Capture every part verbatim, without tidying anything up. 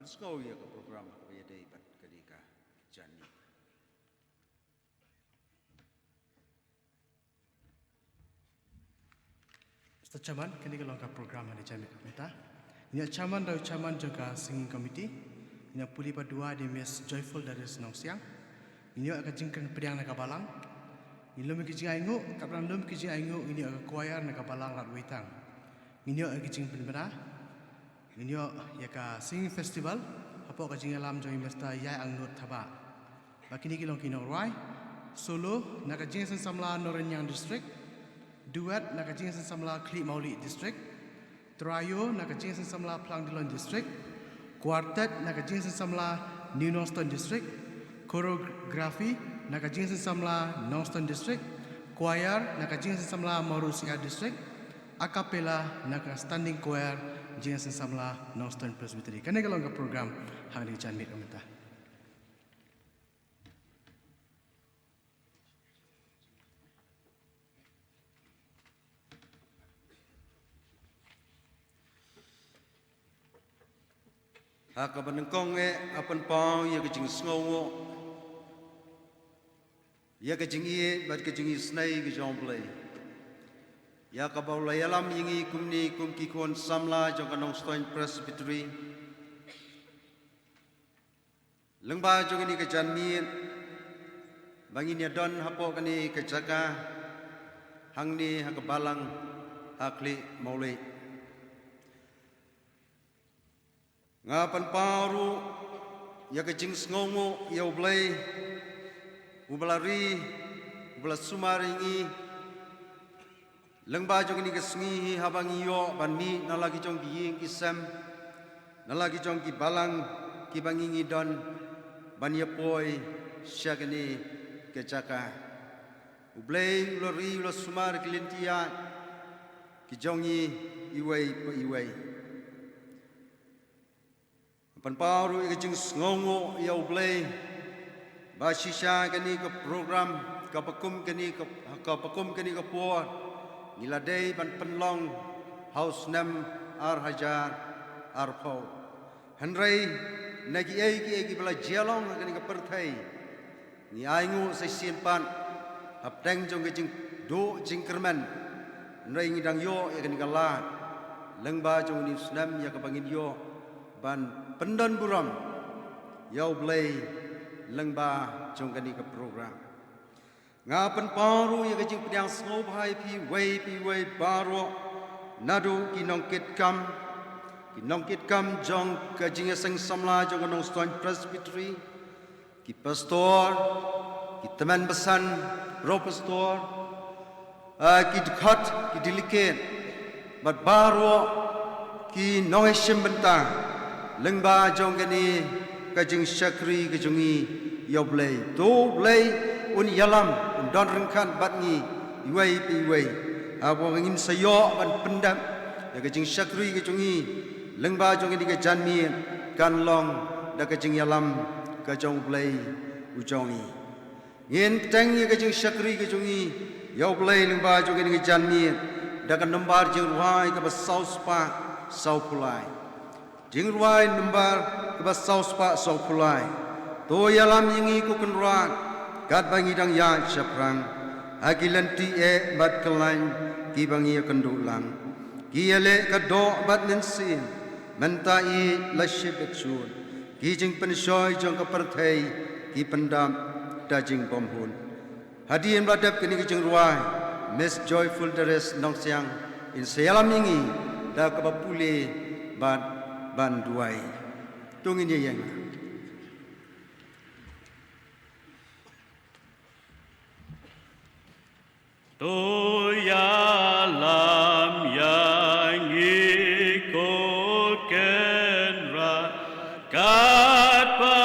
Sngew ïa ka program kaba ïadei bad kane ka janmiet. Mister Chairman, kane ka long ka program ha kane ka janmiet mynta. Ngi ïoh chairman da u chairman jong ka singing committee. Ngi ïoh pule bad duwai da Miss Joyful Darius Nongsiang. Ngi ïoh ka jingkren pdiang na ka balang. Ngi lum ki jingainguh, katba lum ki jingainguh, ngi ïoh ka choir na ka balang Radweitang. Ngi ïoh ka jingpynbna. Ngi ïoh ïa ka singing festival hapoh ka jingïalam jong i Mister Ïai Angnud Thabah. Ba kine ki long ki nongrwai. Solo na ka jingïaseng samla Nongriang District. Duet na ka jingïaseng samla Khlieh Mawlieh District. Trio na ka jingïaseng samla Phlangdilon District. Quartet na ka jingïaseng samla New Nongstoiñ District. Choreography na ka jingïaseng samla Nongstoiñ District. Choir na ka jingïaseng samla Mawryngkneng District. A cappella na ka standing choir jingïaseng samla Nongstoiñ Presbytery. Kane ka long ka program ha kane ka janmiet mynta. Ha kaba nyngkong eh, nga pynpaw ïa ka jingsngewnguh ïa ka jingïeit bad ka jingisynei ka jong U Blei, ïa kaba u la ïalam ïa ngi kumne kum ki khun samla jong ka Nongstoiñ Presbytery. Lyngba jong kane ka janmiet ba ngin ïa don hapoh kane ka jaka hangne ha ka balang ha Khlieh Mawlieh. Nga pynpaw ruh ïa ka jingsngewnguh ïa U Blei uba la ri, uba la sumar ïa ngi lyngba jong kane ka sngi hi, haba ngi ïoh ban mih na la ki jong ki ïing ki sem, na la ki jong ki balang kiba ngi ngi don ban ïa poi sha kane ka jaka. U Blei u la ri, u la sumar ki lynti ïaid ki jong ngi iwei pa iwei. Pynpaw ruh ïa ka jingsngewnguh ïa U Blei ba shisha kane ka program kaba kum kane ka, kaba kum kane ka por ngi la dei ban pynlong ha u snem ar hajar arphew. Hynrei na kiei kiei kiba la jia long ha kane ka pyrthei, ngi ainguh sa shisien pat hapdeng jong ka jingduh jingkyrmen. Hynrei ngi dang ïoh ïa kane ka lad lyngba jong une u snem, ïa kaba ngin ïoh ban pyndon burom ïa U Blei lyngba jong kane ka program. Nga pynpaw ruh ïa ka jingpdiang sngewbha ïa phi iwei pa iwei baroh, naduh ki nongkitkam, ki nongkitkam jong ka jingïaseng samla jong ka Nongstoiñ Presbytery, ki pastor, ki tymmen basan, pro pastor, ah, ki dkhot, ki delegate, bad baroh ki nongïashim bynta lyngba jong kane ka jingshakri ka jong ngi ïa U Blei. To U Blei un ïalam, un don ryngkat bad ngi iwei pa iwei. Haba ngin sa ïoh ban pyndep ïa ka jingshakri ka jong ngi lyngba jong kane ka janmiet, kan long da ka jingïalam ka jong U Blei u jong ngi. Ngin bteng ïa ka jingshakri ka jong ngi ïa U Blei lyngba jong kane ka janmiet da ka nombar jingrwai kaba saw spah saw phew lai. Jingrwai nombar kaba saw spah saw phew lai. To ïalam ïa ngi ko Kynrad katba ngi dang ïaid shaphrang ha ki lynti eh bad kyllaiñ kiba ngi ïakynduh lang. Ki ïaleh ka doh bad mynsiem, mynta ïeit la shibit shun. Ki jingpynshoi jong ka pyrthei ki pyndap da jingbymhun. Hadien ba dep kane ka jingrwai, Miss Joyful Darius Nongsiang in sa ïalam ïa ngi da kaba pule bad ban duwai. To ngin ïa ïeng. To ïalam ïa ngi ko Kynrad, katba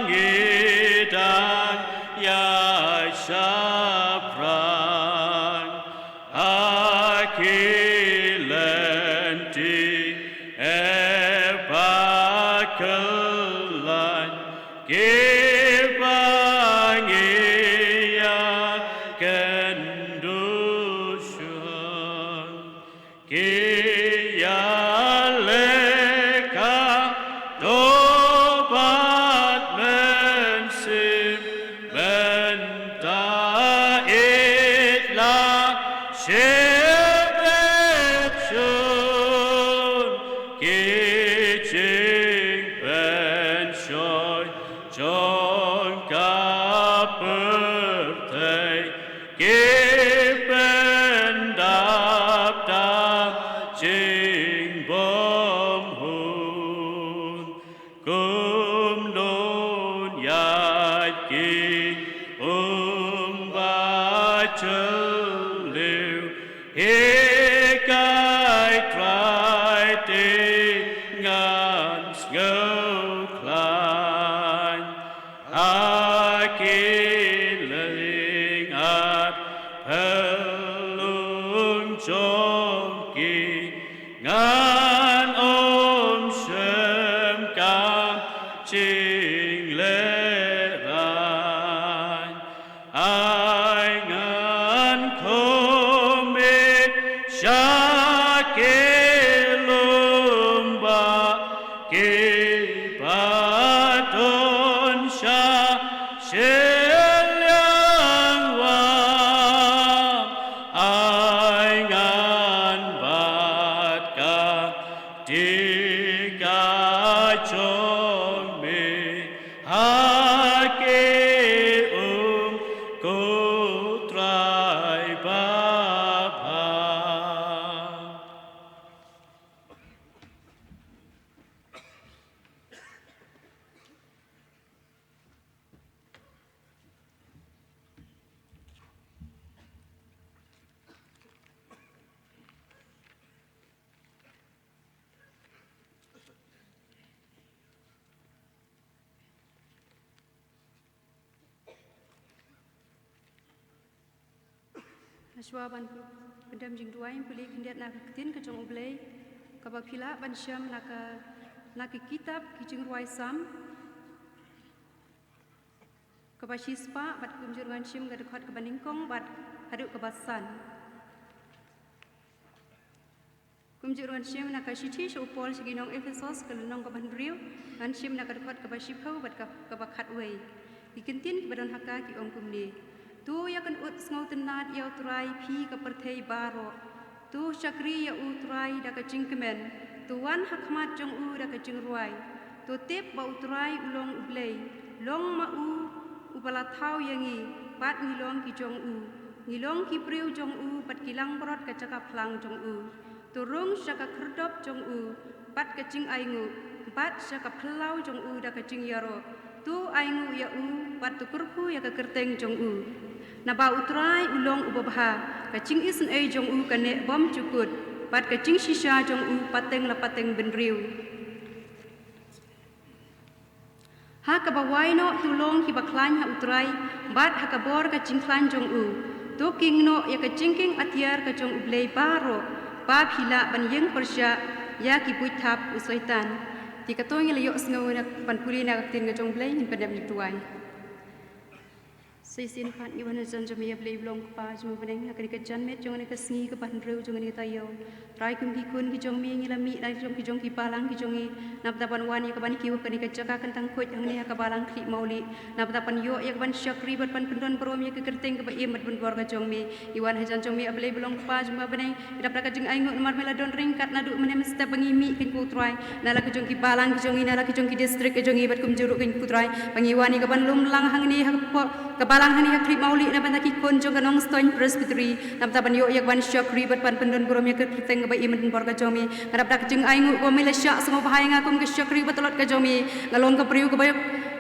ngi dang ïaid shaphrang ha ki lynti eh bad kyllaiñ kiba ngi ïakynduh shun. Ki ïaleh ka doh Lun ïaid ki um ba jylliew, hikai Trai te ngan sngewkhlaiñ. Ha ki lyngngat phyllung jong ki, ngan ym shim kam jinglehrain. Ai ngan khmih sha ki lum ba ki ba don sha shiliang wam. Ai ngan bat ka dika jong me ha ki um, ko Trai babha. Hashwa ban pyndem jingduwai, pule khyndiat na ka ktien ka jong U Blei, kaba phi lah ban shem na ka, na ka kitab ki jingrwai Salm kaba shispah, bad kumjuh ruh ngan shim ka dkhot kaba nyngkong bad haduh kaba san. Kumjuh ruh ngan shim na ka shithi sha u Paul sha ki nong Ephesos, ka lynnong kaba hynriew, ngan shim na ka dkhot kaba shiphew bad ka, kaba khatwei. Ki kyntien kiba don ha ka ki ong kumne: To ïakynduh sngewtynnad ïa U Trai, phi ka pyrthei baroh. To shakri ïa U Trai da ka jingkmen. To wan ha khmat jong u da ka jingrwai. To tip ba U Trai u long U Blei. Long ma u uba la thaw ïa ngi, bad ngi long ki jong u. Ngi long ki briew jong u, bad ki langbrot ka jaka phlang jong u. To rung sha ka khyrdop jong u bad ka jingainguh, bad sha ka phyllaw jong u da ka jingïaroh. To ainguh ïa u, bad to kyrkhu ïa ka kyrteng jong u. Naba U Trai u long uba bha, ka jingisynei jong u ka neh bymjukut, bad ka jingshisha jong u pateng la pateng bynriew. Ha kaba wai noh to long kiba khlaiñ ha U Trai, bad ha ka bor ka jingkhlaiñ jong u. To king noh ïa ka jingkieng atiar ka jong U Blei baroh, ba phi lah ban ïeng pyrshah ïa ki buit thap u Soitan. Te kato ngi la ïohsngew na ban pule na ka ktien ka jong U Blei, ngin pyndem jingduwai. Sa shisien pat ngi wan hajan jong me, A Blei ba long Kpa jong U Bneng, ha kane ka janmiet jong kane ka sngi kaba hynriew jong kane ka taïew. Trai, kum ki khun ki jong me ngi la mih na jong ki jong ki balang ki jong ngi, na bynta ban wan ïa ka ban kiew ha kane ka jaka kyntang khuid hangne ha ka balang Khlieh Mawlieh, na bynta ban ïoh ïa ka ban shakri bad ban pyndon burom ïa ka kyrteng kaba im bad ban bor ka jong me. Ngi wan hajan jong me, A Blei ba long Kpa jong U Bneng, ngi dap da ka jingainguh namar me la don ryngkat naduh mynne mynstep ba ngi mih, kynku Trai, na la ka jong ki balang ki jong ngi, na la ka jong ki district ki jong ngi, bad kumjuh ruh kynku Trai, ba ngi wan ïa ka ban lum lang hangne ha ka por, ka balang hangne ha Khlieh Mawlieh na bynta ki khun jong ka Nongstoiñ Presbytery, na bynta ban ïoh ïa ka ban shakri bad ban pyndon burom ïa ka kyrteng kaba im bad ban bor ka jong me. Nga dap da ka jingainguh ba me la shah sngewbha ïa nga kum ka shakri ba tlot ka jong me. Nga long ka briew kaba,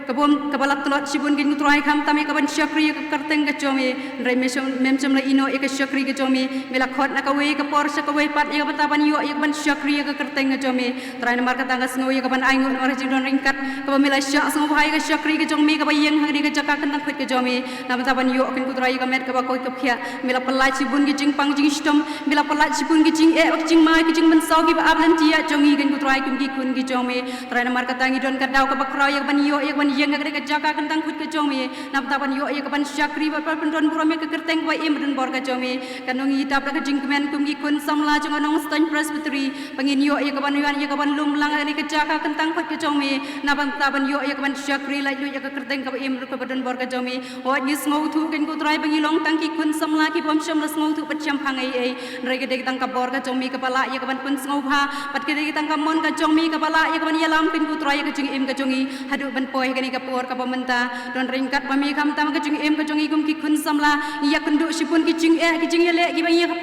kaba, kaba la tlot shibun, kynku Trai, khamtam ïa ka ban shakri ïa ka kyrteng ka jong me. Hynrei me shym, mem shym la ïehnoh ïa ka shakri ka jong me. Me la khot na kawei ka por sha kawei pat ïa ka bynta ban ïoh ïa ka ban shakri ïa ka kyrteng ka jong me. Trai, namar kata nga sngew ïa ka ban ainguh namar ka jingdon ryngkat kaba me la shah sngewbha ïa ka shakri ka jong me kaba ïeng ha kane ka jaka kyntang khuid ka jong me. Na bynta ban ïoh, kynku Trai, ïa ka met kaba koit kaba khiah. Me la pyllait shibun ki jingpang jingshitom, me la pyllait shibun ki jingeh bad ki jingma, ki jingmynsaw kiba ap lynti ïa jong ngi, kynku Trai, kum ki khun ki jong me. Trai, namar kata ngi don ka daw kaba khraw ïa ka ban ïoh ïa ka ban ïeng ha kane ka jaka kyntang khuid ka jong me, na bynta ban ïoh ïa ka ban shakri bad ban pyndon burom ïa ka kyrteng kaba im bad ban bor ka jong me. Kano ngi dap da ka jingkmen kum ki khun samla jong ka Nongstoiñ Presbytery, ba ngin ïoh ïa ka ban wan ïa ka ban lum lang ha kane ka jaka kyntang khuid ka jong me, na bynta ban ïoh ïa ka ban shakri laitluid ïa ka kyrteng kaba im ruh kaba don bor ka jong me. Hooid, ngi sngewthuh, kynku Trai, ba ngi long tang ki khun samla ki bym shym la sngewthuh bad shemphang ei ei. Hynrei ka dei tang ka bor ka jong me kaba lah ïa ka ban pynsngewbha, bad ka dei tang ka mon ka jong me kaba lah ïa ka ban ïalam, kynku Trai, ïa ka jingim ka jong ngi haduh ban poi ha kane ka por kaba mynta. Don ryngkat ma me khamtam ka jingim ka jong ngi kum ki khun samla, ngi ïakynduh shibun ki jingeh ki jingïaleh kiba ngi ïa ka,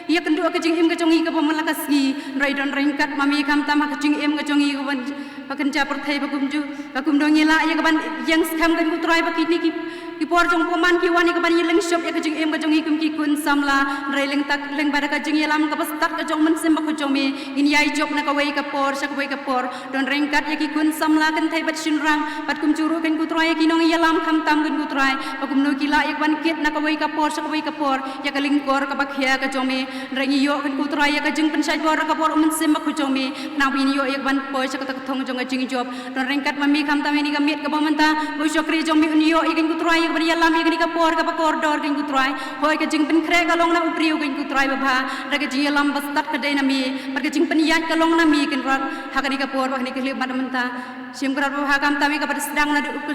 ïakynduh ka jingim ka jong ngi kaba man la ka sngi. Hynrei don ryngkat ma me khamtam ha ka jingim ka jong ngi kaba Kynja pyrthei ba kumjuh, ba kumno ngi lah ïa ka ban ïeng skhem, kan ko Trai, ba kine ki, ki por jong u bymman ki wan ïa ka ban ïaleng shop ïa ka jingim ka jong ngi kum ki khun samla. Hynrei lyngba, lyngba da ka jingïalam kaba stad ka jong u Mynsiem Bakhuid jong me, ngin ïai jop na kawei ka por sha kawei ka por. Don ryngkat ïa ki khun samla kynthei bad shynrang, bad kumjuh ruh, kan ko Trai, ïa ki nongïalam khamtam, kan ko Trai, ba kumno ki lah ïa ka ban kit na kawei ka por sha kawei ka por ïa ka lyngkor kaba khia ka jong me. Hynrei ngi ïoh, kan ko Trai, ïa ka jingpynshait bor da ka bor u Mynsiem Bakhuid jong me, khnang ba ngin ïoh ïa ka ban poi sha kata ka thong jong ka jingjop. Don ryngkat ma me khamtam ïa kane ka miet kaba mynta, ba u shakri jong me un ïoh ïa, kan ko Trai, ïa ka ban ïalam ïa kane ka por kaba kordor, kan ko Trai. Hooid, ka jingpynkhreh ka long na u briew, kan ko Trai, babha. Hynrei ka jingïalam ba stad ka dei na me, bad ka jingpynïaid ka long na me, Kynrad, ha kane ka por bad ha kane ka khyllipmat mynta. Shim, Kynrad babha, khamtam ïa kaba sdang naduh u,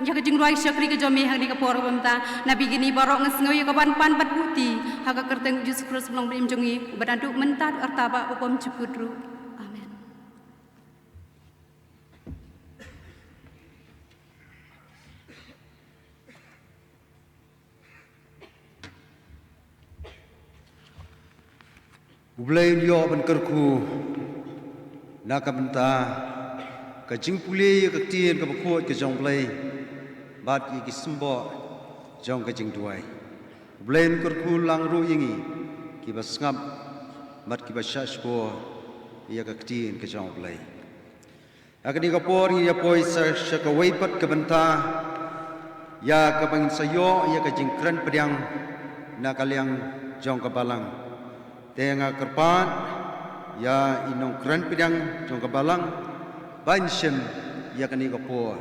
ïa ka jingrwai shakri ka jong me ha kane ka por kaba mynta. Namar kine baroh ngi sngew ïa ka ban pan bad buhti ha ka kyrteng u Jisu Khrist, u Nongpynim jong ngi, uba naduh mynta, arta bad ba bymjukut ruh. Amen. U Blei un ïoh ban kyrkhu na ka bynta ka jingpule ïa ka ktien kaba khuid ka jong U Blei bad ïa ki symboh jong ka jingduwai. U Blei un kyrkhu lang ruh ïa ngi kiba sngap bad kiba shahshkor ïa ka ktien ka jong U Blei. Ha kane ka por ngin ïa poi sa sha kawei pat ka bynta, ïa kaba ngin sa ïoh ïa ka jingkren pdiang na ka liang jong ka balang. Te nga kyrpad ïa i nongkren pdiang jong ka balang ban shim ïa kane ka por.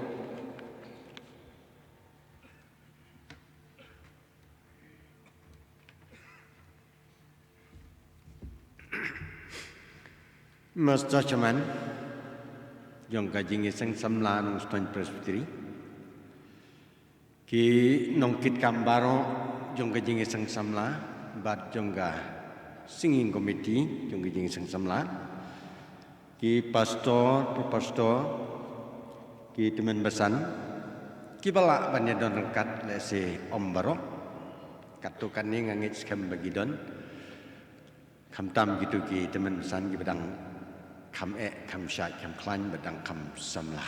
Master Chairman jong ka Jingïaseng Samla Nongstoiñ Presbytery, ki nongkitkam baroh jong ka Jingïaseng Samla bad jong ka Singing Committee jong ka Jingïaseng Samla, ki pastor, ki pastor, ki tymmen basan, kiba lah ban ïadon ryngkat lehse ym baroh. Katto katne nga ngeit skhem ba ki don. Khamtam kito ki tymmen basan kiba dang kham eh, kham shait, kham khlaiñ, ba dang kham samla.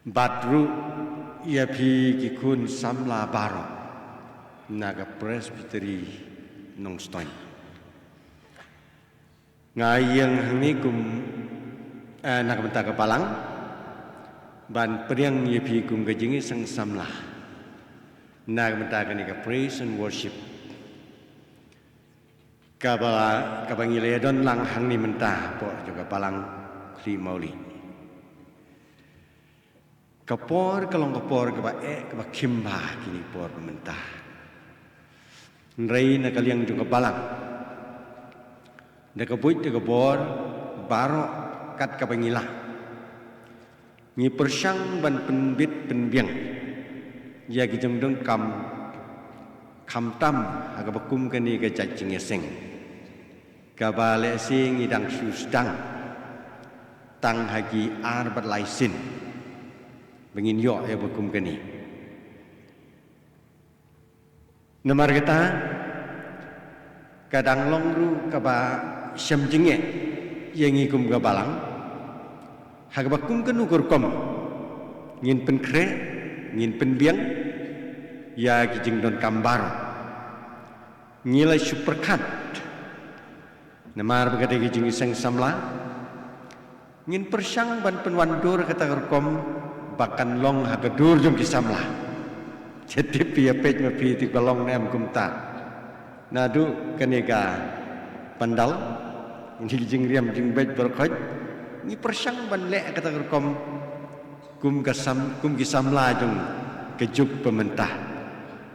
Bad ruh ïa phi ki khun samla baroh na ka Presbytery Nongstoiñ. Nga ïeng hangne kum, eh, na ka bynta ka balang ban pdiang ïa phi kum ka Jingïaseng Samla na ka bynta kane ka Praise and Worship kaba, kaba ngi la ïadon lang hangne mynta hapoh jong ka balang Khlieh Mawlieh. Ka por ka long ka por kaba eh, kaba khim bha kine ki por ba mynta. Hynrei na ka liang jong ka balang, da ka buit da ka bor baroh kat kaba ngi lah, ngi pyrshang ban pynbit pynbiang ïa ki jingdonkam, khamtam ha kaba kum kane ka jait jingïaseng, kaba lehse ngi dang shu sdang tang ha ki ar bad lai sien ba ngin ïoh ïa ba kum kane. Namar kata, ka dang long ruh kaba shem jingeh ïa ngi kum ka balang, ha kaba kum kano ka rukom ngin pynkhreh, ngin pynbiang ïa ki jingdonkam baroh. Ngi la shu pyrkhat namar ba ka dei ka Jingïaseng Samla, ngin pyrshang ban pynwandur kata ka rukom ba kan long ha ka dur jong ki samla. Te tip ïa peit ma phi te ka long ne em kumta. Naduh kane ka pandal, kine ki jingriam jingbeit baroh khoit, ngi pyrshang ban leh kata ka rukom kum ka sam, kum ki samla jong ka juk ba mynta.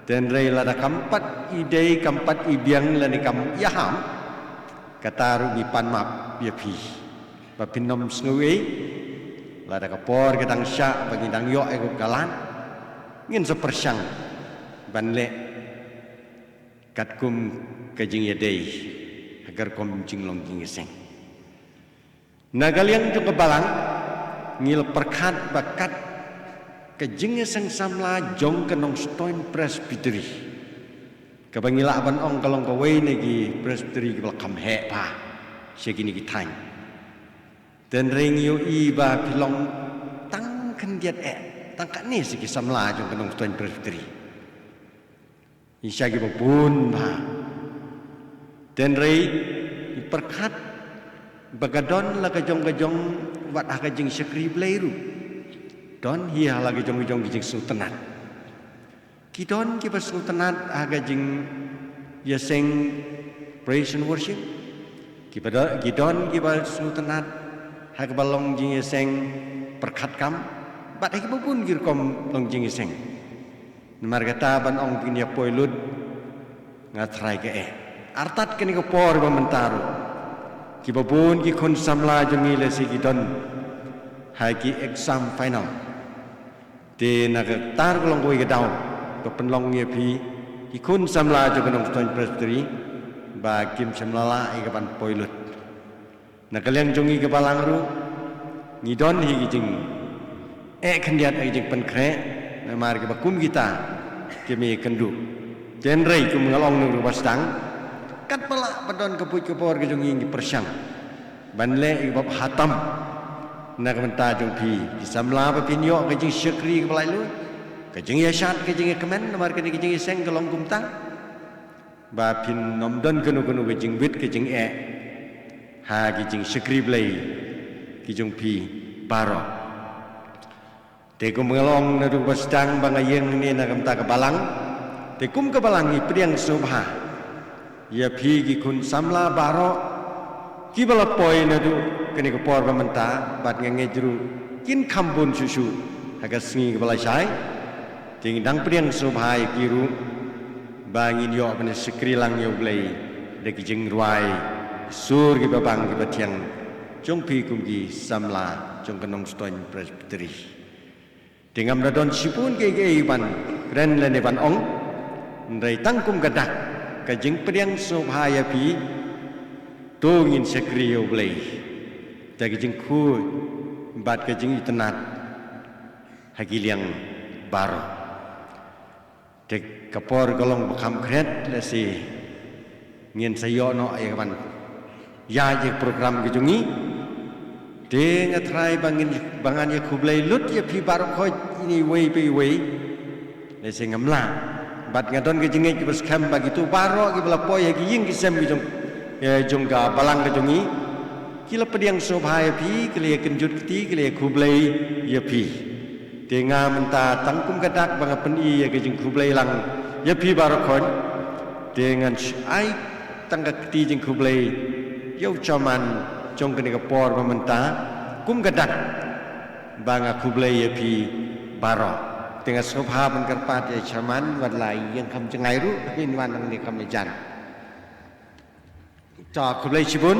Te hynrei lada kam pat i dei, kam pat i biang lane kam ïaham, kata ruh ngi pan map ïa phi ba phin ym sngew ei. Lada ka por ka dang shah ba ngi dang ïoh ïa ka lad, ngin sa pyrshang ban leh katkum ka jingïadei ha ka rukom jinglong jingïaseng. Na ka liang jong ka balang, ngi la pyrkhat ba kat ka Jingïaseng Samla jong ka Nongstoiñ Presbytery, kaba ngi lah ban ong ka long kawei na ki Presbytery kiba la kham heh bha sha kine ki thaiñ, Tynrai ngi ïohi ba phi long tang khyndiat eh, tang katne sa ki samla jong ka Nongstoiñ Presbytery. Ngi sha kiba bun bha. Tynrai ngi pyrkhat ba ka don la ka jong ka jong, wat ha ka jingshakri Blei ruh don hi ha la ka jong ka jong ka jingsngewtynnat. Ki don kiba sngewtynnat ha ka jingïaseng praise and worship. Kiba do-, ki don kiba sngewtynnat ha kaba long jingïaseng pyrkhat kam. Bad ha kiba bun ki rukom long jingïaseng. Namar kata ban ong ba ngin ïa poi lut, nga tharai ka eh. Artat kane ka por ba mynta ruh, kiba bun ki khun samla jong ngi lehse ki don ha ki exam final. Te na kata ruh ka long kawei ka daw ka pynlong ïa phi ki khun samla jong ka Nongstoiñ Presbytery ba kim shym la lah ïa ka ban poi lut. Na ka liang jong ngi ka balang ruh ngi don hi ki jingeh khyndiat, ki jingpynkhreh, namar kiba kum kita kim ïakynduh. Tynrai kum nga la ong naduh ba sdang, katba lah ba don ka buit ka bor ka jong ngi, ngi pyrshang ban leh ïa kaba bha tam na ka bynta jong phi ki samla, ba phin ïoh ka jingshakri kaba laitluid, ka jingïashad, ka jingïakmen, namar kane ka jingïaseng ka long kumta. Ba phin ym don kano kano ka jingwit ka jingeh ha ki jingshakri Blei ki jong phi baroh. Te kum nga la ong naduh ba sdang ba nga ïeng hangne na ka bynta ka balang. Te kum ka balang ngi pdiang sngewbha ïa phi ki khun samla baroh kiba la poi naduh kane ka por ba mynta, bad nga ngeit ruh kin kham bun shuh shuh ha ka sngi kaba la shai. Te ngi dang pdiang sngewbha ïa phi ruh ba ngin ïoh ban shakri lang ïa U Blei da ki jingrwai, sur kiba bang kiba thiang jong phi kum ki samla jong ka Nongstoiñ Presbytery. Te ngam da don shibun kiei kiei ban kren lane ban ong. Hynrei tang kum ka dak ka jingpdiang sngewbha ïa phi, to ngin shakri ïa U Blei da ka jingkhuid bad ka jingitynnat ha ki liang baroh. Te ka por ka long ba kham khriat, lehse ngin sa ïoh noh ïa ka ban ïaid ïa ka program ka jong ngi. Te nga tharai ba ngin, ba ngan ïa khublei lut ïa phi baroh khoit, ine iwei pa iwei. Lehse ngam lah, bad nga don ka jingngeit kaba skhem ba kito baroh kiba la poi ha ki ïing ki sem ki jong, eh, jong ka balang ka jong ngi, ki la pdiang sngewbha ïa phi, ki la ïa kynjut kti, ki la ïa khublei ïa phi. Te nga mynta tang kum ka dak ba nga pyni ïa ka jingkhublei lang ïa phi baroh khoit. Te ngan shu ai tang ka kti jingkhublei ïa u chairman jong kane ka por ba mynta, kum ka dak ba nga khublei ïa phi baroh. Te nga sngewbha ban kyrpad ïa u chairman, wat la ïeng kham jngai ruh, hynrei wan nangne kham ïajan. To khublei shibun,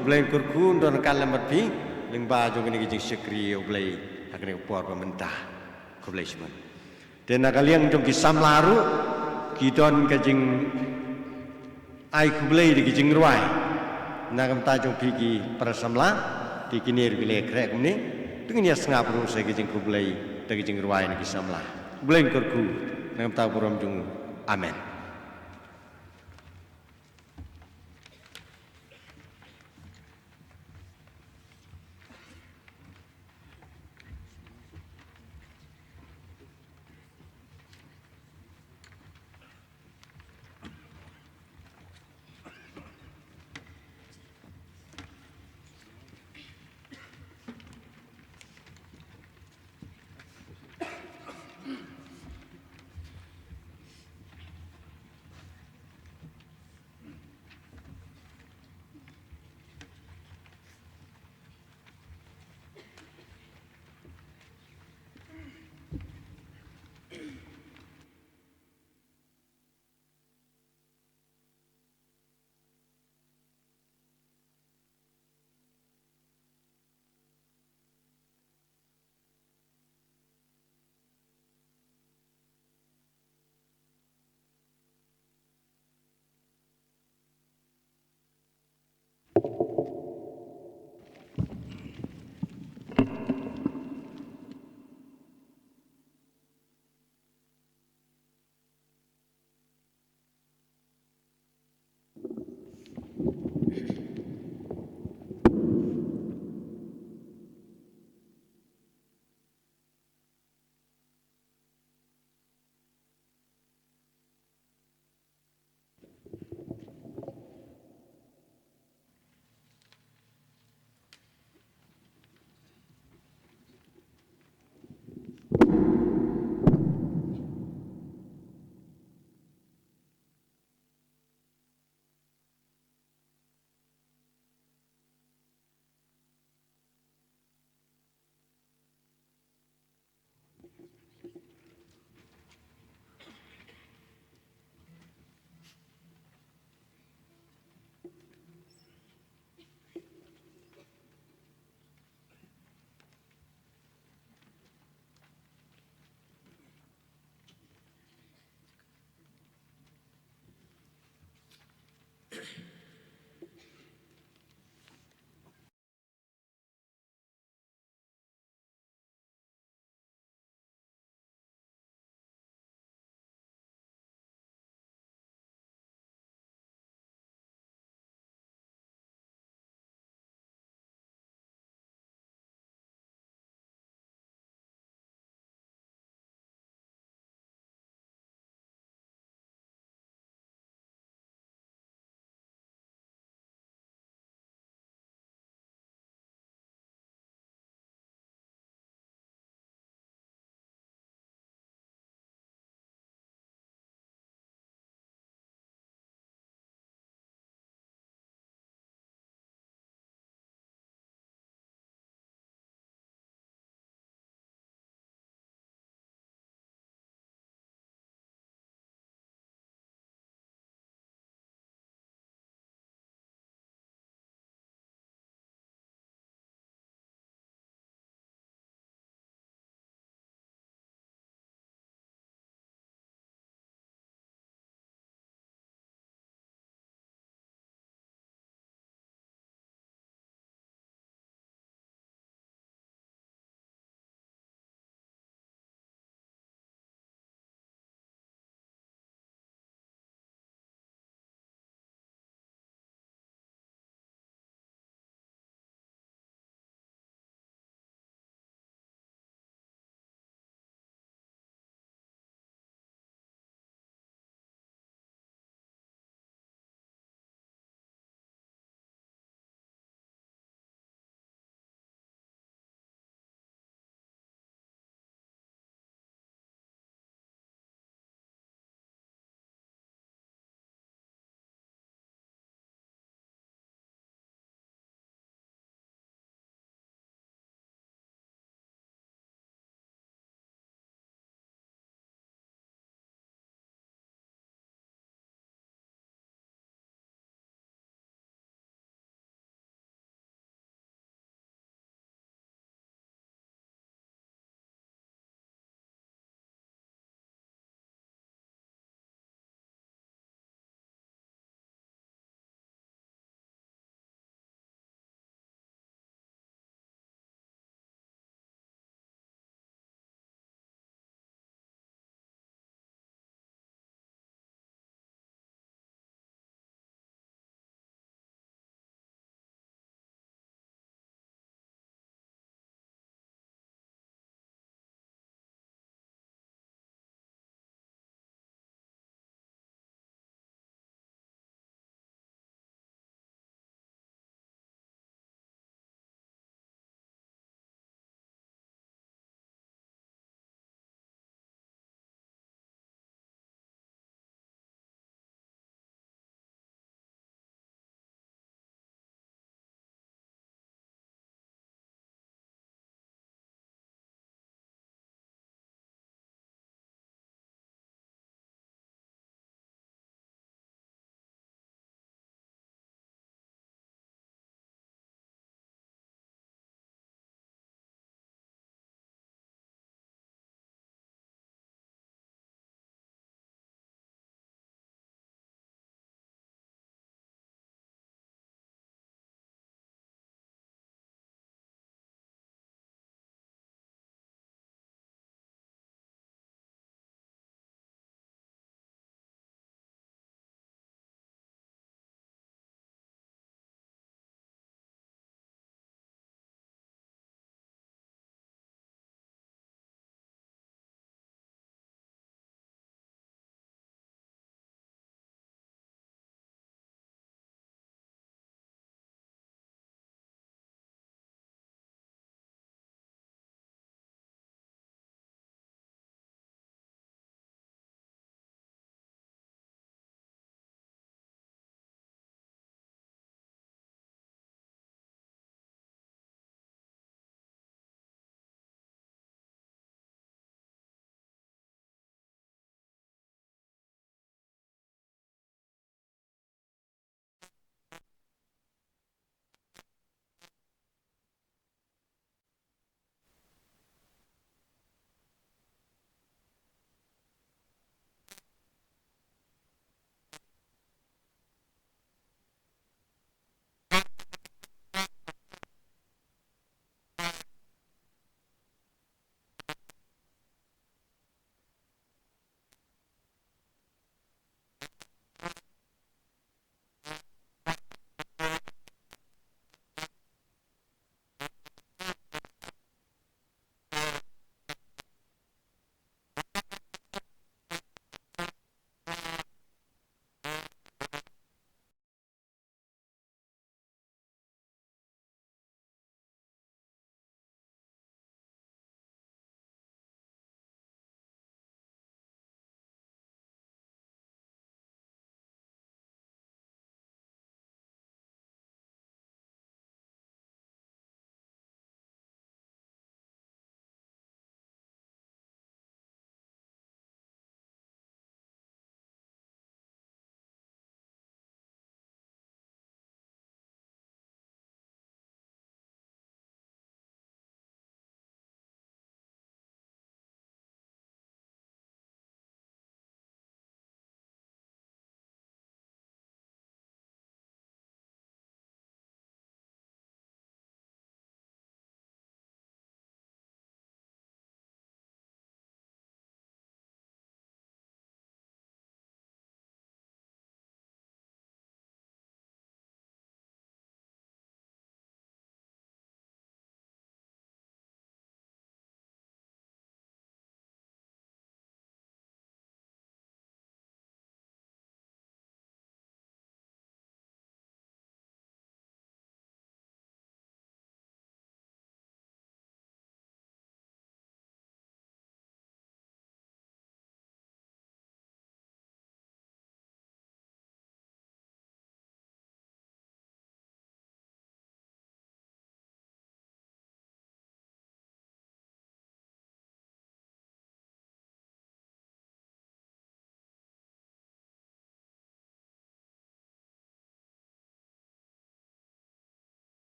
U Blei un kyrkhu, un don ryngkat lem bad phi lyngba jong kane ka jingshakri ïa U Blei ha kane ka por ba mynta. Khublei shibun. Te na ka liang jong ki samla ruh ki don ka jingai khublei da ki jingrwai na ka bynta jong phi ki para samla. Te kine ruh ki la khreh kumne. Te ngin ïa sngap ruh sa ki jingkhublei da ki jingrwai na ki samla. U Blei un kyrkhu na ka bynta u burom jong u. Amen.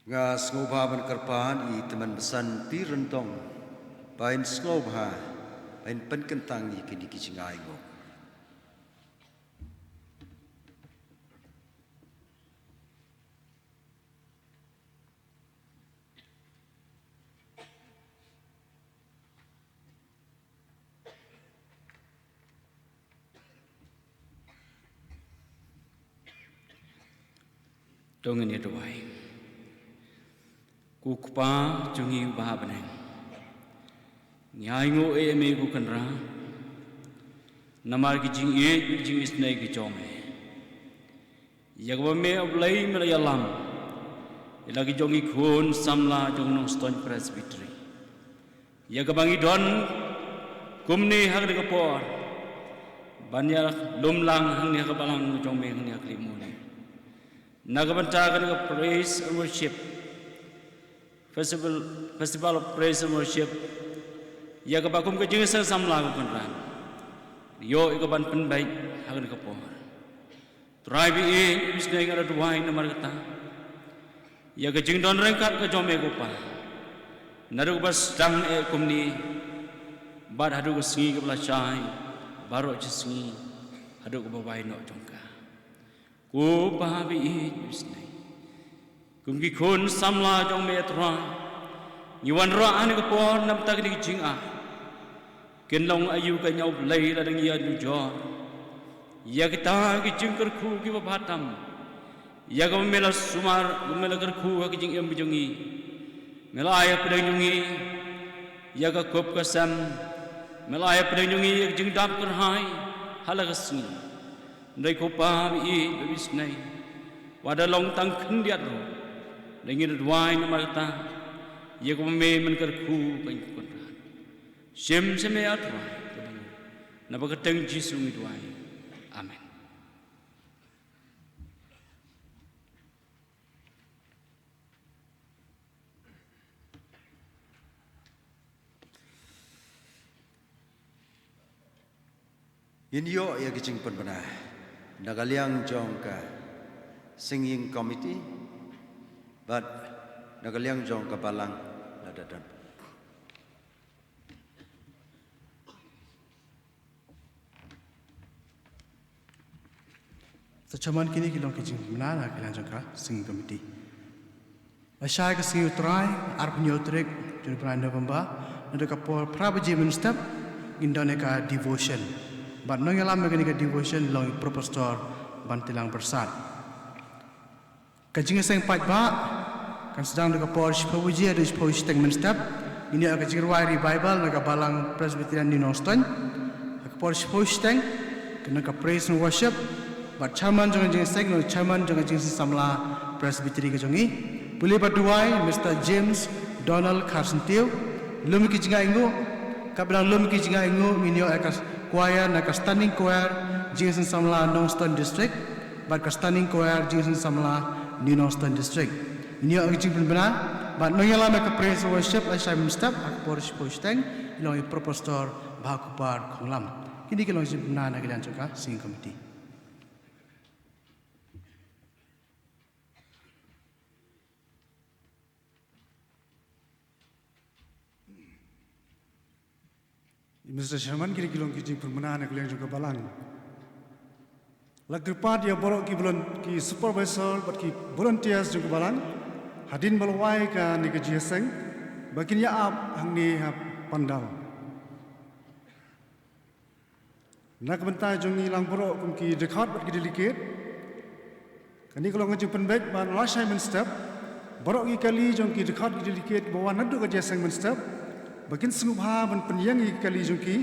Nga sngewbha ban kyrpad ïa i tymmen basan T. Ryndong ba in sngewbha ban pynkyntang ïa kine ki jingainguh. To ngin ïa duwai. Ko Kpa jong ngi uba ha bneng, ngi ainguh ïa me ko Kynrad namar ki jingïeit, ki jingisynei ki jong me. Ïa kaba me, A Blei, me la ïalam ïa la ki jong ki khun samla jong Nongstoiñ Presbytery, ïa kaba ngi don kumne ha kane ka por ban ïalum lang hangne ha ka balang jong me hangne ha Klimuli. Na ka bynta kane ka praise and worship festival, festival of praise and worship, ïa kaba kum ka jingïaseng samla ko Kynrad, ïoh ïa ka ban pynbeit ha kane ka por. Trai ba ïeit, ba isynei, nga la duwai namar kata ïa ka jingdon ryngkat ka jong me ko Pa, naduh kaba sdang eh kumne bad haduh ka sngi kaba la shai, baroh shi sngi haduh kaba wai noh jong ka. Ko Pa ba ïeit, ba isynei, kum ki khun samla jong me, Trai, ngi wanrah ha kane ka por na ka bynta kine ki jingai. Kin long aïu ka ñiaw Blei lada ngi ïanujor ïa kita ki jingkyrkhu kiba bha tam, ïa kaba me la sumar, kaba me la kyrkhu ha ki jingim jong ngi. Me la ai hapdeng jong ngi ïa ka kup ka sem, me la ai hapdeng jong ngi ïa ka jingdap kyrhai ha la ka sngi. Hynrei ko Pa ba ïeit, ba isynei, wat la long tang khyndiat ruh, hynrei ngi duwai namar kata ïa kaba me men kyrkhu ha kane ka Kynrad. Shim sha me, A Trai, kaba ngi, na ka bynta u Jisu ngi duwai. Amen. Ngin ïoh ïa ka jingpynbna na ka liang jong ka singing committee bad na ka liang jong ka balang lada don. Sa chairman, kine ki long ki jingpynbna na ka liang jong ka singing committee. Lashai ka sngi U Trai, arphew hynñiew tarik jong u bnai November, naduh ka por phra baje mynstep ngin don ïa ka devotion. Bad nongïalam ïa kane ka devotion long i Professor Bantilang Byrsat. Ka jingïaseng paidbah kan sdang da ka por shiphew baje haduh shiphew shiteng mynstep. Ngin ïoh ka jingrwai revival na ka Balang Presbyterian New Nongstoiñ ha ka por shiphew shiteng. Kan don ka praise and worship bad chairman jong ka jingïaseng, u chairman jong ka Jingïaseng Samla Presbytery ka jong ngi, pule bad duwai, Mister James Donald Kharsyntiew. Lum ki jingainguh, katba dang lum ki jingainguh ngin ïoh ïa ka choir na ka Standing Choir Jingïaseng Samla Nongstoiñ District bad ka Standing Choir Jingïaseng Samla New Nongstoiñ District. Ngin ïoh ka jingpynbna bad nongïalam ïa ka praise and worship lashai mynstep ha ka por shiphew shiteng, i long i Professor Bhakupar Khonglam. Kine ki long ki jingpynbna na ka liang jong ka singing committee. Mister Chairman, kine ki long ki jingpynbna na ka liang jong ka balang. La kyrpad ïa baroh ki volun-, ki supervisor bad ki volunteers jong ka balang, hadien ba la wai kane ka jingïaseng, ba kin ïa ap hangne ha pandal. Na ka bynta jong ngi lang baroh kum ki dkhot bad ki delegate, kane ka long ka jingpynbeit ba lashai mynstep, baroh ki kali jong ki dkhot ki delegate ba wan naduh ka jingïaseng mynstep, ba kin sngewbha ban pynïeng ïa ki kali jong ki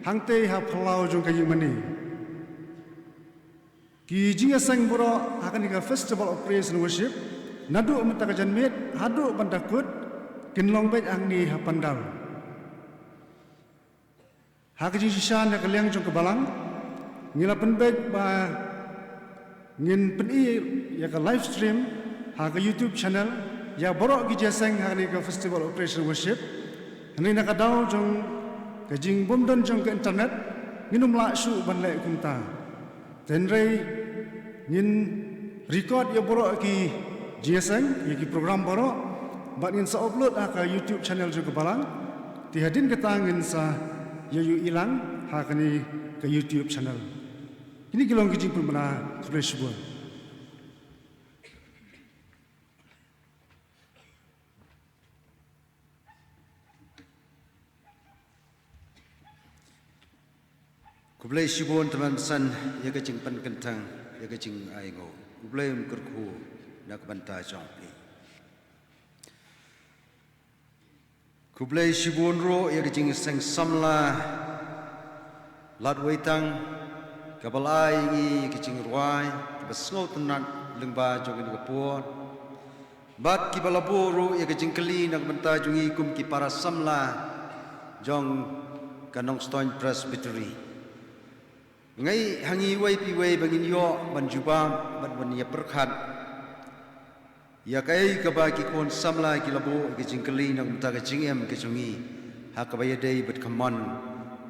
hangtei ha phyllaw jong ka ïingmane. Ki jingïaseng baroh ha kane ka Festival of Praise and Worship, naduh mynta ka janmiet haduh ban da kut, kin long beit hangne ha pandal. Ha ka jingshisha na ka liang jong ka balang, ngi la pynbeit ba ngin pyni ïa ka live stream ha ka YouTube channel ïa baroh ki jingïaseng ha kane ka Festival of Praise and Worship. Hynrei na ka daw jong ka jingbymdon jong ka internet, ngin ym lah shuh ban leh kumta. Hynrei ngin record ïa baroh ki Jingïaseng ïa ki program baroh bad ngin sa upload ha ka YouTube channel jong ka Balang. Te hadien kata ngin sa ïa ïohi lang ha kane ka YouTube channel. Kine ki long ki jingpynbna. Khublei shibun. Khublei shibun, te ban san ïa ka jingpynkyntang ïa ka jingainguh. Khublei, un kyrkhu na ka bynta jong phi. Khublei shibun ruh ïa ka jingseng samla Lad Weitang, kaba la ai ïa ngi ka jingrwai kaba sngewtynnat lyngba jong kane ka por. Bad kiba la buh ruh ïa ka jingkylli na ka bynta jong ngi kum ki para samla jong ka Nongstoiñ Presbytery. Nga ai ha ngi wei pa wei ba ngin ïoh ban jubab bad ban ïa pyrkhat ïa kaei kaba ki khun samla ki la buh ïa ka jingkylli na ka bynta ka jingim ka jong ngi ha kaba ïadei bad ka mon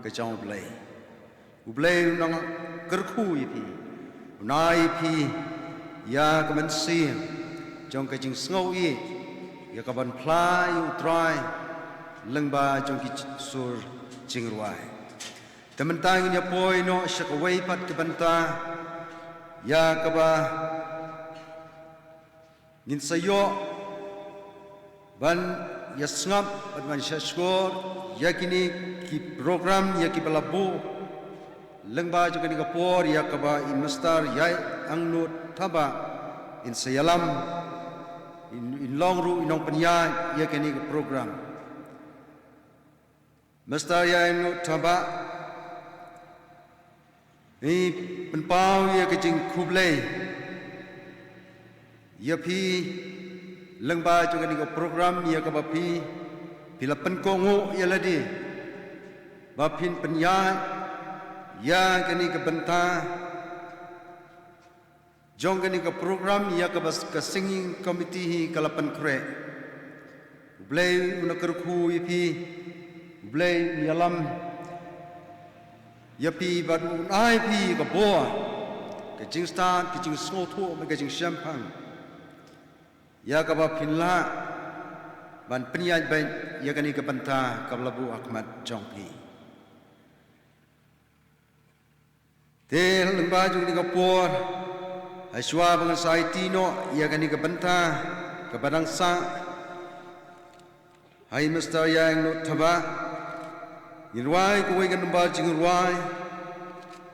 ka jong U Blei. U Blei un nang kyrkhu ïa phi, un ai ïa phi ïa ka mynsiem jong ka jingsngew ïeit ïa ka ban phla ïa U Trai lyngba jong ki sur jingrwai. Te mynta ngin ïa poi noh sha kawei pat ka bynta ïa kaba ngin sa ïoh ban ïa sngap bad ban shahshkor ïa kine ki program ïa kiba la buh lyngba jong kane ka por ïa kaba i Mister Ïaingut Thabah in sa ïalam, in, in long ruh i nongpynïaid ïa kane ka program. Mister Ïaingut Thabah, ngi pynpaw ïa ka jingkhublei ïa phi lyngba jong kane ka program ïa kaba phi, phi la pynkohnguh ïa lade ba phin pynïaid ïa kane ka bynta jong kane ka program ïa kaba ka singing committee hi ka la pynkhreh. U Blei un kyrkhu ïa phi, U Blei un ïalam ïa phi bad un ai phi ka bor, ka jingstad, ka jingsngewthuh bad ka jingshemphang ïa kaba phin lah ban pynïaid beit ïa kane ka bynta kaba la buh ha khmat jong phi. Te lyngba jong kane ka por, ha shuwa ba ngan sa aiti noh ïa kane ka bynta kaba dang sah ha i Mister Ïaingut Thabah, ngin rwai kawei ka nambar jingrwai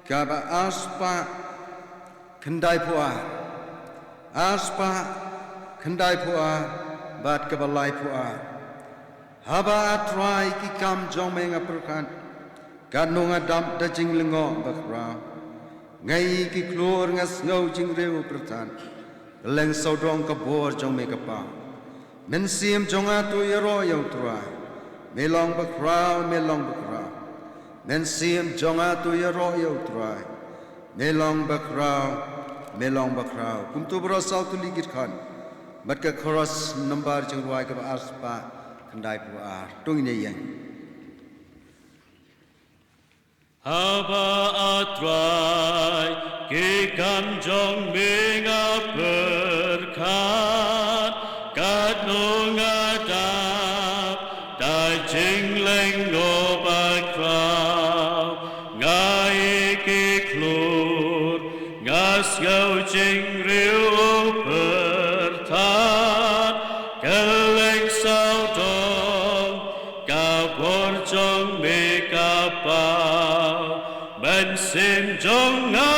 kaba arspah khyndaiphew ar, arspah khyndaiphew ar bad kaba laiphew ar. Haba, A Trai, ki kam jong me nga pyrkhat, katno nga dap da jinglyngngoh bakhraw. Nga ïohi ki khlur, nga sngew jingriew pyrthat, kylleng sawdong ka bor jong me ka paw. Mynsiem jong nga to ïaroh ïa U Trai, me long bakhraw, me long bakhraw. Mynsiem jong nga to ïaroh ïa U Trai, me long bakhraw, me long bakhraw. Kumto baroh saw tylli ki dkhot bad ka chorus nambar jingrwai kaba arspah khyndaiphew ar. To ngin ïeng. Haba, A Trai, ki kam jong me nga pyrkhat, katno nga dap da jinglyngngoh bakhraw. Nga ïohi ki khlur, nga sngew jingriew pyrthat, kylleng sawdong ka bor jong me ka paw. Mynsiem jong nga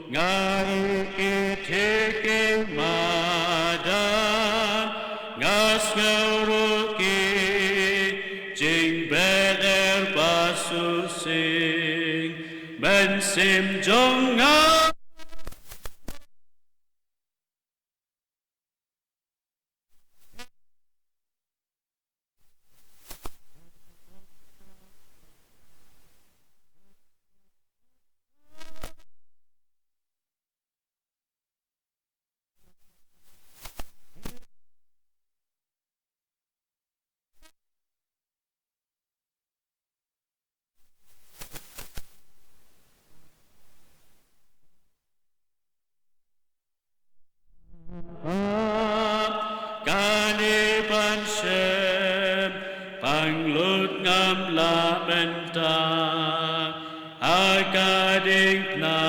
Nga ïohi ki thik ki mada, Susing mynsiem jong nga. Kane ban shem panglut ngam lah mynta ha ka diengphna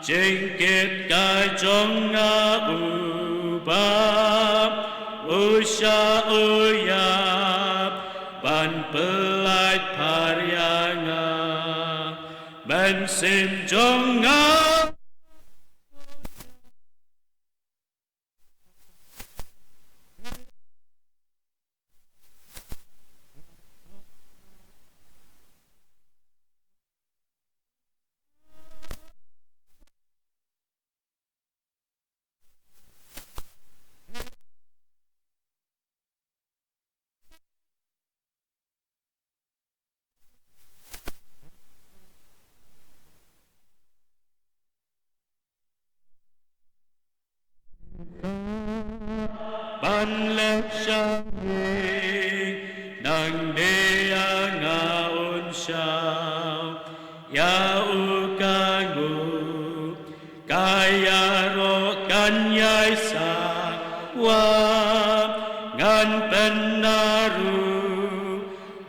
jingkit kai jong nga, u Baba, u shah u ïap ban pyllait pyrshah ïa nga. Mynsiem jong nga. Ban leh sha ïing, nang dei ïa nga un shah ïa u ka nguh. Ka ïaroh kan ïai sawa, ngan pynnaroh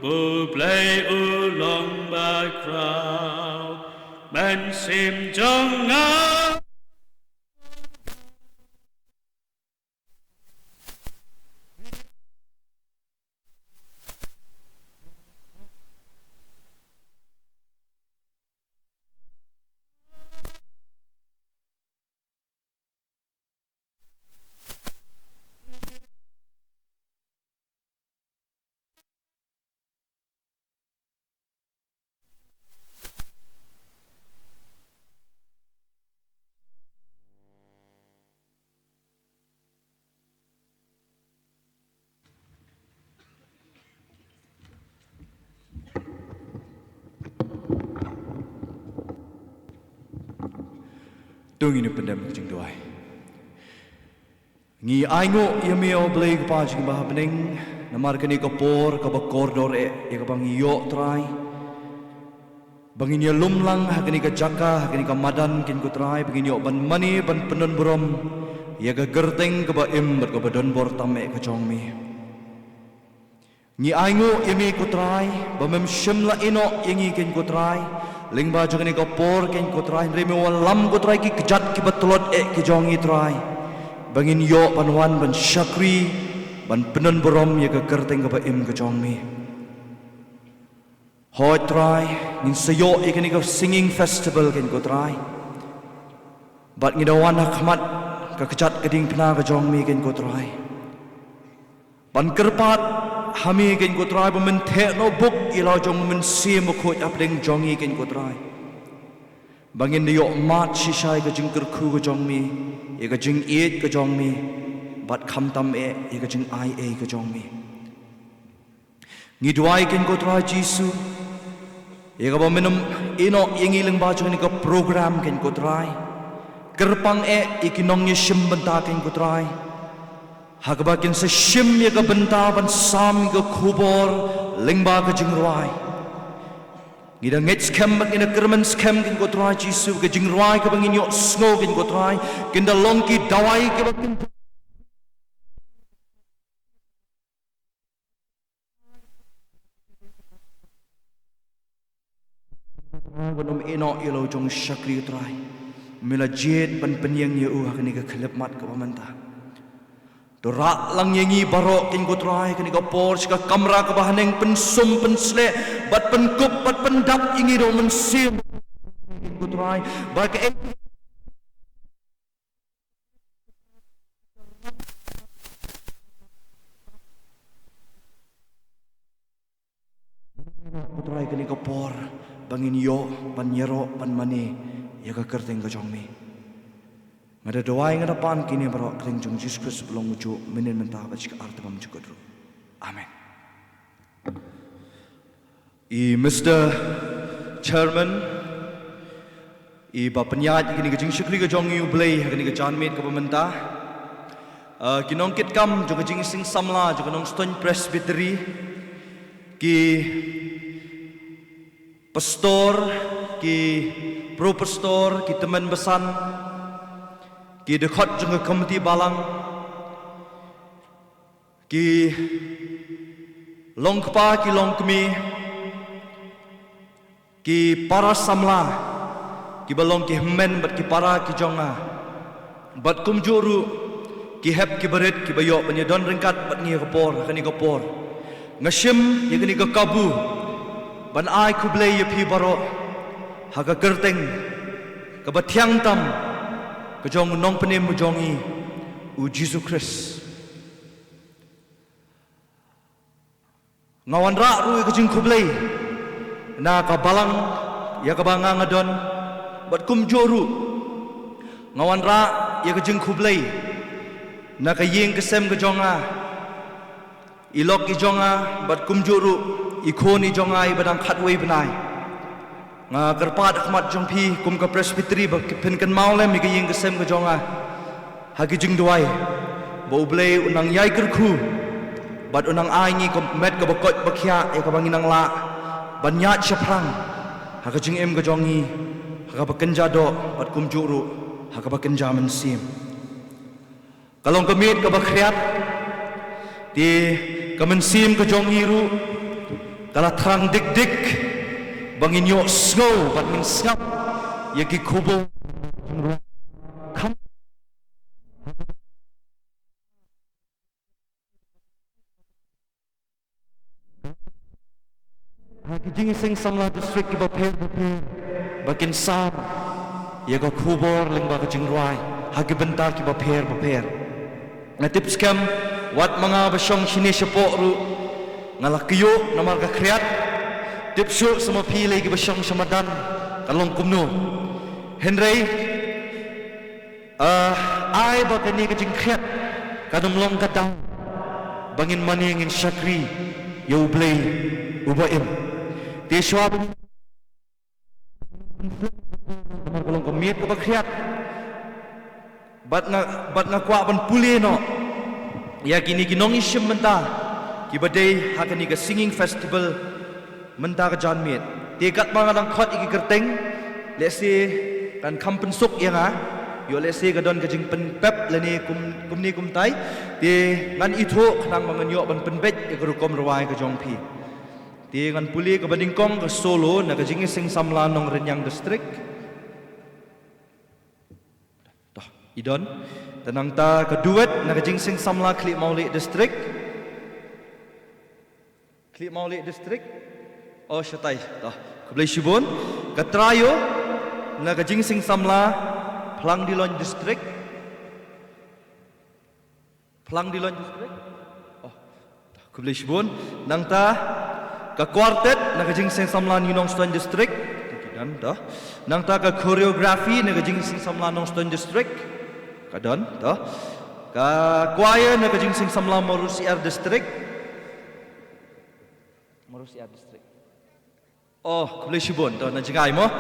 ba U Blei u long bakhraw. Mynsiem jong nga. To ngin ïa pyndem ka jingduwai. Ngi ainguh ïa me, O Blei Kpa jong ngi ba ha bneng, namar kane ka por kaba kordor eh ïa kaba ngi ïoh, Trai, ba ngin ïalum lang ha kane ka jaka, ha kane ka madan, kein ko Trai, ba ngin ïoh ban mane ban pyndon burom ïa ka kyrteng kaba im bad kaba don bor tam eh ka jong me. Ngi ainguh ïa me ko Trai ba mem shym la ïehnoh ïa ngi, kein ko Trai, lyngba jong kane ka por, kein ko Trai, hynrei me wallam ko Trai ki kjat kiba tlot eh ki jong ngi, Trai, ba ngin ïoh ban wan ban shakri, ban pyndon burom ïa ka kyrteng kaba im ka jong me. Hooid Trai, ngin sa ïoh ïa kane ka singing festival, kein ko Trai, bad ngi da wan ha khmat ka kjat ka diengphna ka jong me, kein ko Trai, ban kyrpad ha me, kein ko Trai, ba men theh noh buk ïa la jong u Mynsiem Bakhuid ha pdeng jong ngi, kein ko Trai, ba ngin da ïoh mad shisha ïa ka jingkyrkhu ka jong me, ïa ka jingïeit ka jong me, bad khamtam eh ïa ka jingai ei ka jong me. Ngi duwai, kein ko Trai Jisu, ïa kaba men ym ïehnoh ïa ngi lyngba jong kane ka program, kein ko Trai. Kyrpang eh ïa ki nongïashim bynta, kein ko Trai, ha kaba kin sa shim ïa ka bynta ban sam ïa ka khubor lyngba ka jingrwai. Ngi da ngeit skhem bad ngi da kyrmen skhem, kein ko Trai Jisu, ka jingrwai kaba ngin ïohsngew, kein ko Trai, kin da long ki dawai kiba kin Trai, ban ym ïehnoh ïa la u jong u shakri, Trai. Me la jied ban pynïeng ïa u ha kane ka khyllipmat kaba mynta. To rah lang ïa ngi baroh, kein ko Trai, kane ka por sha ka kamra kaba haneng, pynsum pynsleh bad pynkup bad pyndap ïa ngi da u Mynsiem, kein ko Trai, ba ka Ko Trai, kane ka por ba ngin ïoh ban ïaroh ban mane ïa ka kyrteng ka jong me. Nga da duwai, nga da pan kine baroh ha kyrteng jong Jisu Khrist ba long uju mynnin mynta bad shi ka ar te bymjukut ruh. Amen. I Mister Chairman, i ba pynïaid ïa kane ka jingshakri ka jong ngi U Blei ha kane ka janmiet kaba mynta. Ah, ki nongkitkam jong ka Jingïaseng Samla jong ka Nongstoiñ Presbytery, ki pastor, ki pro pastor, ki tymmen basan, ki dkhot jong ka komiti balang, ki longkpa, ki longkmie, ki para samla, kiba long ki hynmen bad ki para ki jong nga, bad kumjuh ruh ki hep ki barit kiba ïoh ban ïadon ryngkat bad ngi ha ka por, ha kane ka por. Nga shim ïa kane ka kabu ban ai khublei ïa phi baroh ha ka kyrteng kaba thiang tam ka jong u Nongpynim ka jong ngi, U Jisu Khrist. Nga wanrah ruh ïa ka jingkhublei na ka balang ïa kaba nga nga don, bad kumjuh ruh nga wanrah ïa ka jingkhublei na ka ïing ka sem ka jong nga, i lok i jong nga, bad kumjuh ruh i khun i jong nga iba dang khatwei bnai. Nga kyrpad ha khmat jong phi kum ka Presbytery ba phin kynmaw lem ïa ka ïing ka sem ka jong nga ha ki jingduwai, ba U Blei un nang ïai kyrkhu bad un nang ai ngi ka met kaba koit ba khiah ïa kaba ngin nang lah ban ïaid shaphrang ha ka jingim ka jong ngi ha kaba kynja doh bad kumjuh ruh ha kaba kynja mynsiem. Ka long ka miet kaba khriat, te ka mynsiem ka jong ngi ruh ka la thrang dik dik ba ngin ïohsngew bad ngin sngap ïa ki khubor. Kham ha ki Jingïaseng Samla District kiba pher ba pher ba kin sam ïa ka khubor lyngba ka jingrwai ha ki bynta kiba pher ba pher. Nga tip skhem wat ma nga ba shong shane shapoh ruh nga la kyiuh namar ka khriat. Tip shuh sa ma phi lei kiba shong sha madan ka long kumno. Hynrei Ah, ai ba kane ka jingkhriat kan ym long ka daw ba ngin mane ngin shakri ïa U Blei uba im. Te shuwa ba ngin, namar ka long ka miet kaba khriat, bad nga, bad nga kwah ban pule noh ïa kine ki nongïashim bynta kiba dei ha kane ka singing festival mynta ka janmiet. Te katba nga dang khot ïa ki kyrteng, lehse kan kham pynsuk ïa nga, ïoh lehse ka don ka jingpynpep lane kum, kumne kumtai. Te ngan ithuh khnang ba ngan ïoh ban pynbeit ïa ka rukom rwai ka jong phi. Te ngan pule kaba nyngkong ka solo na ka Jingïaseng Samla Nongrynïang District. To, i don. Te nangta ka duet na ka Jingïaseng Samla Khlieh Mawlieh District. Khlieh Mawlieh District. Oh, shatai. To, khublei shibun. Ka trio na ka Jingïaseng Samla Phlang Diloin District. Phlang Diloin District. Oh, khublei shibun. Nangta ka quartet na ka Jingïaseng Samla New Nongstoiñ District. Thank you, Dan. To. Nangta ka choreography na ka Jingïaseng Samla Nongstoiñ District. Ka don. To. Ka choir na ka Jingïaseng Samla Mawryngkneng District. Mawryngkneng District. Oh, khublei shibun. To, na jngai mo.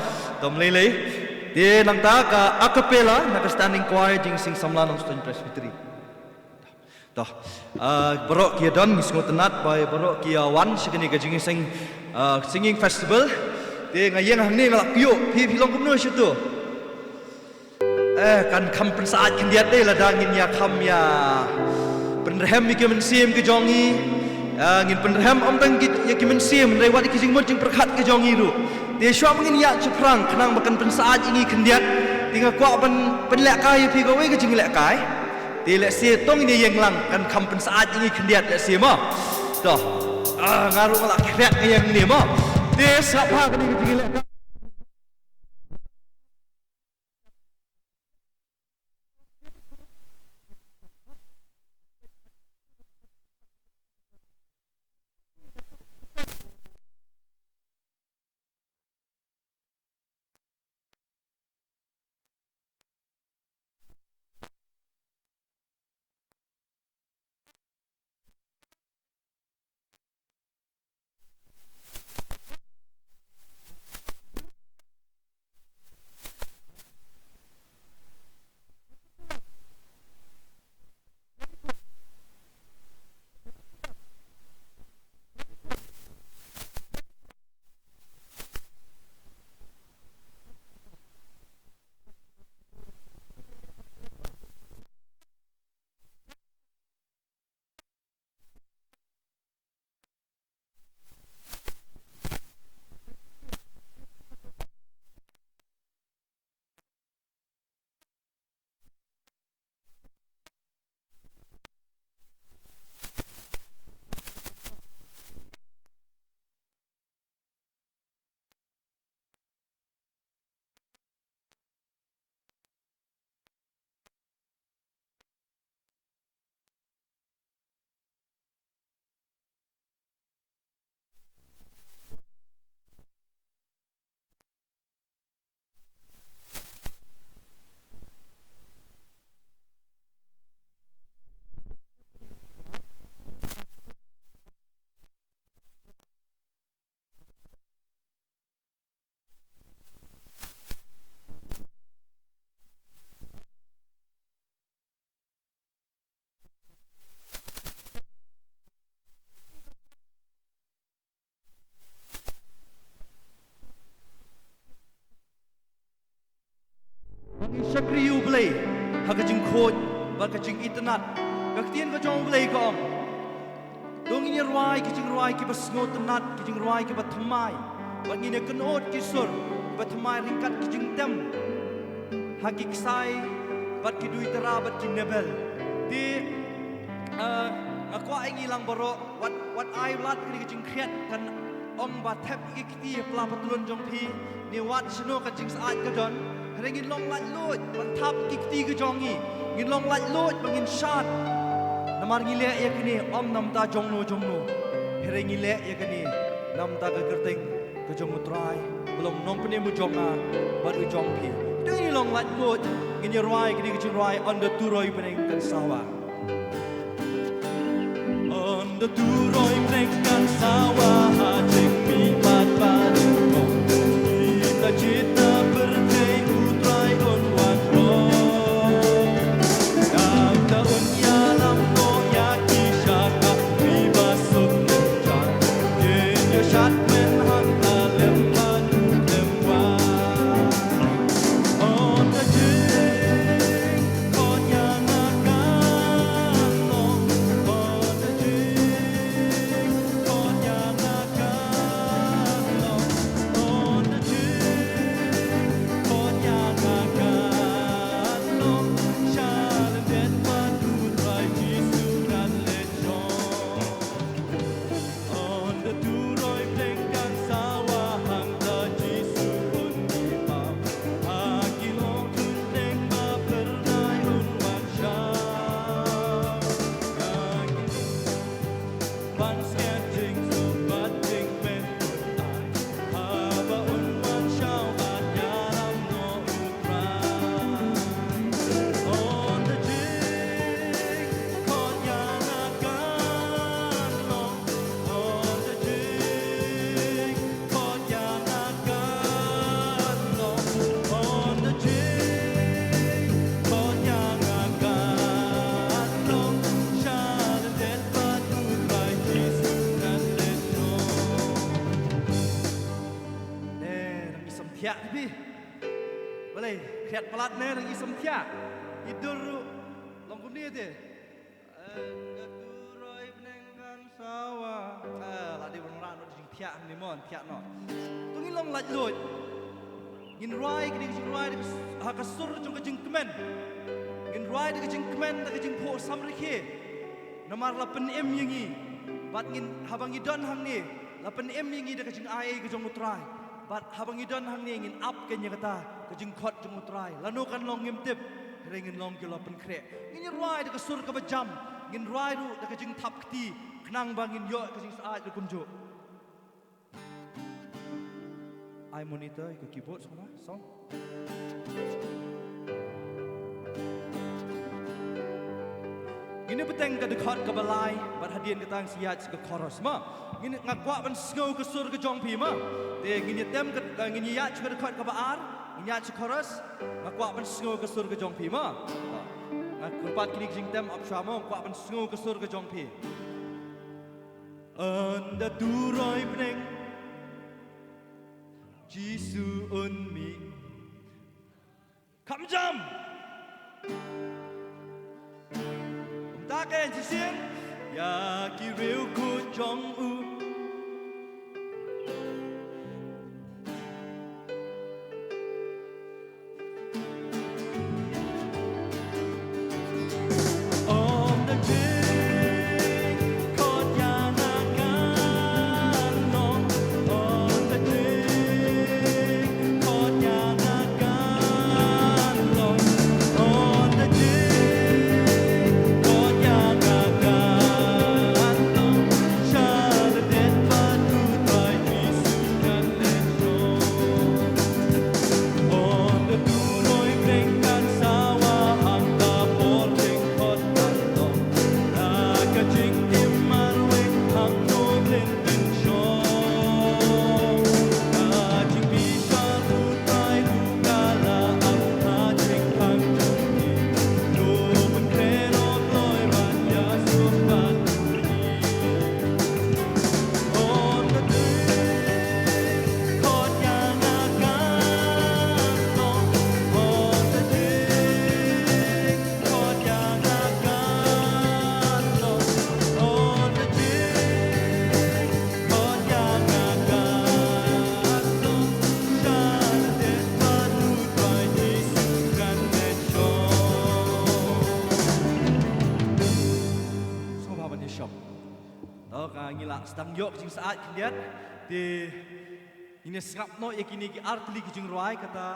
To, ym lei lei. Te nangta ka a cappella na ka Standing Choir Jingïaseng Samla Nongstoiñ Presbytery. To. Ah, baroh ki ïa don, ngi sngewtynnat ba baroh ki ïa wan sha kane ka Jingïaseng, ah, Singing Festival. Te nga ïeng hangne nga la kyiuh, phi, phi long kumno shuh to? Eh, kan kham pynsyaid khyndiat de lada ngin ïa kham ïa pynrhem ïa ki mynsiem ki jong ngi. Eh, ngin pynrhem ym tang ki, ïa ki mynsiem, hynrei wat ïa ki jingmut jingpyrkhat ki jong ngi ruh. Te shuwa ba ngin ïaid shaphrang khnang ba kan pynsyaid ïa ngi khyndiat. Te nga kwah ban pynlehkai ïa phi kawei ka jinglehkai. Te lehse to ngin ïeng lang kan kham pynsyaid ïa ngi khyndiat lehse mo. To. Ah, nga ruh nga la khriat nga ïeng ne mo. Te sngap ha kane ka jinglehkai. Ka jingitynnad. Ka ktien ka jong U Blei ka ong, to ngin ïa rwai ki jingrwai kiba sngewtynnad, ki jingrwai kiba thymmai. Bad ngin ïa kynnoh ki sur kiba thymmai ryngkat ki jingtem ha ki ksai bad ki duitara bad ki nebel. Te, eh, nga kwah ïa ngi lang baroh, wat, wat ai lad kane ka jingkhriat kan ong ba thep ïa ki kti ha pla patlun jong phi, ne wat shano ka jingsyaid ka don. Hynrei ngin long laitluid ban thap ïa ki kti ka jong ngi. Ngin long laitluid ba ngin shad. Namar ngi leh ïa kane ym namar jong no jong no. Hynrei ngi leh ïa kane namar ka kyrteng ka jong U Trai, ba long Nongpynim u jong nga bad u jong phi. Te ngin long laitluid, ngin ïa rwai kane ka jingrwai, Ynda u turoi bneng kan sawa. Ynda u turoi bneng kan sawa ha jingmihpat bad u kong, kita jita pyrthei U Trai un wan roi. Nangta un ïalam noh ïa ki shaka kiba suk jan, kin ïoh shad kmen hangta lem bad lem wan. Ne, nang i samthiah phi. Balei, khriat palat ne, nang i samthiah. I dur ruh long kumne te. Ynda u turoi bneng kan sawa. Ah, la dei ban rah noh jingthiah hangne mo, thiah noh. To ngin long laitluid. Ngin rwai kane ka jingrwai da ka s-, ha ka sur jong ka jingkmen. Ngin rwai da ka jingkmen, da ka jingphuh samrkhie. Namar la pynim ïa ngi. Bad ngin, haba ngi don hangne, la pynim ïa ngi da ka jingai ka jong U Trai. Bad haba ngi don hangne ngin ap kane ïa kata ka jingkhot jong U Trai. Lano kan long ngim tip. Hynrei ngin long ki la pynkhreh. Ngin ïa rwai da ka sur kaba jam. Ngin rwai ruh da ka jingthap kti. Khnang ba ngin ïoh ka jingsyaid ruh kumjuh. Ai monitor, ïa ka keyboard sngewbha, song. Ngin ïa bteng ka dkhot kaba lai, bad hadien kata ngin sa ïaid sha ka chorus, ma. Ngin, nga kwah ban sngew ka sur ka jong phi, ma. Te ngin ïa tem ka, eh, ngin ïa ïaid sha ka dkhot kaba ar, ngin ïaid sha ka chorus, nga kwah ban sngew ka sur ka jong phi, ma. Nga kyrpad kine ki jingtem ap shuwa mo, nga kwah ban sngew ka sur ka jong phi. Ynda u turoi bneng, Jisu un mih. Kham jam. Kumta kein shisien. Ïa ki riewkhuid jong u. Sdang ïoh ka jingsyaid khyndiat, te ngin ïa sngap noh ïa kine ki artylli ki jingrwai, kata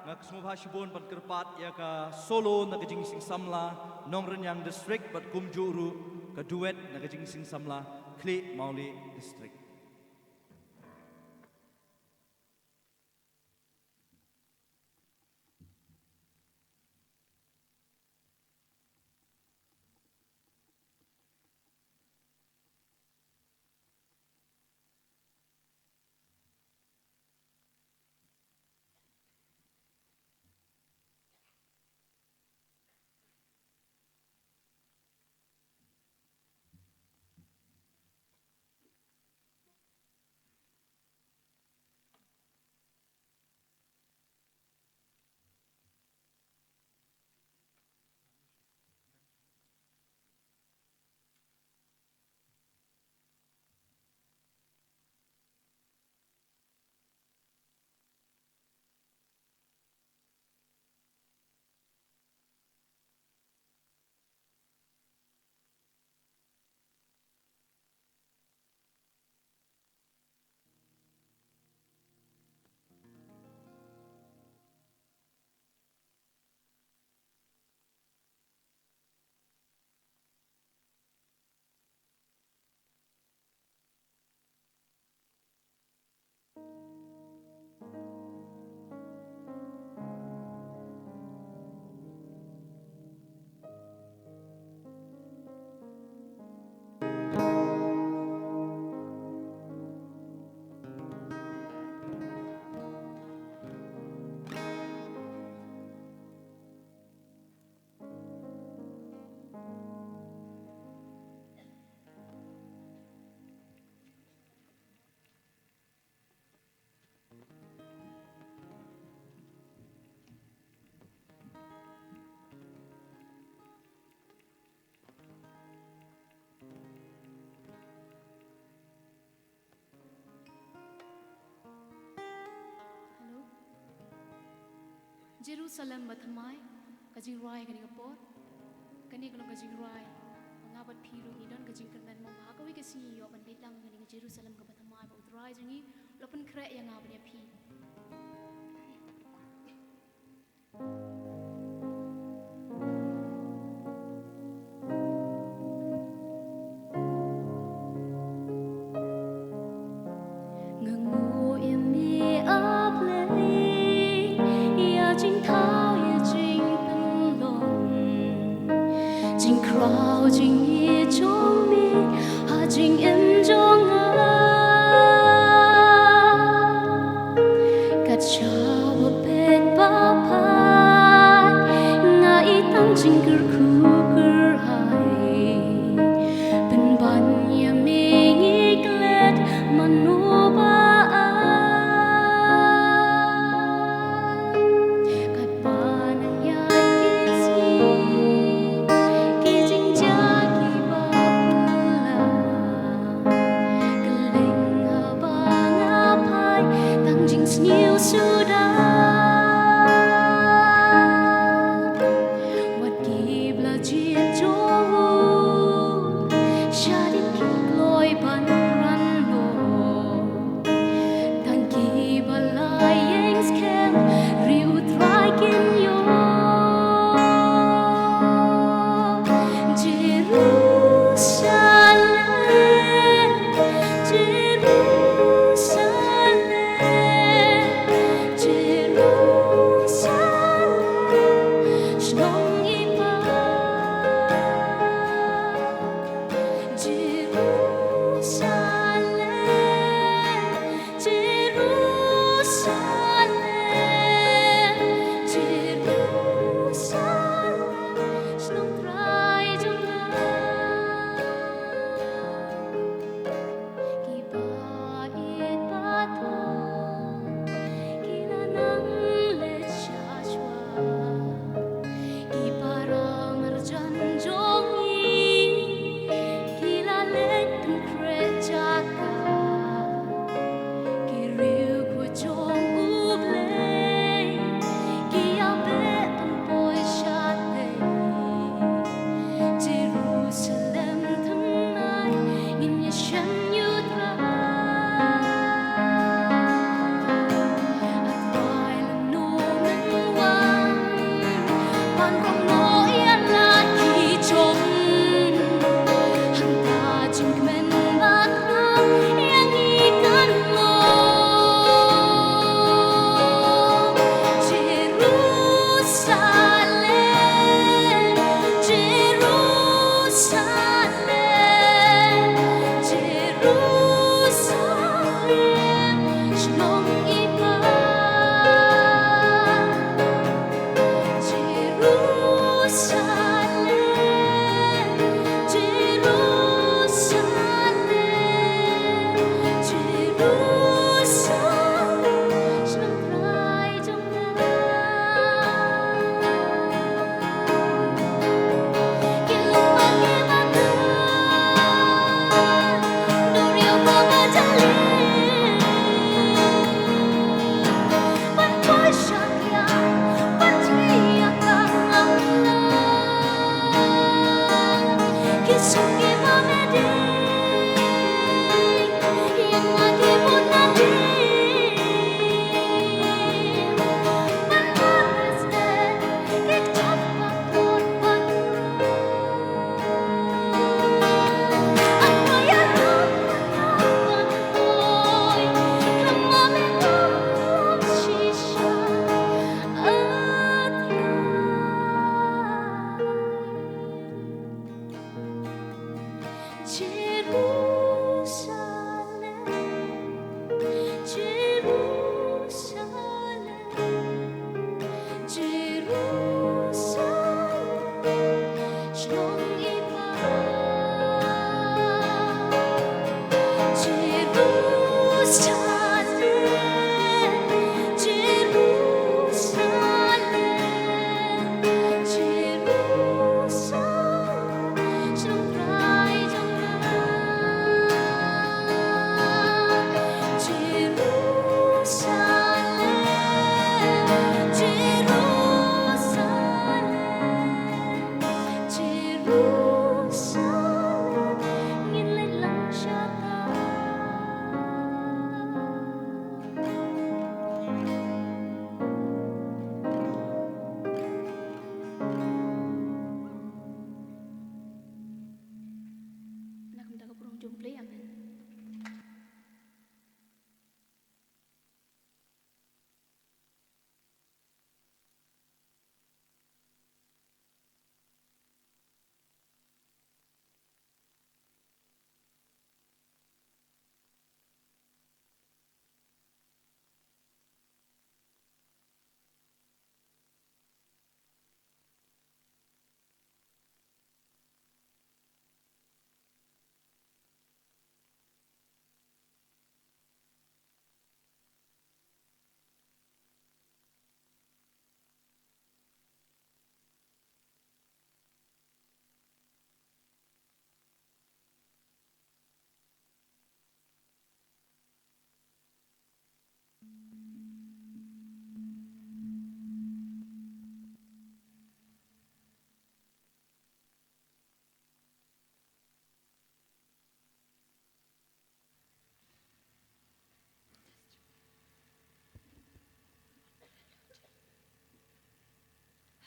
nga sngewbha shibun ban kyrpad ïa ka solo na ka jingsing samla Nongrynïang District bad kumjuh ruh ka duet na ka jingsing samla Khlieh Mawlieh District. Hello. Jerusalem bathymmai, ka jingrwai kane ka por. Kane ka long ka jingrwai ba nga bad phi ruh ngi don ka jingkyrmen mo ba ha kawei ka sngi ïoh ban leit lang kane ka Jerusalem ka bathymmai ba U Trai jong ngi u la pynkhreh ïa nga bad ïa phi. Nga nguh ïa me A Blei, ïa jingthaw ïa jingpynlong, jingkhraw jingïeit jong me ha jingim jong nga. Kat shaba peit ba phai, nga i tang jingkyrkhu kyrhai. Pynban ïa me ngi klet mano ba ai. Katba nang ïaid ki sngi, ki jingjia kiba phylla. Kylleng haba nga phai, tang jingsniew suda. Wat ki ba la jied jong u, shadien ki kloi ban ran noh. Tang kiba la ïeng skhem, ri U Trai kin ïoh. Jerusalem, Jerusalem, Jerusalem.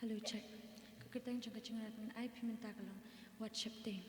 Hello, check. Ka kyrteng jong ka jingrwai ngan ai phi mynta ka long Wat Sheptieng.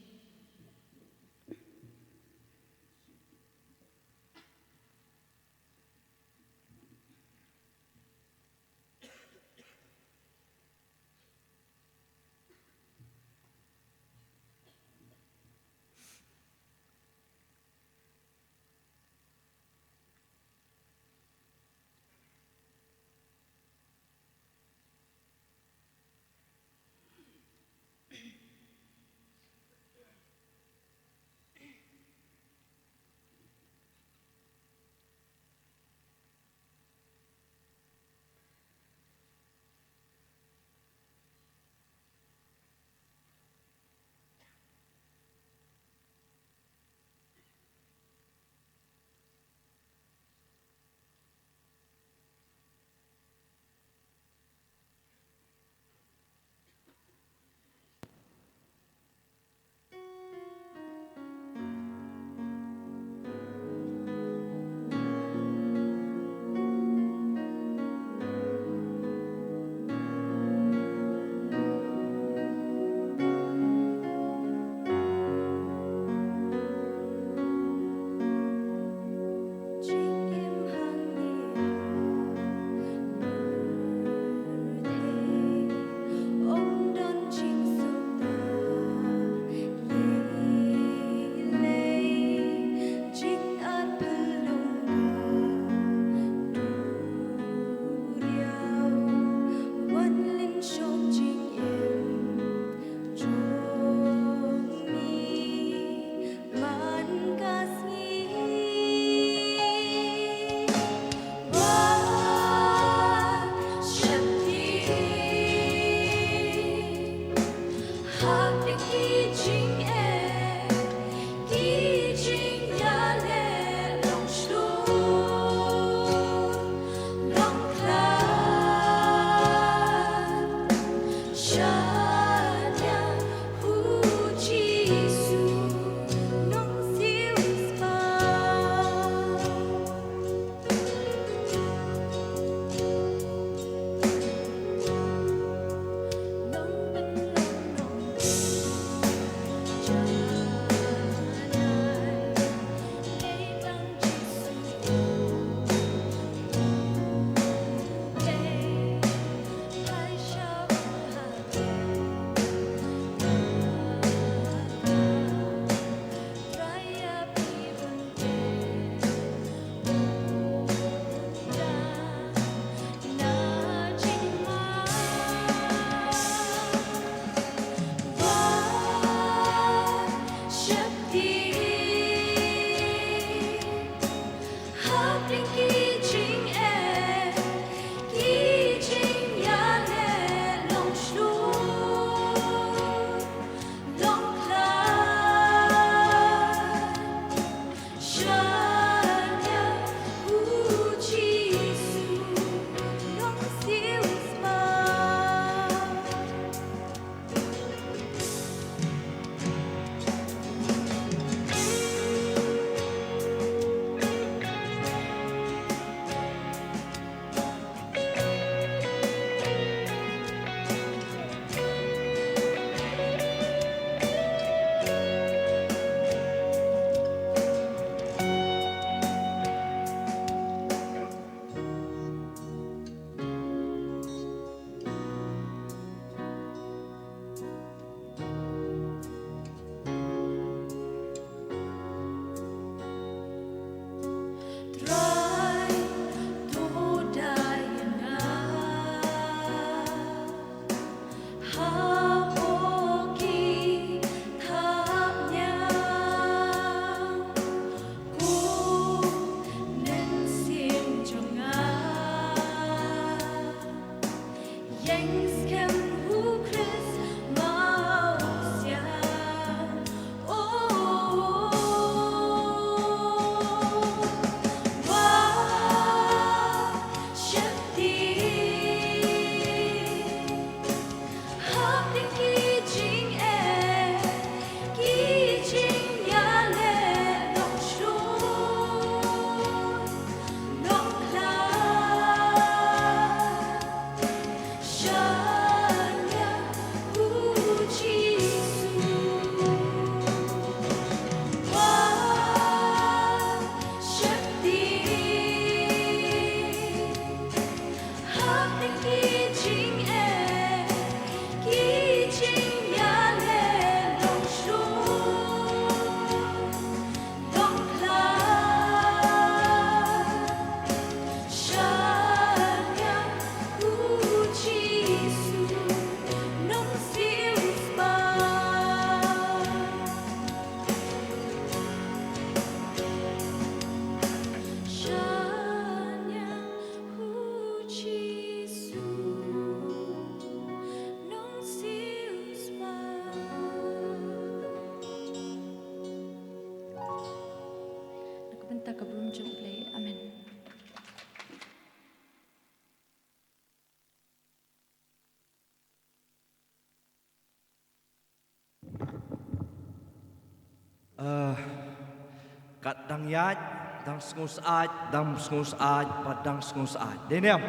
Ïaid, dang sngewsyaid, dang sngewsyaid, bad dang sngewsyaid. Dei ne em?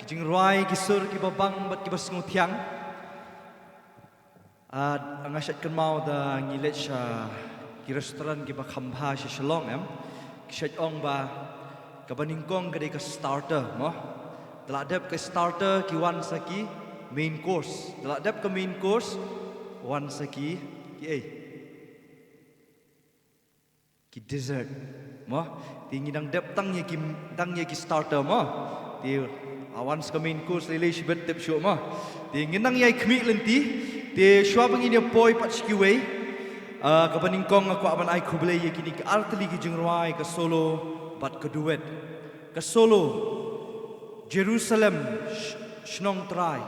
Ki jingrwai, ki sur, kiba bang, bad kiba sngewthiang. Ah, nga shait kynmaw da ngi leit sha ki restaurant kiba kham bha sha Shillong em. Ki shait ong ba kaba nyngkong ka dei ka starter, mo. Da la dep ka starter ki wan sa ki main course. Da la dep ka main course, wan sa ki, ki ei. Ki dessert, mo. Te ngi dang dep tang ïa ki, tang ïa ki starter, mo. Te, ah, wan sa ka main course lei lei shibit tip shuh, mo. Te ngin nang ïai khmih lynti. Te shuwa ba ngin ïa poi pat sha kiwei, ah, kaba nyngkong nga kwah ban ai khublei ïa kine ki artylli ki jingrwai, ka solo bad ka duet. Ka solo: Jerusalem, sh-, shnong Trai,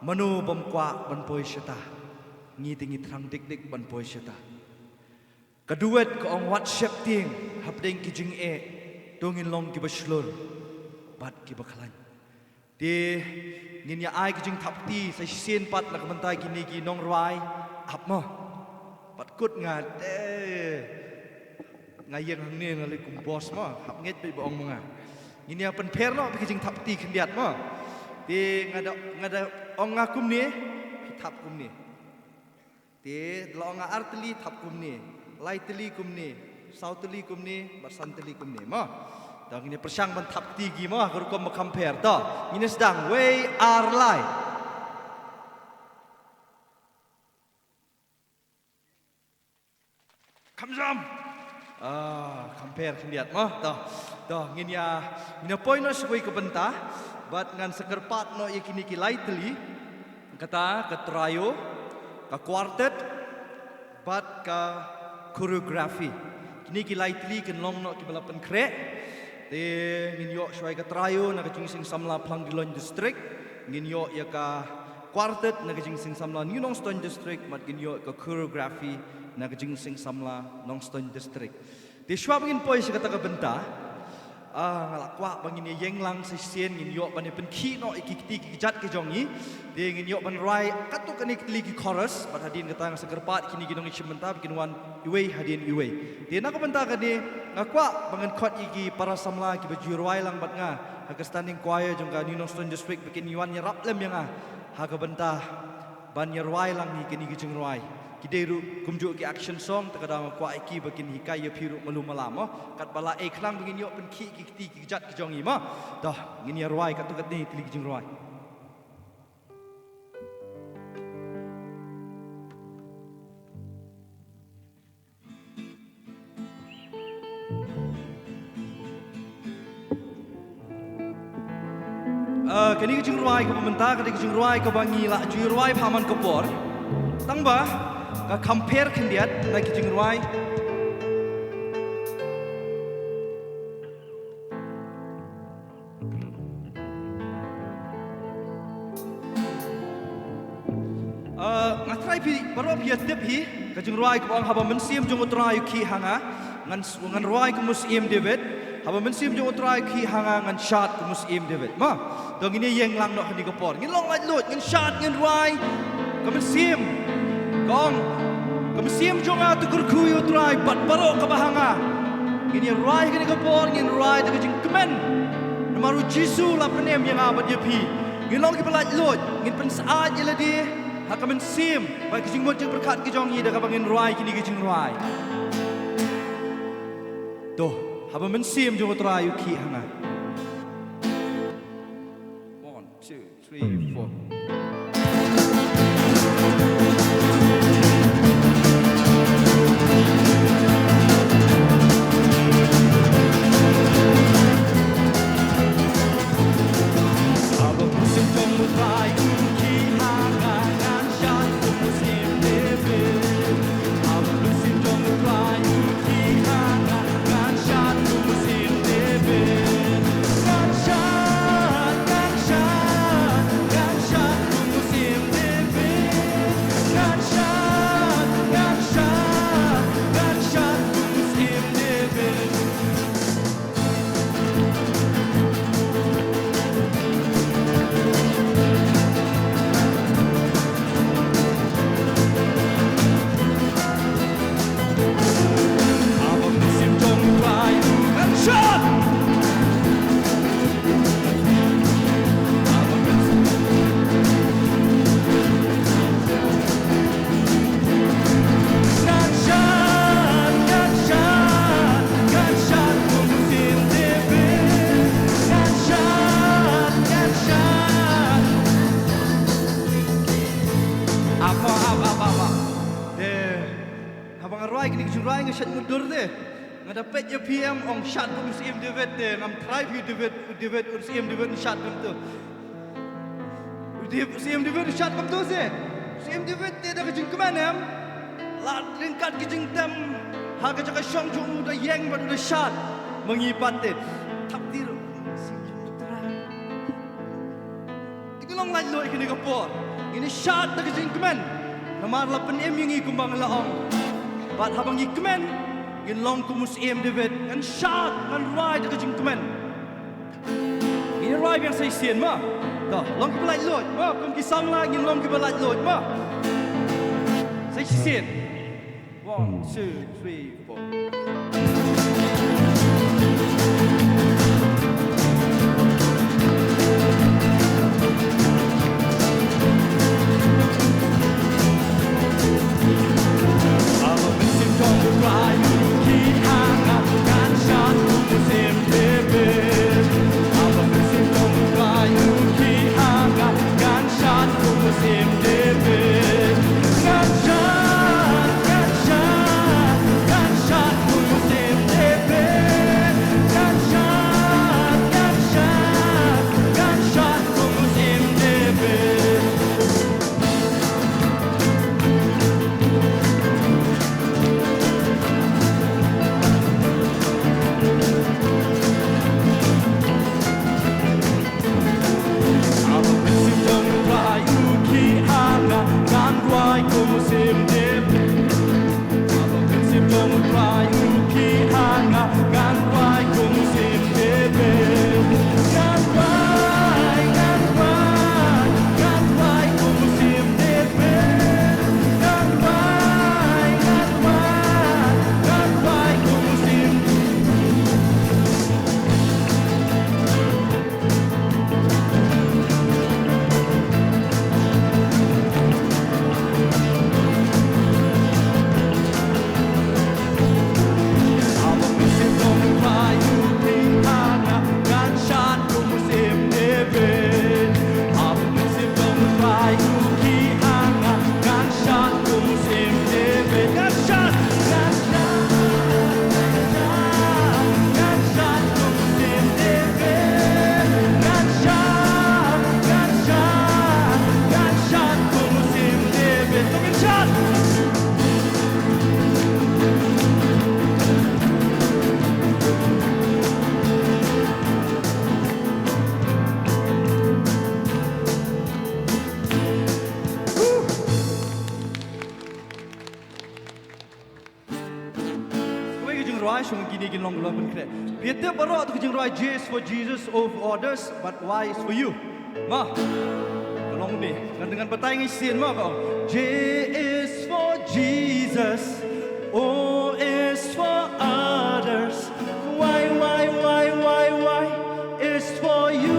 mano bym kwah ban poi shata? Ngi te ngi thrang dik dik ban poi shata. Ka duet ka ong: Wat sheptieng hapdeng ki jingeh, to ngin long kiba shlur bad kiba khlaiñ. Te ngin ïa ai ki jingthap kti sa shisien pat na ka bynta kine ki nongrwai, ap mo. Pat kut nga te nga ïeng hangne nga leit kum boss mo, hap ngeit beit ba ong ma nga. Ngin ïa pynpher noh ki jingthap kti khyndiat mo. Te nga da, nga da ong nga kumne, phi thap kumne. Te da la ong nga ar tylli, thap kumne. Lai tylli kumne. Saw tylli kumne, bad san tylli kumne, mo. To ngin ïa pyrshang ban thap kti ki, mo, ha ka rukom ba kham pher. To ngin ïa sdang, wei, ar, lai. Kham jam. Ah, kham pher khyndiat, mo. To, to ngin ïa, ngin ïa poi noh sha kawei ka bynta. Bad ngan sa kyrpad noh ïa kine ki lai tylli. Kata ka trio, ka quartet, bad ka choreography. Kine ki lai tylli kin long noh kiba la pynkhreh. Te ngin ïoh shuwa ïa ka trio na ka Jingseng Samla Phlang Diloin District. Ngin ïoh ïa ka quartet na ka Jingseng Samla New Nongstoiñ District, bad ngin ïoh ïa ka choreography na ka Jingseng Samla Nongstoiñ District. Te shuwa ba ngin poi sha kata ka bynta, ah, nga la kwah ba ngin ïa ïeng lang sa shisien, ngin ïoh ban ïa pynkhih noh ïa ki kti ki kjat ki jong ngi. Te ngin ïoh ban rwai katto katne tylli ki chorus, bad hadien kata nga sa kyrpad kine ki nongïashim bynta ba kin wan iwei hadien iwei. Te na ka bynta kane nga kwah ba ngan khot ïa ki para samla kiba ju rwai lang bad nga ha ka standing choir jong ka New Nongstoiñ District ba kin wan ïarap lem ïa nga ha ka bynta ban ïa rwai lang ïa kine ki jingrwai. Ki dei ruh kumjuh ki action song, te ka daw nga kwah ïa ki ba kin hikai ïa phi ruh malu mala mo. Katba la ei khnang ba ngin ïoh pynkhih ki kti ki kjat ki jong ngi mo. To ngin ïa rwai katto katne tylli ki jingrwai. Ah, kane ka jingrwai kaba mynta, kane ka jingrwai kaba ngi la ju rwai ha man ka por. Tang ba ka kham pher khyndiat na ki jingrwai. Ah, nga trai phi baroh phi ïa tip hi ka jingrwai kaba ong: Haba mynsiem jong U Trai u khih ha nga, ngan s-, ngan rwai kum u syiem David. Haba mynsiem jong U Trai u khih ha nga, ngan shad kum u syiem David. Ma, to ngin ïa ïeng lang noh ha kane ka por. Ngin long laitluid, ngin shad, ngin rwai. Ka mynsiem ka ong: Ka mynsiem jong nga to kyrkhu ïa U Trai bad baroh kaba ha nga. Ngin ïa rwai ha kane ka por, ngin rwai da ka jingkmen. Namar U Jisu u la pynim ïa nga bad ïa phi. Ngin long kiba laitluid, ngin pynsyaid ïa lade ha ka mynsiem bad ka jingmut jingpyrkhat ka jong ngi da kaba ngin rwai kine ki jingrwai. To, haba mynsiem jong U Trai u khih ha nga. One, two, three, four. Shait mutdur te. Nga da peit ïa phi em, ong shad kum u Syiem David te, ngam tharai phi u David, u David, u Syiem David u shad kumto. U Dav-, u Syiem David u shad kumto se. U Syiem David te da ka jingkmen em. La ryngkat ka jingtem. Ha ka jaka shong jong u da ïeng bad u da shad. Ma ngi pat te. Thap ti ruh. Te ngi long laitluid kine ka por. Ngin ïa shad da ka jingkmen. Namar la pynim ïa ngi kumba nga la ong. Bad haba ngi kmen, ngin long kum u Syiem David. Ngan shad, ngan rwai da ka jingkmen. Ngin ïa rwai biang sa shisien ma. To, long kiba laitluid ma. Kum ki samla ngin long kiba laitluid ma. Sa shisien. One, two, three, four. Kawei ka jingrwai, shong kine kin long, long pynkhreh. Phi tip baroh tu ka jingrwai, J is for Jesus, O for others, but Y is for you. Ma. Ka long ne. Ngan, ngan batai ngi shisien ma ka. J is for Jesus, O is for others, Y, Y, Y, Y, Y is for you,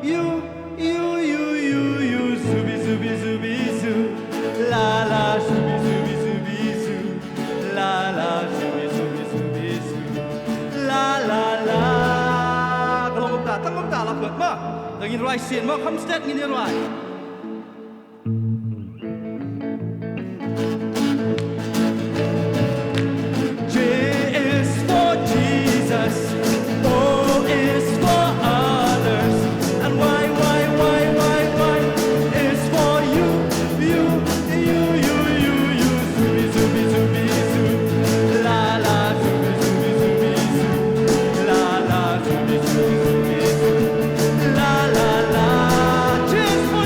you, you, you, you, you. Zubi, zubi, zubi, zoo. La, la, zubi, zubi, zubi, zoo. La, la, zubi, zubi, zubi, zoo. La, la, la. Ka long kumta, tang kumta la kut ma. Tang ngin rwai shisien ma, kham stet ngin rwai. J is for Jesus, O is for others, and Y, Y, Y, Y, Y is for you, you, you, you, you, you. Zubi, zubi, zubi, zoo. La, la, zubi, zubi, zubi, zoo. La, la, zubi, zubi, zubi, zoo. La, la, la. J is for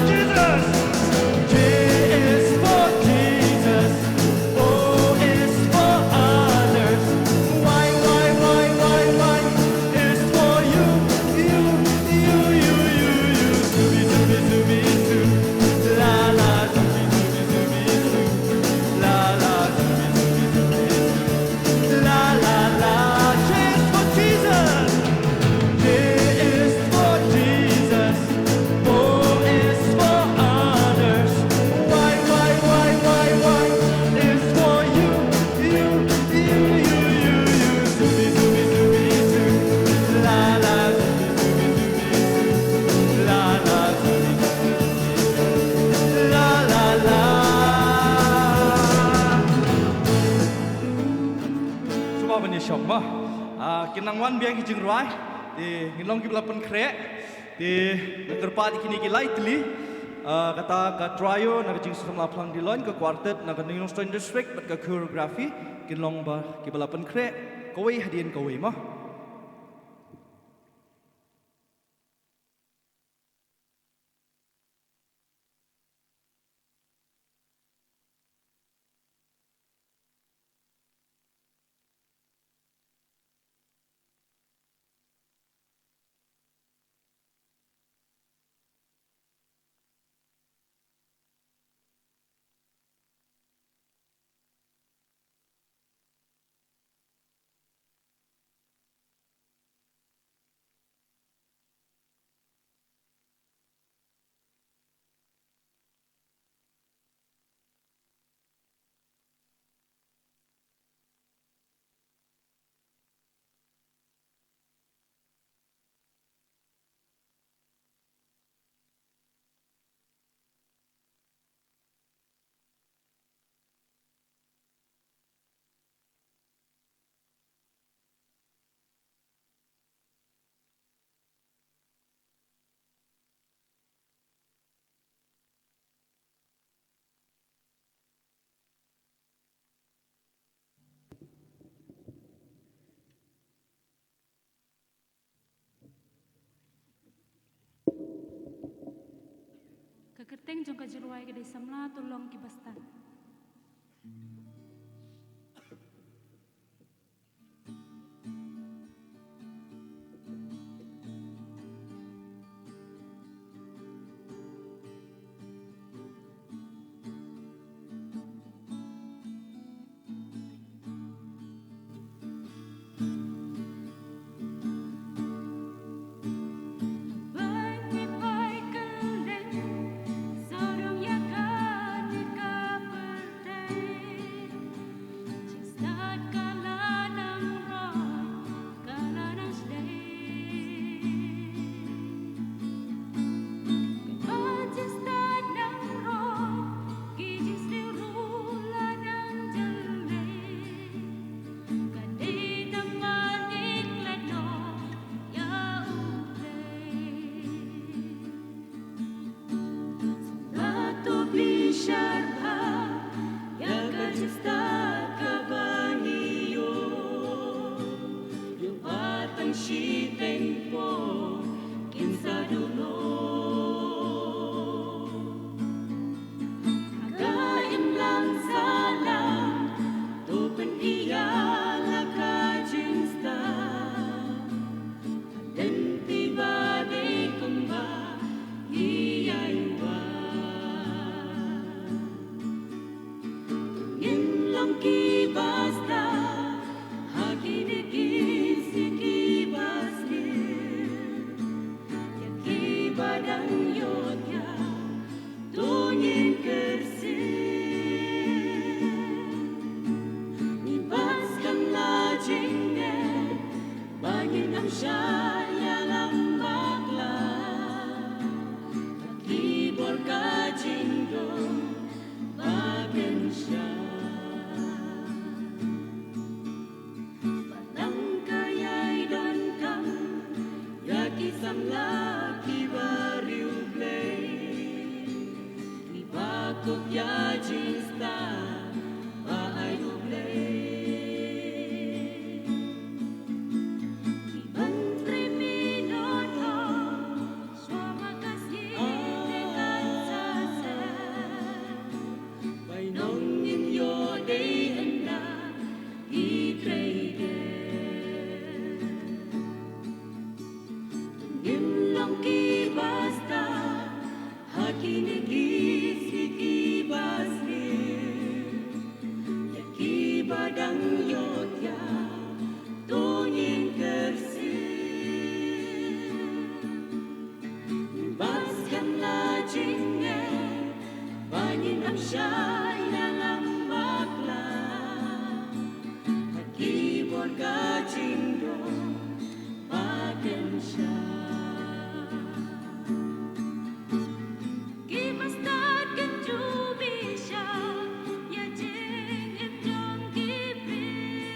Chong mo. Ah, kin nang wan biang ki jingrwai. Te ngin long kiba la pynkhreh. Te nga kyrpad ïa kine ki lai tylli. Ah, kata ka trio na ka jingsamla phlang Diloin, ka quartet na ka New North Eastern District bad ka choreography, kin long ba kiba la pynkhreh kawei hadien kawei mo. Ka kyrteng jong ka jingrwai ka dei Samla To Long Kiba Stad. Nga to bishar bha ïa ka jingstad kaba ngi ïoh. Ïoh ba tang shiteng por kin sa duh noh. Ha ka imlang sahlang to pynïaid ïa ka jingstad. Lynti ba dei kumba ngi ïai wad. Ngin long kiba stad ha kine ki sngi kiba sniew. Ïa kiba dang ïohthiah to ngin kyrsiew. Ngi bad skhem la jingngeit ba ngin ym shah ïalam bakla. Ka ki bor ka jingdon ba kin shah. Ba tang ka ïai donkam ïa ki samla kiba riewblei. Ngi ba kup ïa jingstad ba ai U Blei. Ngi ban trei minot ha shuwa ba ka sngi te kan sa seh. Bainong ngin ïoh dei ynda ki trei de. Ngin long kiba stad ha kine ki sngi kiba sniew. Ïa kiba dang ïohthiah to ngin kyrsiew. Ngi bad skhem la jingngeit ba ngin ym shah ïalam bakla. Ha ki bor ka jingdon ba kin shah. Kiba stad kin ju bishar ïa jingim jong ki briew.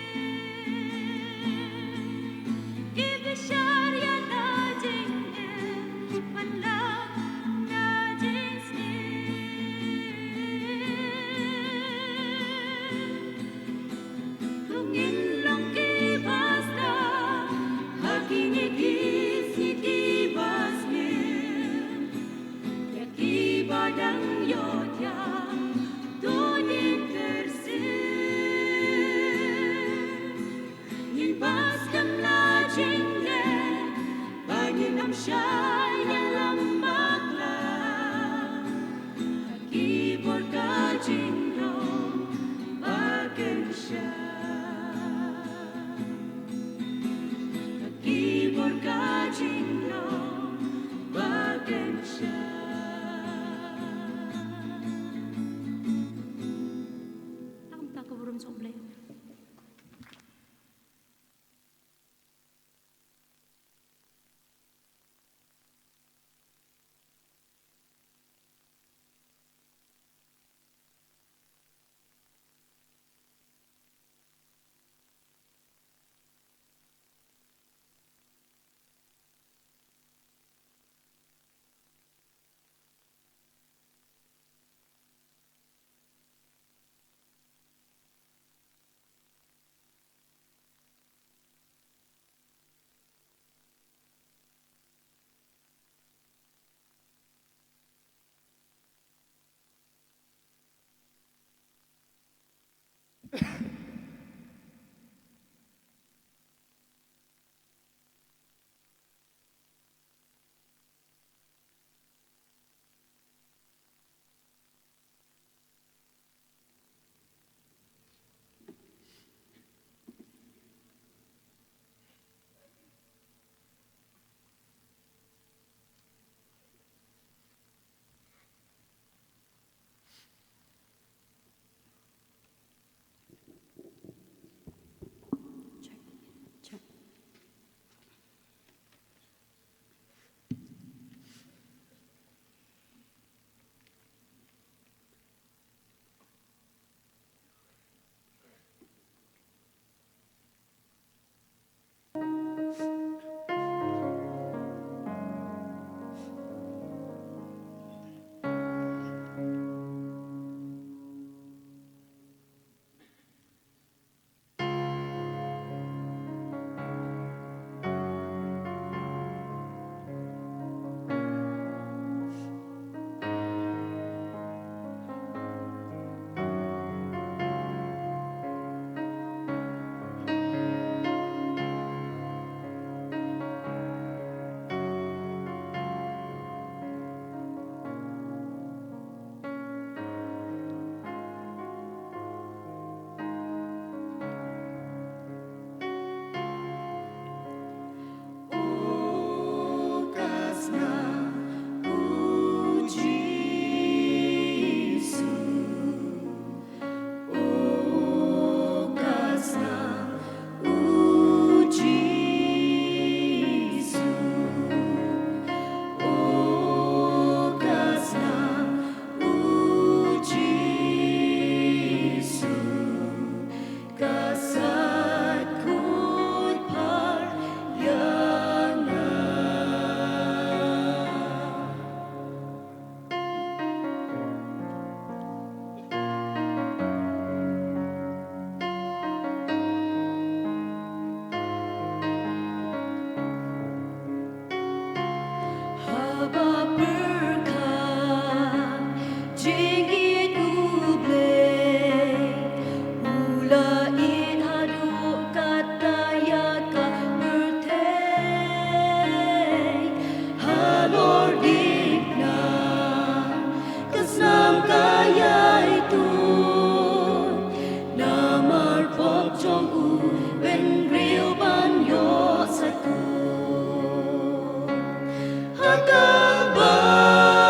Kalbari,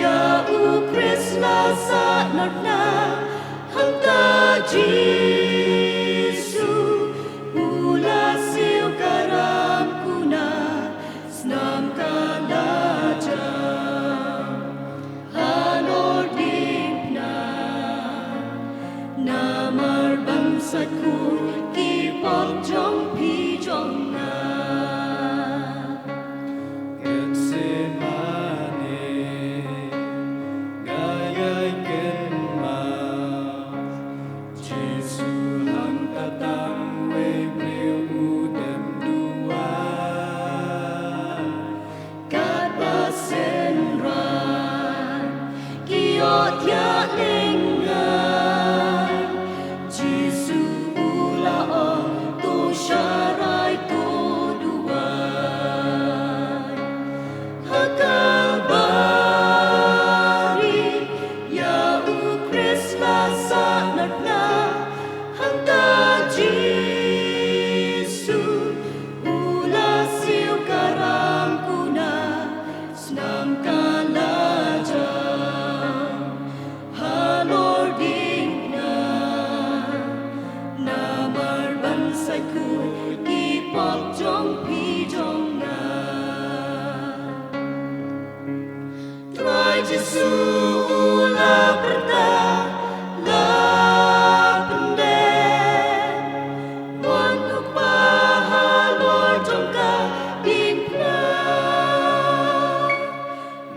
ïa u Khrist la sahnarphna, hangta Jisu u la siew karam kuna, snam ka la jam halor diengphna, namar ban sait khuid ki pop jong phi jong nga. Getsemane, nga ïai kynmaw, Jisu hangta tang uwei briew u dem duwai. Katba synran ki ïohthiah lyngngai, Jisu u la ong, to sharai, to duwai. Ha Kalbari, ïa u Khrist la sahnarphna, hangta Jisu u la siew karam kuna, snam ka la jam halor diengphna, namar ban sait khuid ki pop jong phi jong nga. Trai Jisu u la pyrta, la pyndep, mon u Kpa halor jong ka diengphna.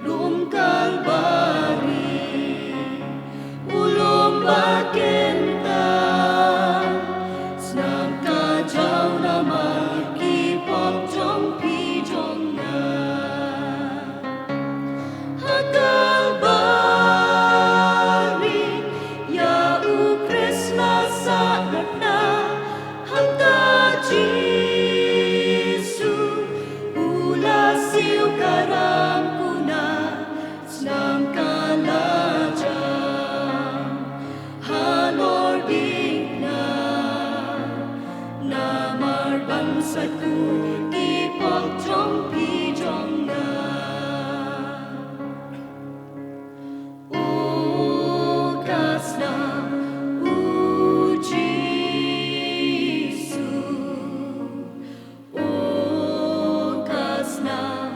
Lum Kalbari, u lum ba kyntang, snam ka jaw namar ki pop jong phi jong nga. Ha Kalbari, ïa u Khrist la sahnarphna, hangta Jisu u la siew karam kuna, snam ka la jam halor diengphna, namar ban sait khuid ki pop jong phi jong nga. O ka snam u Jisu, o ka snam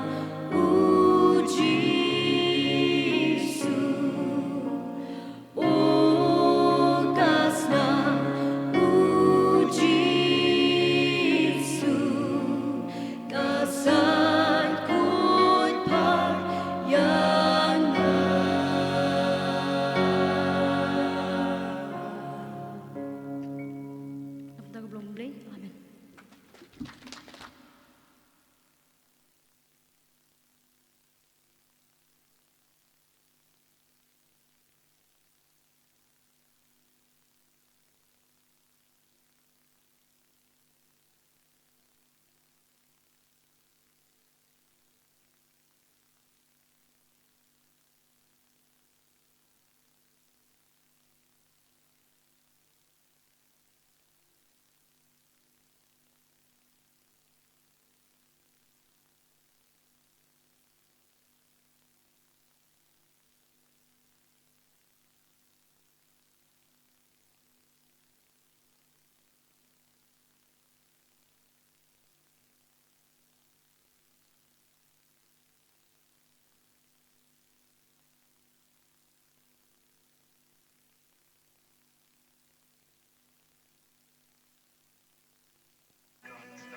u Jisu, o ka snam u Jisu, ka sait khuid pha ïa nga.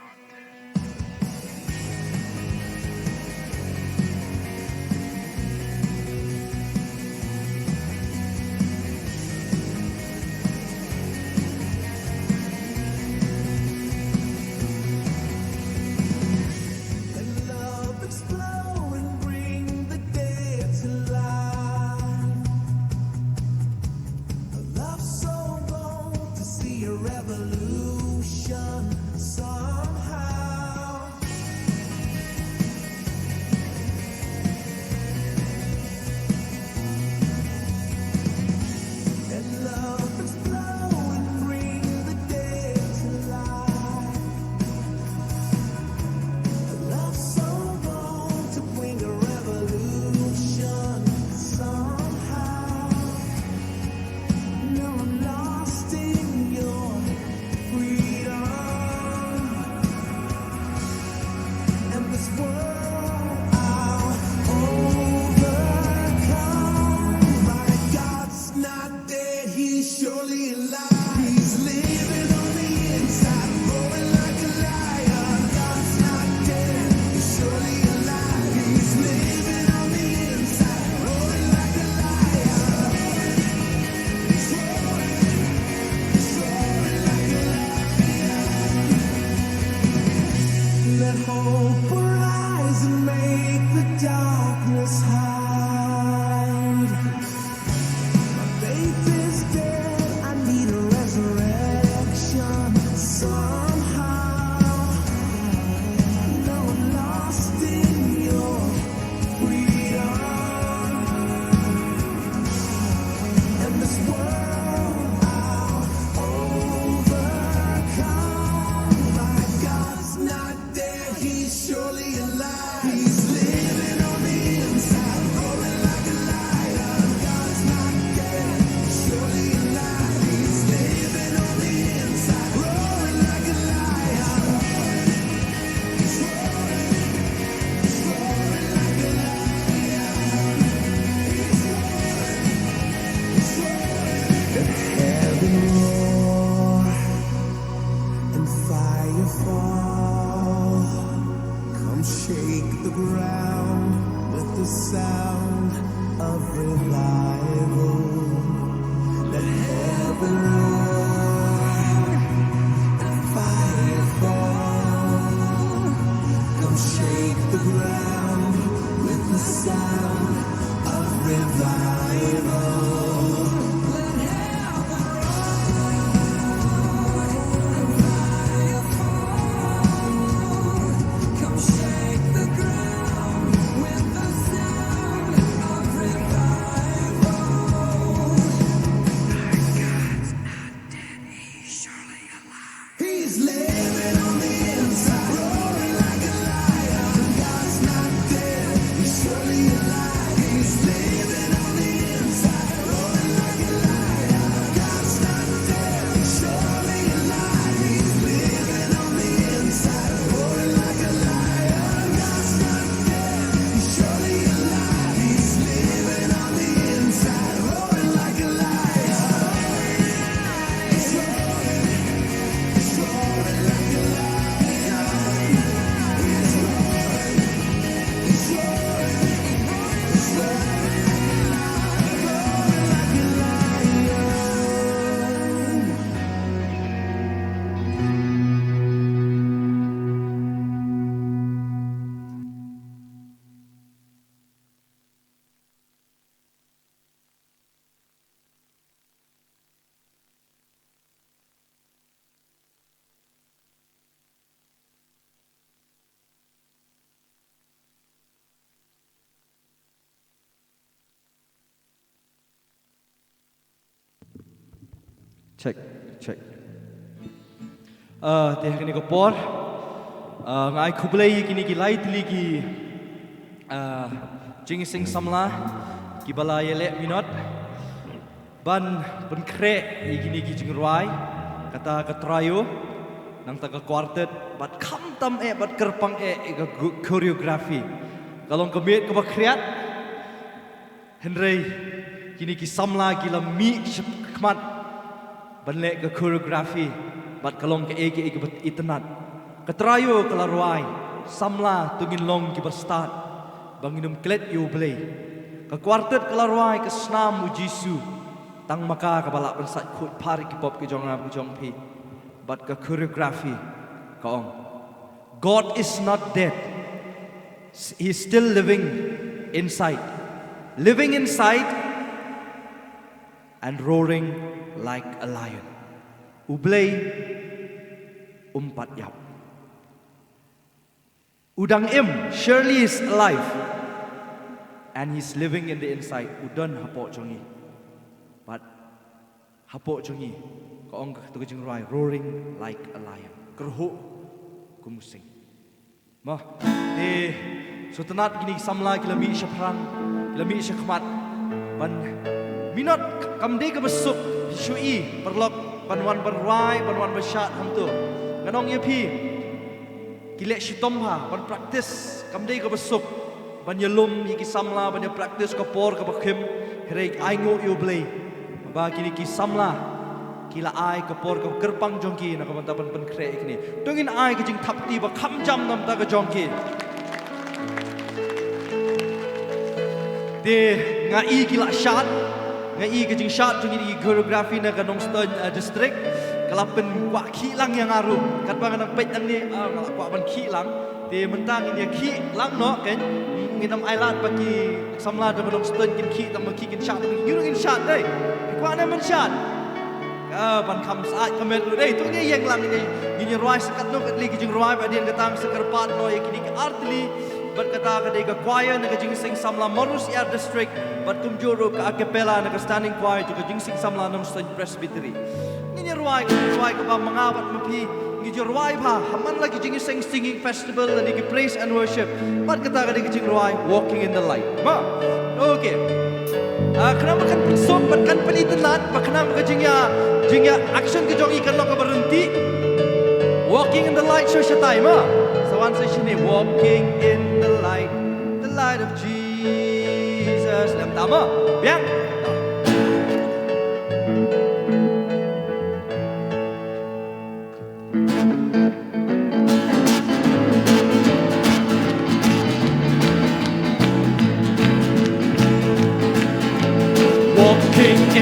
Amen. Let love explode and bring the dead to life. A love so bold to see a revolution somehow. Let love explode and bring the dead to life. A love so Shake the ground with the sound of revival. Let heaven roar and fire fall. Come shake the ground with the sound of revival. Check, check. Uh, te ha kane ka por, uh, nga ai khublei ïa kine ki lai tylli ki, uh, jingïaseng samla kiba la ïaleh minot ban pynkhreh ïa kine ki jingrwai. Kata ka trio, nangta ka quartet, bad khamtam eh bad kyrpang eh ïa ka gu- choreography. Ka long ka miet kaba khriat. Hynrei kine ki samla ki la mih shakhmat ban leh ka choreography, bad ka long kaei kaei kaba itynnad. Ka trio ka la rwai, Samla to ngin long kiba stad ba ngin ym klet ïa U Blei. Ka quartet ka la rwai, Ka Snam U Jisu, tang ma ka kaba lah ban sait khuid phar ïa ki pop ki jong nga ki jong phi. Bad ka choreography ka ong, God is not dead. He's still living inside. Living inside and roaring like a lion. U Blei um pat ïap. U dang im, surely is alive. And he's living in the inside. U don hapoh jong ngi. Bad hapoh jong ngi, ka ong ka tu ka jingrwai, roaring like a lion. Kyrhuh kum u sing. Mo, te sngewtynnad kine ki samla ki la mih shaphrang, ki la mih shakhmat. Ban minot kam dei kaba suk, shu i, paralok, ban wan ban rwai, ban wan ban shad hangto. Ngan ong ïa phi, ki leh shitom bha ban practice, kam dei kaba suk ban ïalum ïa ki samla ban ïa practice ka por kaba khim. Hynrei ai nguh ïa U Blei ba kine ki samla ki la ai ka por kaba kyrpang jong ki na ka bynta ban pynkhreh ïa kine. To ngin ai ka jingthap kti ba kham jam na ka bynta ka jong ki. Te nga i ki la shad, nga i ka jingshad jong ki choreography na ka Nongstoiñ, eh, district. Ka la pynkwah khih lang ïa nga ruh. Katba nga nang peit nangne, ah, nga la kwah ban khih lang. Te mynta ngin ïa khih lang noh, kein ngin ym ailad ba ki samla da ba Nongstoiñ kin khih, tang ba ki kin shad, ngi ruh ngin shad dei. Phi kwah ne ban shad? Ka ban kham sah ka met ruh dei. To ngin ïeng lang, ngin ïa, ngin ïa rwai sa katno katne ki jingrwai ba dien, kata sa kyrpad noh ïa kine ki artylli. Bad kata ka dei ka choir na ka Jingïaseng Samla Mawryngkneng District, bad kumjuh ruh ka a cappella na ka standing choir jong ka Jingïaseng Samla Nongstoiñ Presbytery. Ngin ïa rwai, ngin ïa rwai kaba ma nga bad ma phi ngin ïa rwai bha ha man la ki Jingïaseng Singing Festival lane ki Praise and Worship. Bad kata ka dei ka jingrwai Walking in the Light. Mo. Okay. Ah, khnang ba kan pynsuk bad kan pynitynnad, ba khnang ba ka jingïa, jingïa action ka jong i kan long kaba ryntih. Walking in the Light, shu shatai mo. Sa wan sa shini, Walking in the Light, the light of Jesus. Lem ta mo. Biang.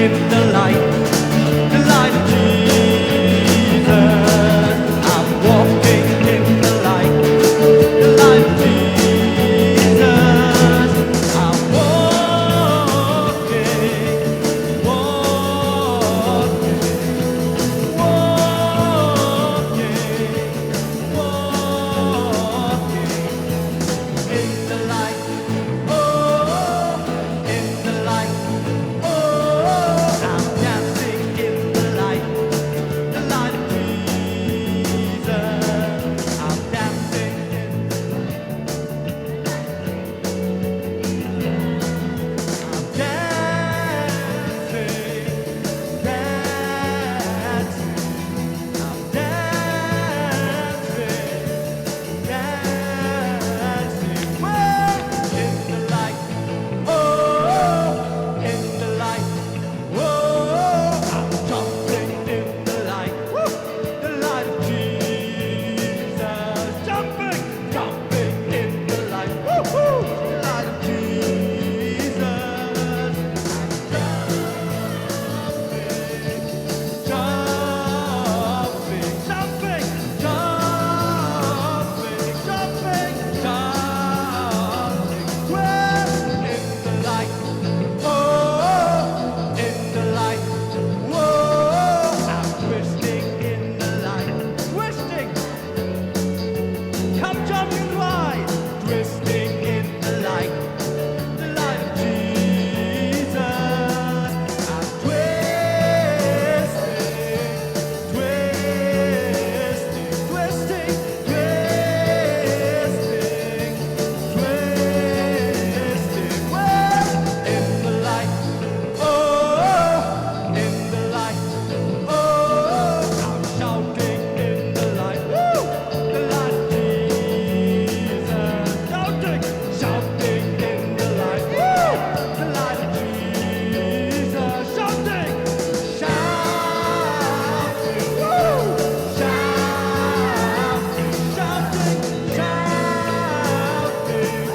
In the light, the light of Jesus. I'm walking in the light, the light of Jesus. I'm walking, walking, walking, walking in the light. Oh, in the light. Oh, I'm dancing in the light. The light of Jesus. I'm dancing in the light. I'm dancing, dancing. I'm dancing, dancing, way in the light. Oh, in the light. Oh, I'm jumping in the light. Woo! The light of Jesus. Jumping, jumping in the light. Woo-hoo! The light of Jesus. Jumping, jumping, jumping, jumping, jumping, jumping. We're in the light. Oh, in the light. Whoa, I'm twisting in the light. Twisting. Come, John Gilroy. Twisting in the light. The light of Jesus. I'm twisting, twisting, twisting, twisting, twisting. We're in the light. Oh, in the light. Oh, I'm shouting in the light. Woo! The light of Jesus. Shouting, shouting in the light. Woo! The light of Jesus. Shouting, shouting. Woo! Shouting, shouting, shouting.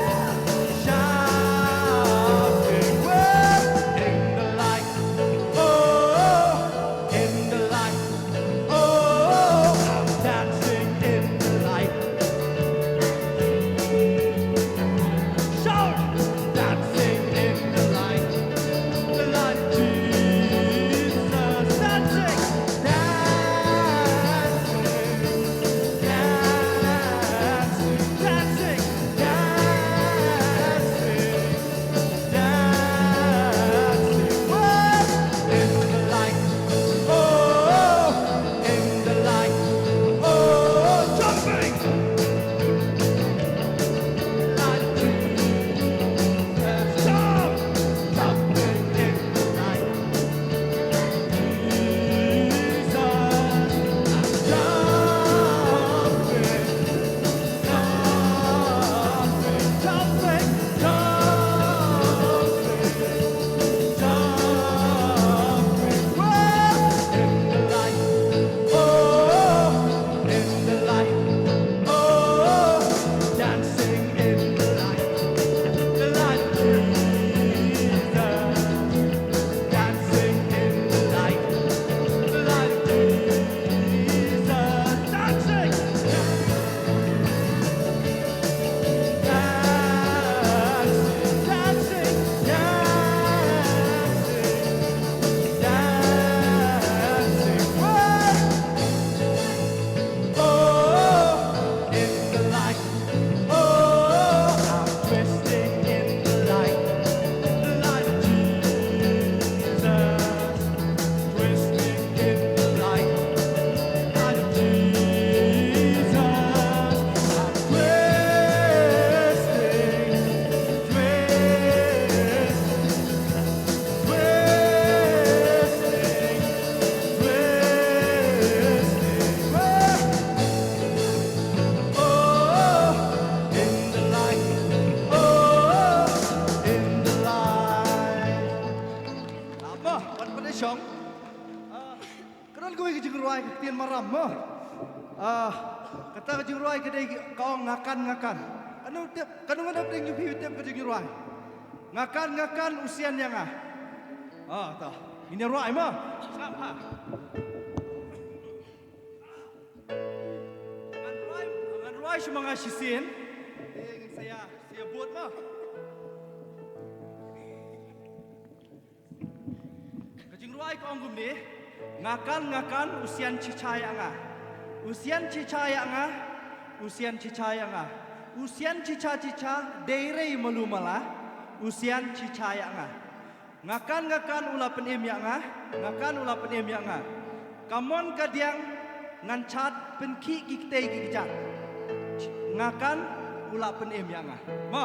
Shouting, we're in the light. Oh, in the light. Oh, I'm dancing in the light. Shout, dancing in the light. The light of Jesus. Dancing, dancing, dancing, dancing, dancing. Dancing, whoa, in the light. Oh, in the light. Oh, jumping. Light of Jesus. Jump, jumping in the light. Jesus, I'm jumping. Dancing, dancing, dancing, dancing, whoa. Oh, in the light. Oh, I'm twisting in the light. The light of Jesus. Twisting in the light, light of Jesus. I'm twisting, twisting, twisting, twisting. Oh, in the light, oh, in the light. Aba, wat pynshong. Ah, ka don kawei ka jingrwai ka ktien Maram mo. Ah, kata ka jingrwai ka dei ka ong nga kan, nga kan. Kano tip, kano nga dap ding ju phi tip ka jingrwai. Nga kan, nga kan u sian ïa nga. Ah, ta. Ngin ïa rwai mo. Sngap ha. Ngan rwai, ngan rwai shu ma nga shisien. Eh, ngin sa ïa, sa ïa bud mo. Ka jingrwai ka ong kumne. Nga kan, nga kan, u sian chicha ïa nga. U sian chicha ïa nga. U sian chicha ïa nga. U sian chicha chicha, dei rei malu mala. U sian chicha ïa nga. Nga kan, nga kan, u la pynim ïa nga. Nga kan, u la pynim ïa nga. Ka mon ka diang ngan chat, pynkhih ki ktei ki kjat. Nga kan, u la pynim ïa nga. Mo.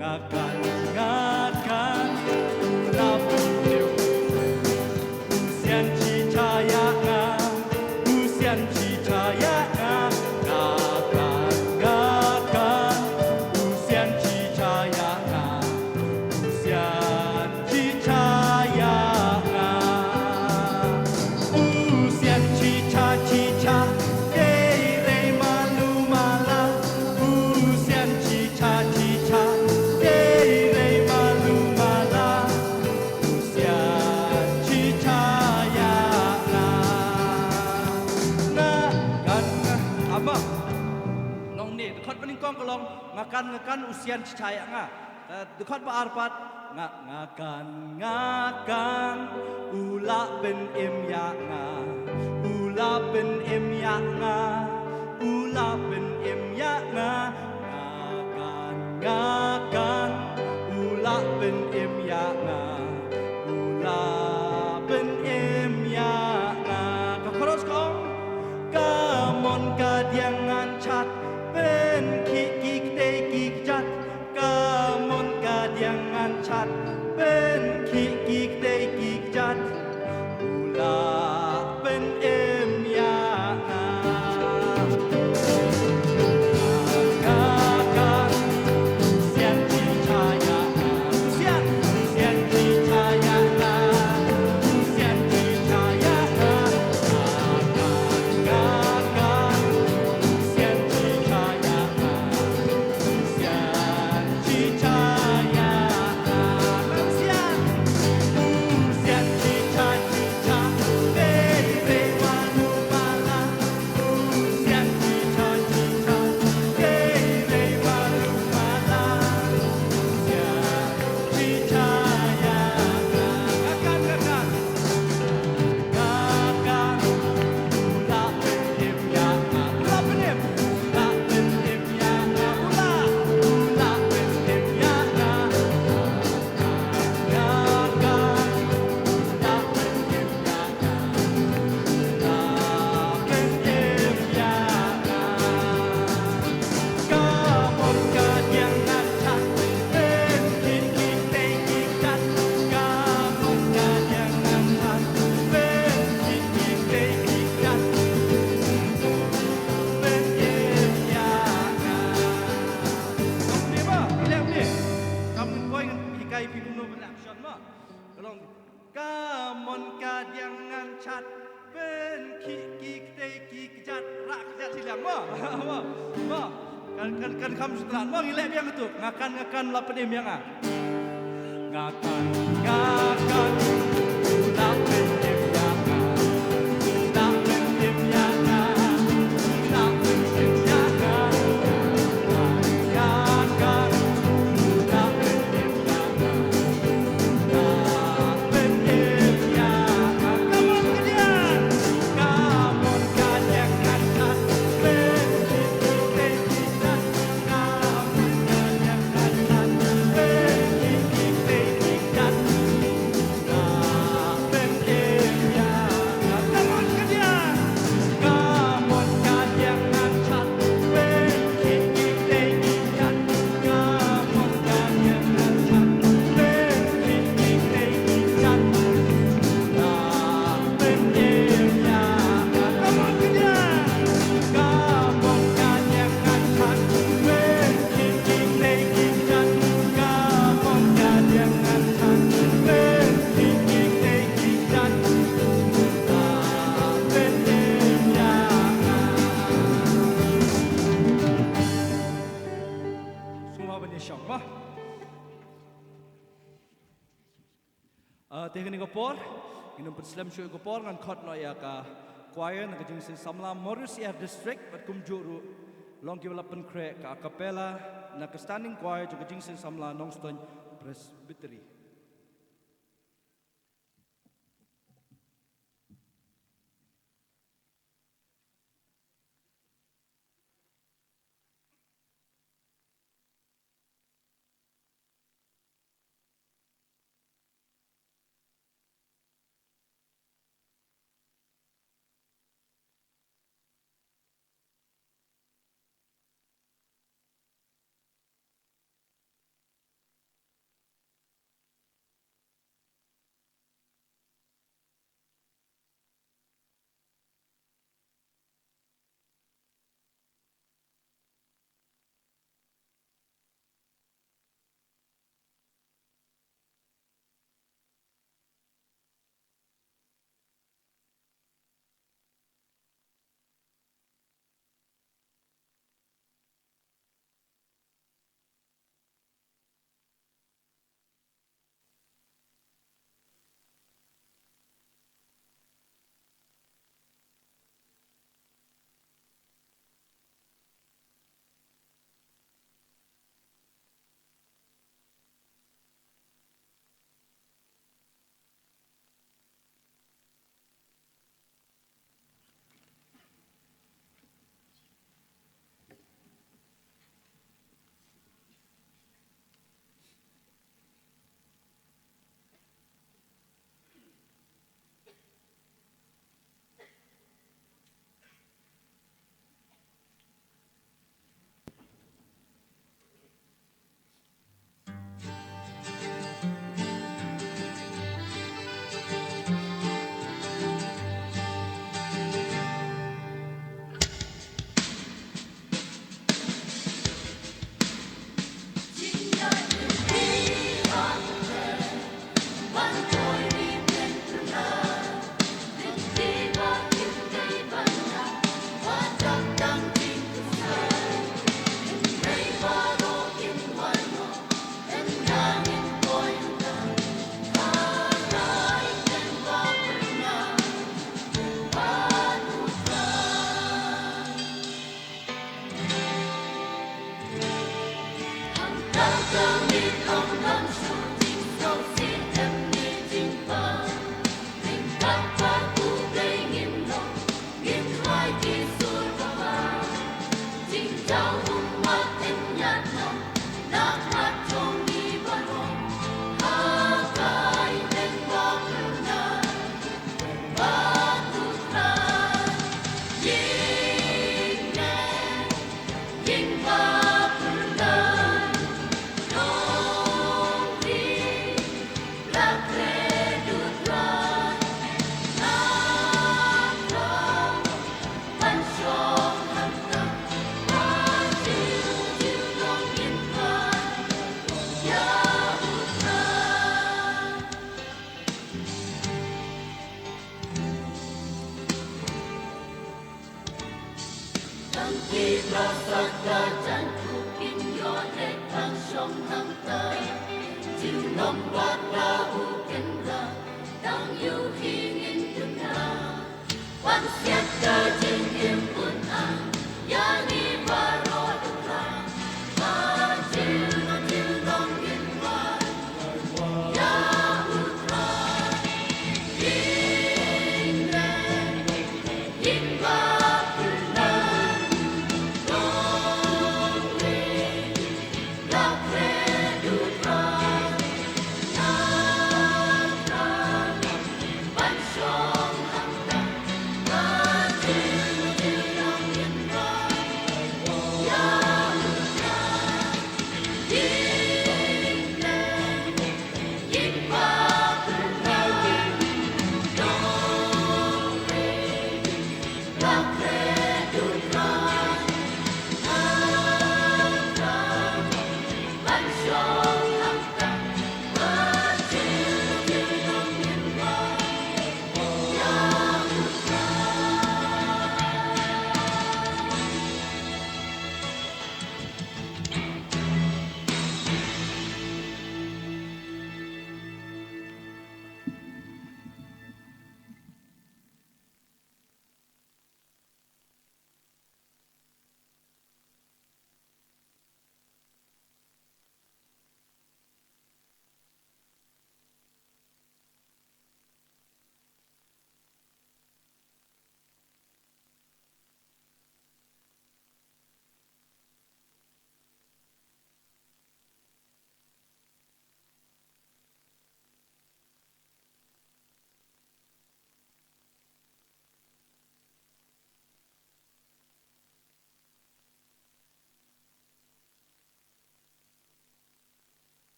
Nga kan, nga kan, u la pynim. U sian chicha ïa nga, u sian chicha ïa nga. Nga kan, nga kan, u sian chicha ïa nga, u sian chicha ïa nga. U sian chicha chicha, dei rei malu mala. U sian chicha chicha, dei rei malu mala. U sian chicha ïa nga. Nga kan, nga, ama. Long ne, dkhot ba nyngkong ka long, nga kan, nga kan, u sian chicha ïa nga. Eh, dkhot ba ar pat, nga, nga kan, nga kan, u la pynim ïa nga, u la pynim ïa nga, u la pynim ïa nga. Nga kan, nga kan, u la pynim ïa nga, u la pynim ïa nga. Ka chorus ka ong, ka mon ka diang ngan chat, pynkhih ki ktei ki kjat. Ka mon ka diang ngan chat, pynkhih ki ktei ki kjat. U la pynim ïa nga. Nga kan, sian chicha ïa nga. Sian, sian chicha ïa nga. Sian chicha ïa nga. Nga kan, nga kan, sian chicha ïa nga. Ka mon ka diang ngan chat, pynkhih ki ktei ki kjat. Ka mon ka diang ngan chat, pynkhih ki ktei ki kjat, rah kjat shiliang mo. Mo, mo. Kan, kan, kan kham sutran mo, ngi leh biang tu. Nga kan, nga kan, la pynim ïa nga. Nga kan, nga kan, la pynim ïa nga. La pynim ïa nga. La pynim ïa nga. Nga kan, nga kan, la pynim ïa nga. Te kane ka por, ngin ym pynslem shuh ïa ka por, ngan khot noh ïa ka choir na ka Jingseng Samla Mawryngkneng District, bad kumjuh ruh long kiba la pynkhreh ka a cappella na ka standing choir jong ka Jingseng Samla Nongstoiñ Presbytery.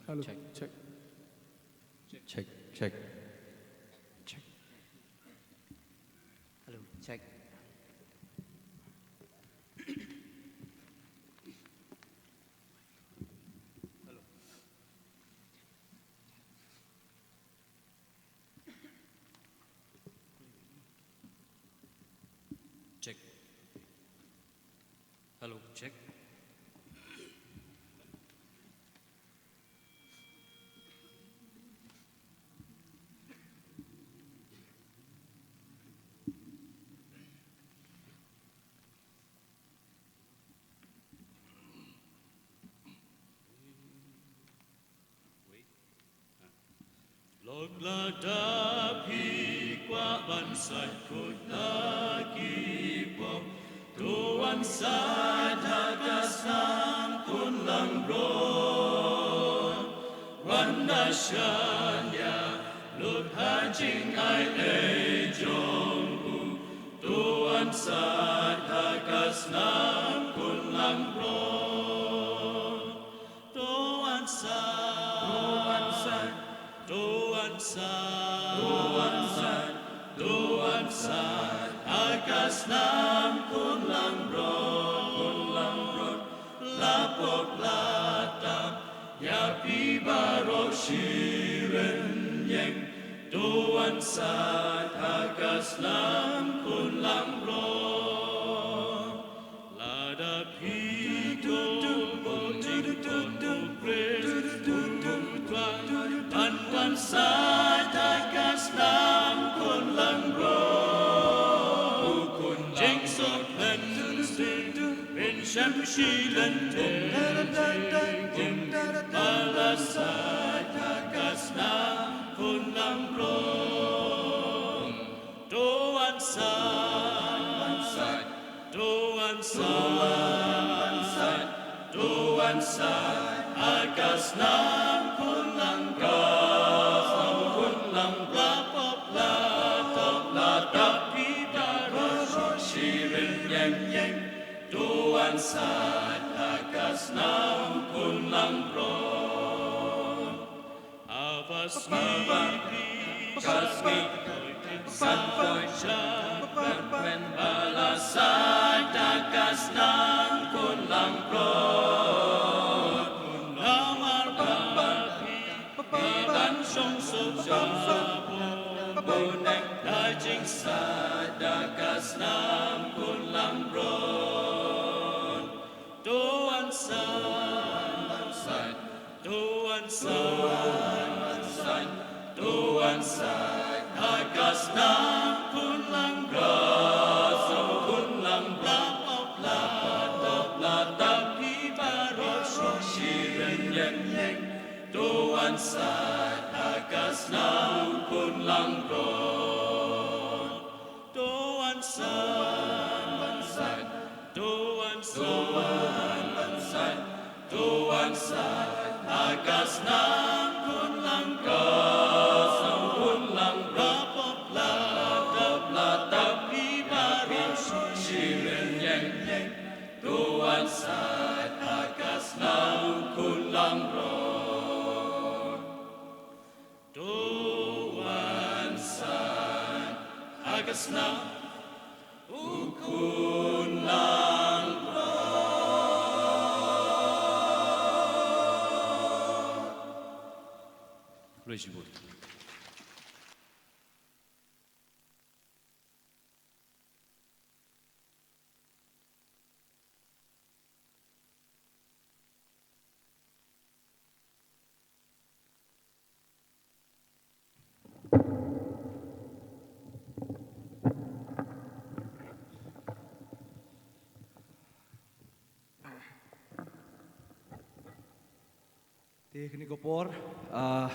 Hello, check. Check. Check, check. Check. Hello, check. Hello. Check. Hello, check. Lok lada phi kwah ban sait khuid na ki pop, to wan sait ha ka snam Khun Langbrot. Wan da shaniah lut ha jingai ei jong u, to wan sait ha ka snam Khun Langbrot. To wan sait, to wan sait, to wan sait, to wan sait ha ka snam Khun Langbrot, Khun Langbrot. La pop la tap ïa phi baroh shi rynieng, to wan sait ha ka snam Khun Langbrot. Lada phi to bun jingkut u Khrist, u Trai, ban wan sait ha ka snam Khun Langbrot. U khun jingsuk pynshit, pynshit shi lynti, ba la sait ha ka snam Khun Langbrot. To wan sait, to wan sait, to wan sait ha ka snam Khun Langbrot, Khun Langbrot. La pop la tap, la tap ïa phi baroh shi rynieng, to wan sait ha ka snam Khun Langbrot. Haba sngi phi, haba sngi phi, haba sngi phi, ba la sait ha ka snam Khun Langbrot. Namar ba phi, phi ban shong suk sha bun bneng da jingsait ha ka snam Khun Langbrot. To wan sait, to wan sait, to wan sait ha ka snam Khun Langbrot, Khun Langbrot. La tap, la tap ïa phi baroh shi rynieng, to wan sait ha ka snam Khun Langbrot. To wan sait, to wan sait, to wan sait, to wan sait ha ka snam Khun Langbrot, Khun Langbrot. La pop la tap, la tap ïa phi baroh shi rynieng, to wan sait ha ka snam Khun Langbrot. To wan sait ha ka snam u Khun Langbrot. Khublei shibun. Te kane ka por, ah,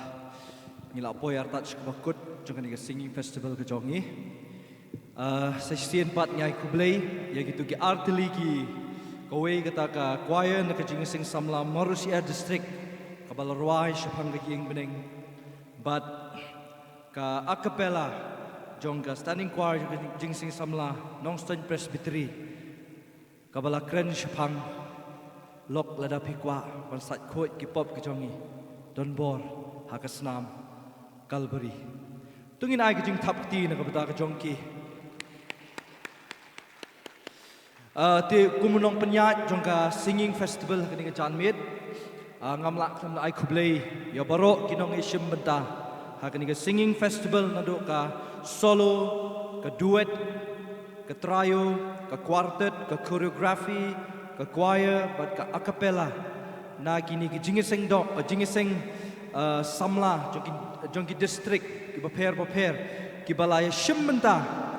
ngi la poi artat sha kaba kut jong kane ka singing festival ka jong ngi. Ah, sa shisien pat ngi ai khublei ïa kito ki artylli ki, kawei kata ka choir na ka Jingïaseng Samla Mawryngkneng District kaba la rwai shaphang ka ïing bneng, bad ka a cappella jong ka standing choir jong ka Jingïaseng Samla Nongstoiñ Presbytery kaba la kren shaphang Lok lada phi kwah ban sait khuid ki pop ki jong ngi. Donbor ha ka snam Kalbari. To ngin ai ka jingthap kti na ka bynta ka jong ki. Ah, te kum u nongpynïaid jong ka singing festival ha kane ka janmiet, ah, ngam lah khlem da ai khublei ïa baroh ki nongïashim bynta ha kane ka singing festival, naduh ka solo, ka duet, ka trio, ka quartet, ka choreography, ka choir bad ka a cappella. Na kine ki jingïaseng doh, eh, jingïaseng, eh, samla jong ki, jong ki district kiba pher bapher, kiba la ïashim bynta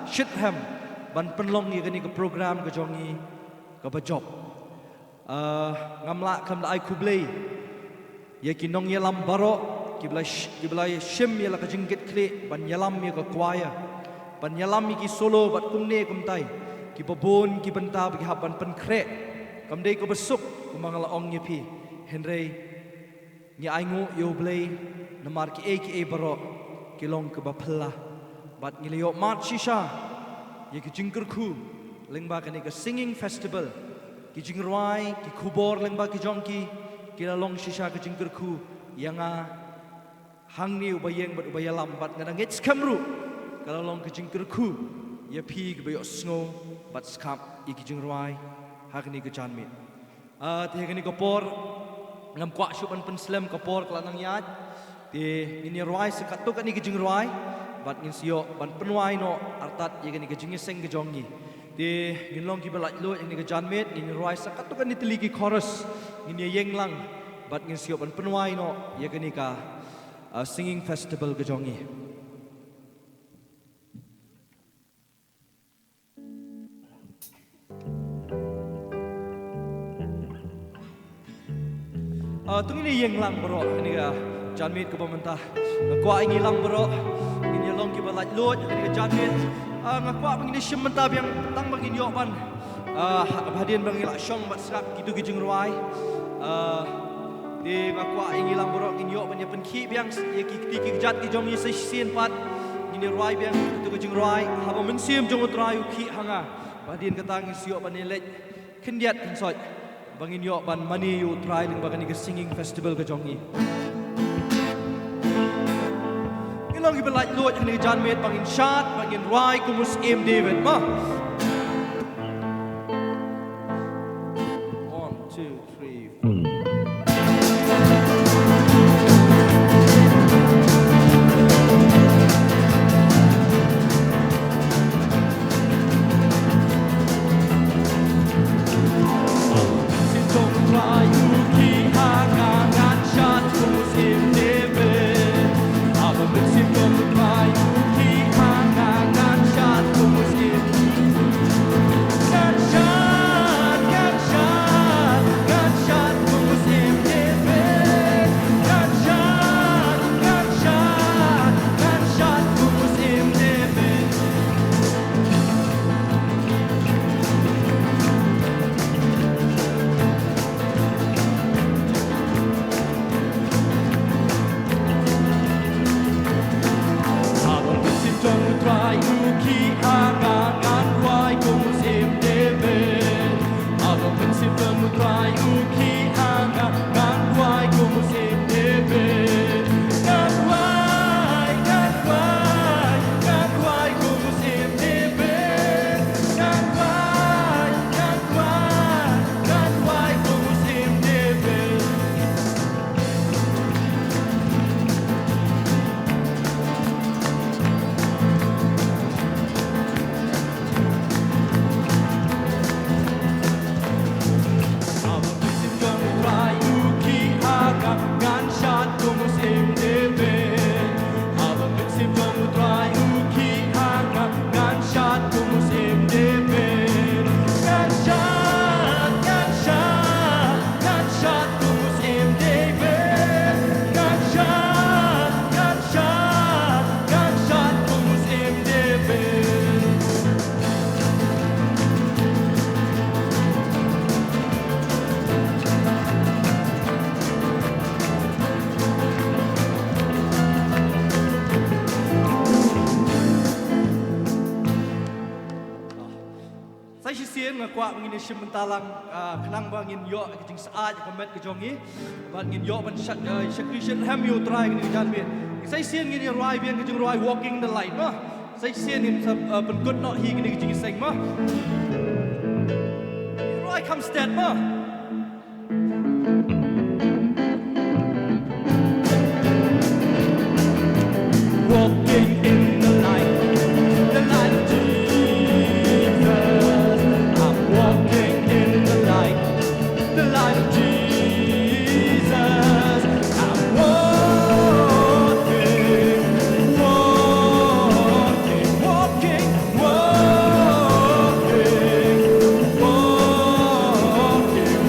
shitrhem ban pynlong ïa kane ka program ka jong ngi kaba jop. Eh, ngam lah khlem da ai khublei ïa ki nongïalam baroh kiba la sh-, kiba la shim ïa la ka jingkitkhlieh ban ïalam ïa ka choir, ban ïalam ïa ki solo bad kumne kumtai, kiba bun ki bynta ba ki hap ban pynkhreh. Kam dei kaba suk kumba nga la ong ïa phi, hynrei ngi ainguh ïa U Blei namar kiei kiei baroh ki long kiba phylla. Bad ngi la ïoh mad shisha ïa ki jingkyrkhu lyngba kane ka singing festival. Ki jingrwai, ki khubor lyngba ki jong ki, ki la long shisha ka jingkyrkhu ïa nga hangne uba ïeng bad uba ïalam, bad nga dang ngeit skhem ruh ka la long ka jingkyrkhu ïa phi kiba ïohsngew bad sngap ïa ki jingrwai ha kane ka janmiet. Ah, te ha kane ka por ngam kwah shuh ban pynslem, ka por ka la nang ïaid. Te ngin ïa rwai sa katto katne ka jingrwai bad ngin sa ïoh ban pynwai noh artat ïa kane ka jingïaseng ka jong ngi. Te ngin long kiba laitluid ha kane ka janmiet, ngin ïa rwai sa katto katne tylli ki chorus, ngin ïa ïeng lang bad ngin sa ïoh ban pynwai noh ïa kane ka, ah, singing festival ka jong ngi. Ah, to ngin ïeng lang baroh ha kane ka janmiet kaba mynta. Nga kwah ïa ngi lang baroh ngin ïa long kiba laitluid ha kane ka janmiet. Ah, nga kwah ba ngin ïa shim bynta biang tang ba ngin ïoh ban, ah, ha, hadien ba ngin la shong bad sngap kito ki jingrwai. Ah, te nga kwah ïa ngi lang baroh ngin ïoh ban ïa pynkhih biang ïa ki kti ki kjat ki jong ngi sa shisien pat. Ngin ïa rwai biang kito ki jingrwai, Haba Mynsiem jong U Trai u khih ha nga. Ba hadien kata ngin sa ïoh ban ïaleit khyndiat khynsoit ba ngin ïoh ban mane ïa U Trai lyngba kane ka singing festival ka jong ngi. Ngin long kiba laitluid ha kane ka janmiet, ba ngin shad, ba ngin rwai kum u Syiem David, mo. One, two, three, four. Ngin ïa shim bynta lang, ah, khnang ba ngin ïoh ka jingsyaid ka met ka jong ngi. Bad ngin ïoh ban sha, ah, shakri shitrhem ïa U Trai kane ka janmiet. Sa shisien ngin ïa rwai biang ka jingrwai Walking in the Light mo. Sa shisien ngin sa, ah, pynkut noh hi kane ka jingïaseng mo. Rwai kham stet mo. Walking in the light, the light of Jesus. I'm walking in the light, the light of Jesus. I'm walking, walking, walking, walking, walking,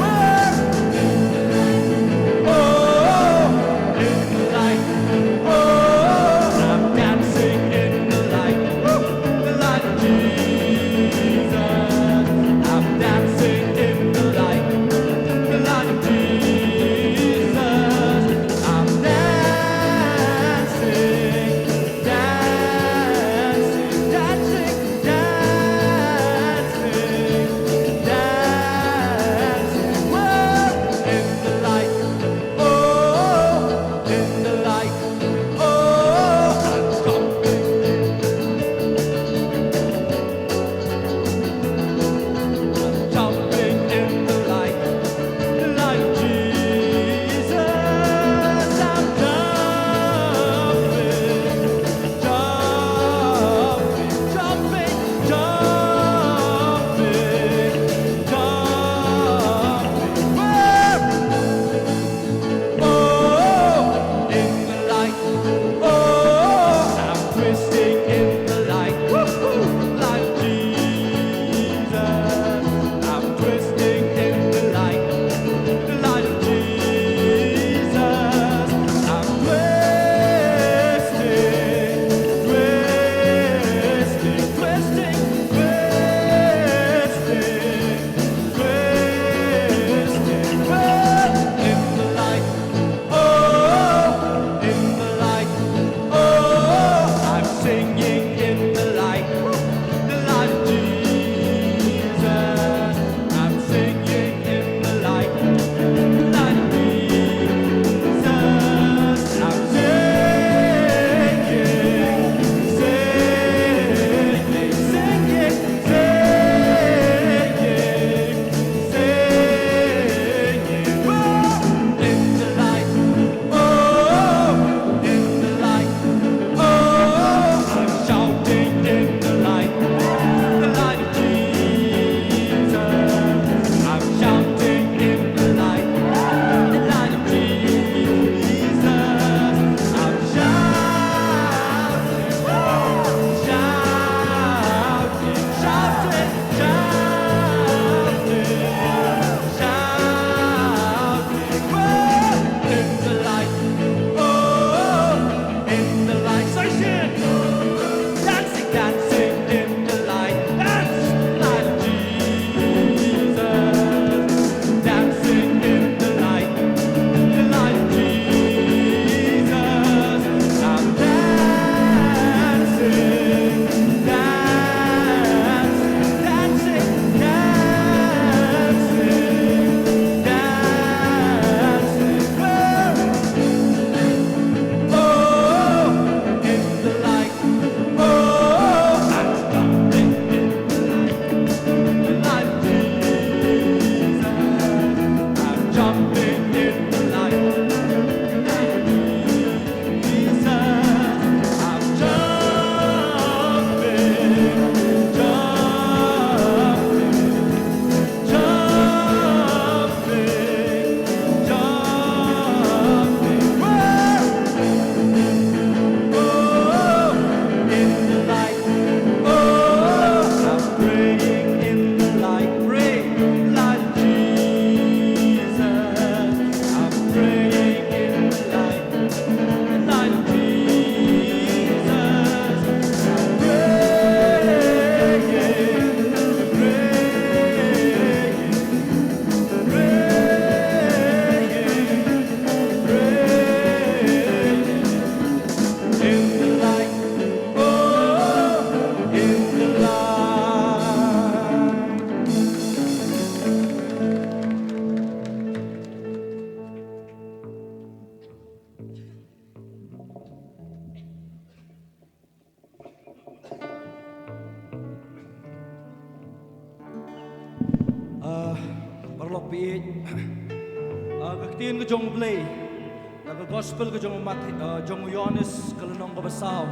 Lok phi ïeit. Ah, ka ktien ka jong U Blei na ka gospel ka jong u Matthew, ah, jong u Ïohannes ka lynnong kaba saw,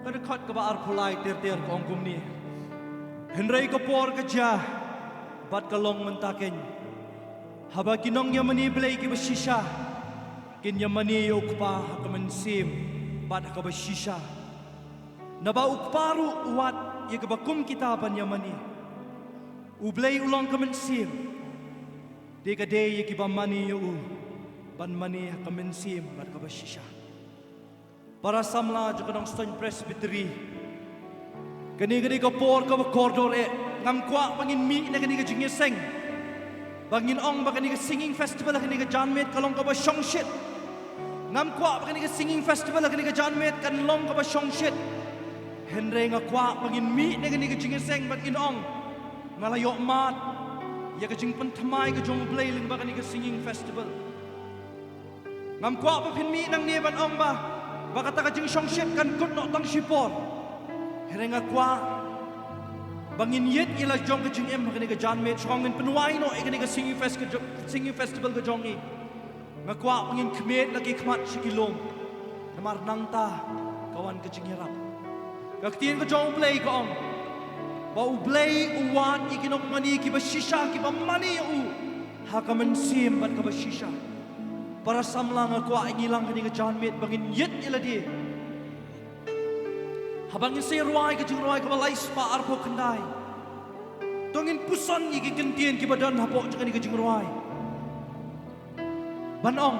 ka dkhot kaba arphew lai ter ter ka ong kumne: Hynrei ka por ka jia bad ka long mynta keiñ, haba ki nongïamane Blei kiba shisha kin ïamane ïa U Kpa ha ka mynsiem bad ha kaba shisha. Naba U Kpa ruh u wad ïa kiba kum kita ban ïamane. U Blei u long ka mynsiem, te ka dei ïa kiba mane ïa u ban mane ha ka mynsiem bad kaba shisha. Para samla jong ka Nongstoiñ Presbytery, kane ka dei ka por kaba kordor eh. Ngam kwah ba ngin mih na kane ka jingïaseng ba ngin ong ba kane ka singing festival ha kane ka janmiet ka long kaba shongshit. Ngam kwah ba kane ka singing festival ha kane ka janmiet kan long kaba shongshit. Hynrei nga kwah ba ngin mih na kane ka jingïaseng ba ngin ong, nga la ïoh mad ïa ka jingpynthymmai ka jong U Blei lyngba kane ka singing festival. Ngam kwah ba phin mih nangne ban ong ba, ba kata ka jingshongshit kan kut noh tang shipor. Hynrei nga kwah ba ngin ïit ïa la jong ka jingim ha kane ka janmiet, shwa ngin pynwai noh ïa kane ka singing fest ka jong, singing festival ka jong ngi. Nga kwah ba ngin khmied la ki khmat sha ki lum, namar nangta ka wan ka jingïarap. Ka ktien ka jong U Blei ka ong ba U Blei u wad ïa ki nongmane kiba shisha, kiba mane ïa u ha ka mynsiem bad kaba shisha. Para samla, nga kwah ïa ngi lang kane ka janmiet ba ngin ïit ïa lade. Haba ngin sa rwai ka jingrwai kaba lai spah arphew khyndai, to ngin puson ïa ki kyntien kiba don hapoh jong kane ka jingrwai. Ban ong,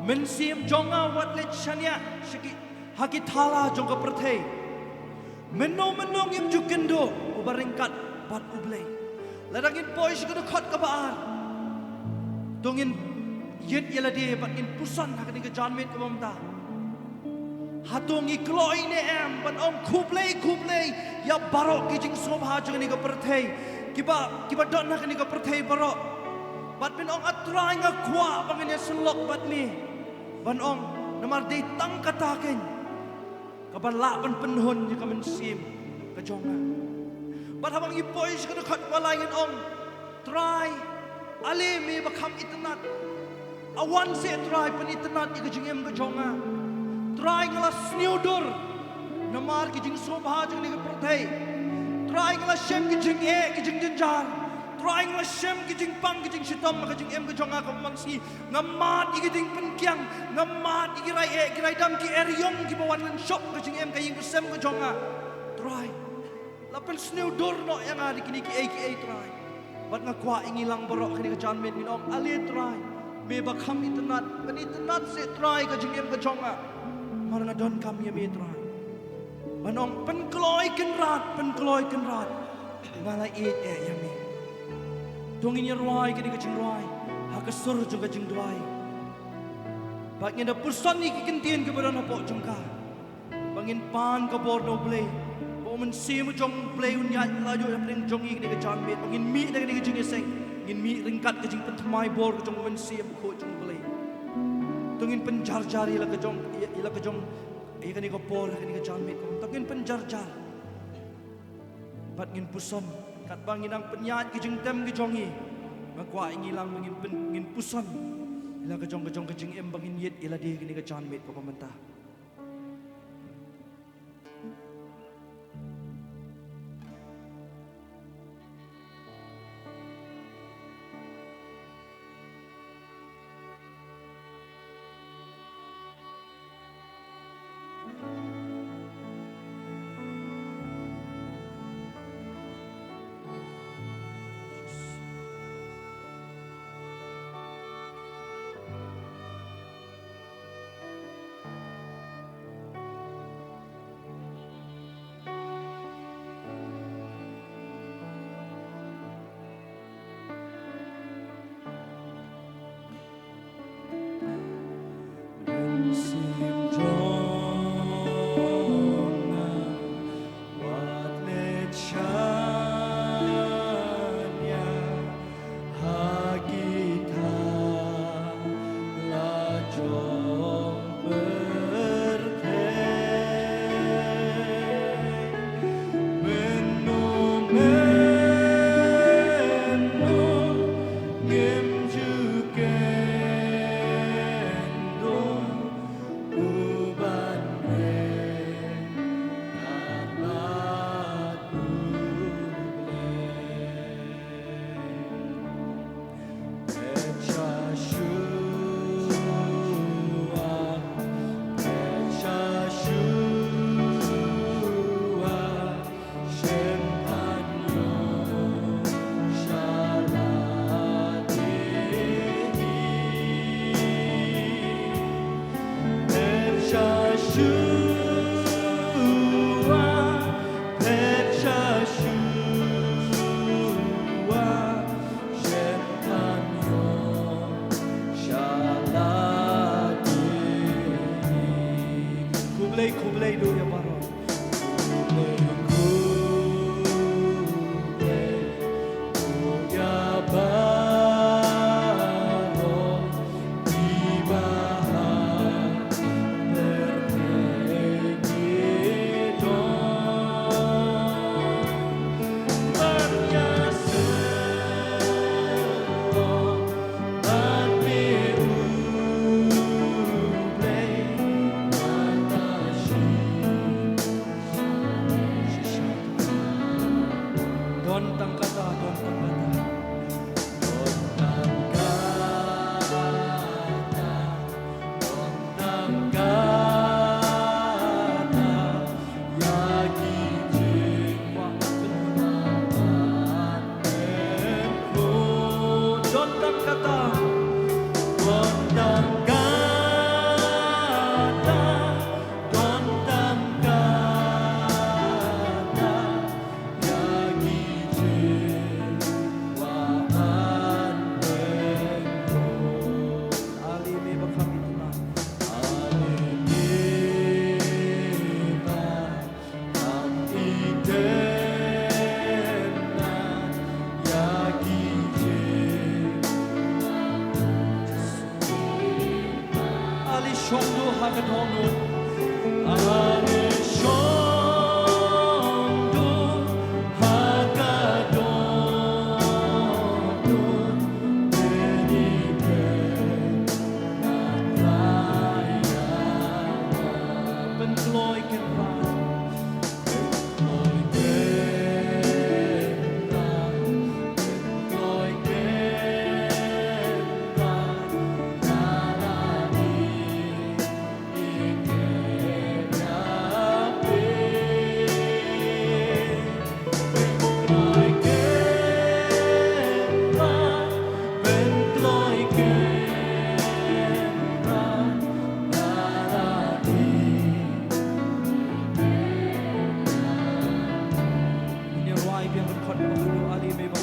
mynsiem jong nga wat leit shaniah sha ki, ha ki thala jong ka pyrthei. Mynno mynno ngim ju kynduh uba ryngkat bad U Blei. Lada ngin poi sha ka dkhot kaba ar, to ngin ïit ïa lade bad ngin puson ha kane ka janmiet kaba mynta. Hato ngi kloi ne em ban ong khublei, khublei ïa baroh ki jingsngewbha jong kane ka pyrthei, kiba, kiba don ha kane ka pyrthei baroh? Bad ngin ong, A Trai, nga kwah ba ngan ïasyllok bad me. Ban ong, namar dei tang kata keiñ kaba lah ban pynhun ïa ka mynsiem ka jong nga. Bad haba ngi poi sha ka dkhot ba lai ngin ong, Trai, ale me ba kham itynnad. A wan seh Trai, pynitynnad ïa ka jingim ka jong nga. Trai, nga la sniew dur namar ki jingsngewbha jong kane ka pyrthei. Trai, nga la shem ki jingeh, ki jingjynjar. Trai, nga la shem ki jingpang, ki jingshitom ha ka jingim ka jong nga kaba man sngi. Nga mad ïa ki diengpyngkiang, nga mad ïa ki rai eh, ki rai dam, ki eriong kiba wan lynshop ka jingim, ka ïing ka sem ka jong nga. Trai, la pynsniew dur noh ïa nga da kine kiei kiei Trai. Bad nga kwah ïa ngi lang baroh kane ka janmiet ngin ong, Ale Trai, me ba kham itynnad, pynitynnad seh Trai ka jingim ka jong nga. Namar nga donkam ïa me Trai. Ban ong, Pynkloi Kynrad, pynkloi Kynrad, nga la ïeit eh ïa me. To ngin ïa rwai kane ka jingrwai ha ka sur jong ka jingduwai. Bad ngin da puson ïa ki kyntien kiba don hapoh jong ka. Ba ngin pan ka bor na U Blei, ba U Mynsiem jong U Blei un ïaid la ïoh hapdeng jong ngi kane ka janmiet, ba ngin mih na kane ka jingïaseng, ngin mih ryngkat ka jingpynthymmai bor ka jong U Mynsiem Bakhuid jong U Blei. To ngin pynjarjar ïa la ka jong, ïa, ïa la ka jong, ïa kane ka por, ïa kane ka janmiet. To ngin pynjarjar. Bad ngin puson, katba ngin nang pynïaid ki jingtem ki jong ngi, nga kwah ïa ngi lang ba ngin pyn-, ngin puson ïa la ka jong, ka jong ka jingim ba ngin ïit ïa lade kane ka janmiet kaba mynta. Shong duh ha ka dohnud. Ale shong duh ha ka dohnud. Pynkloi Kynrad. Ngin ïa rwai biang ka dkhot ba khadduh, ale mei ba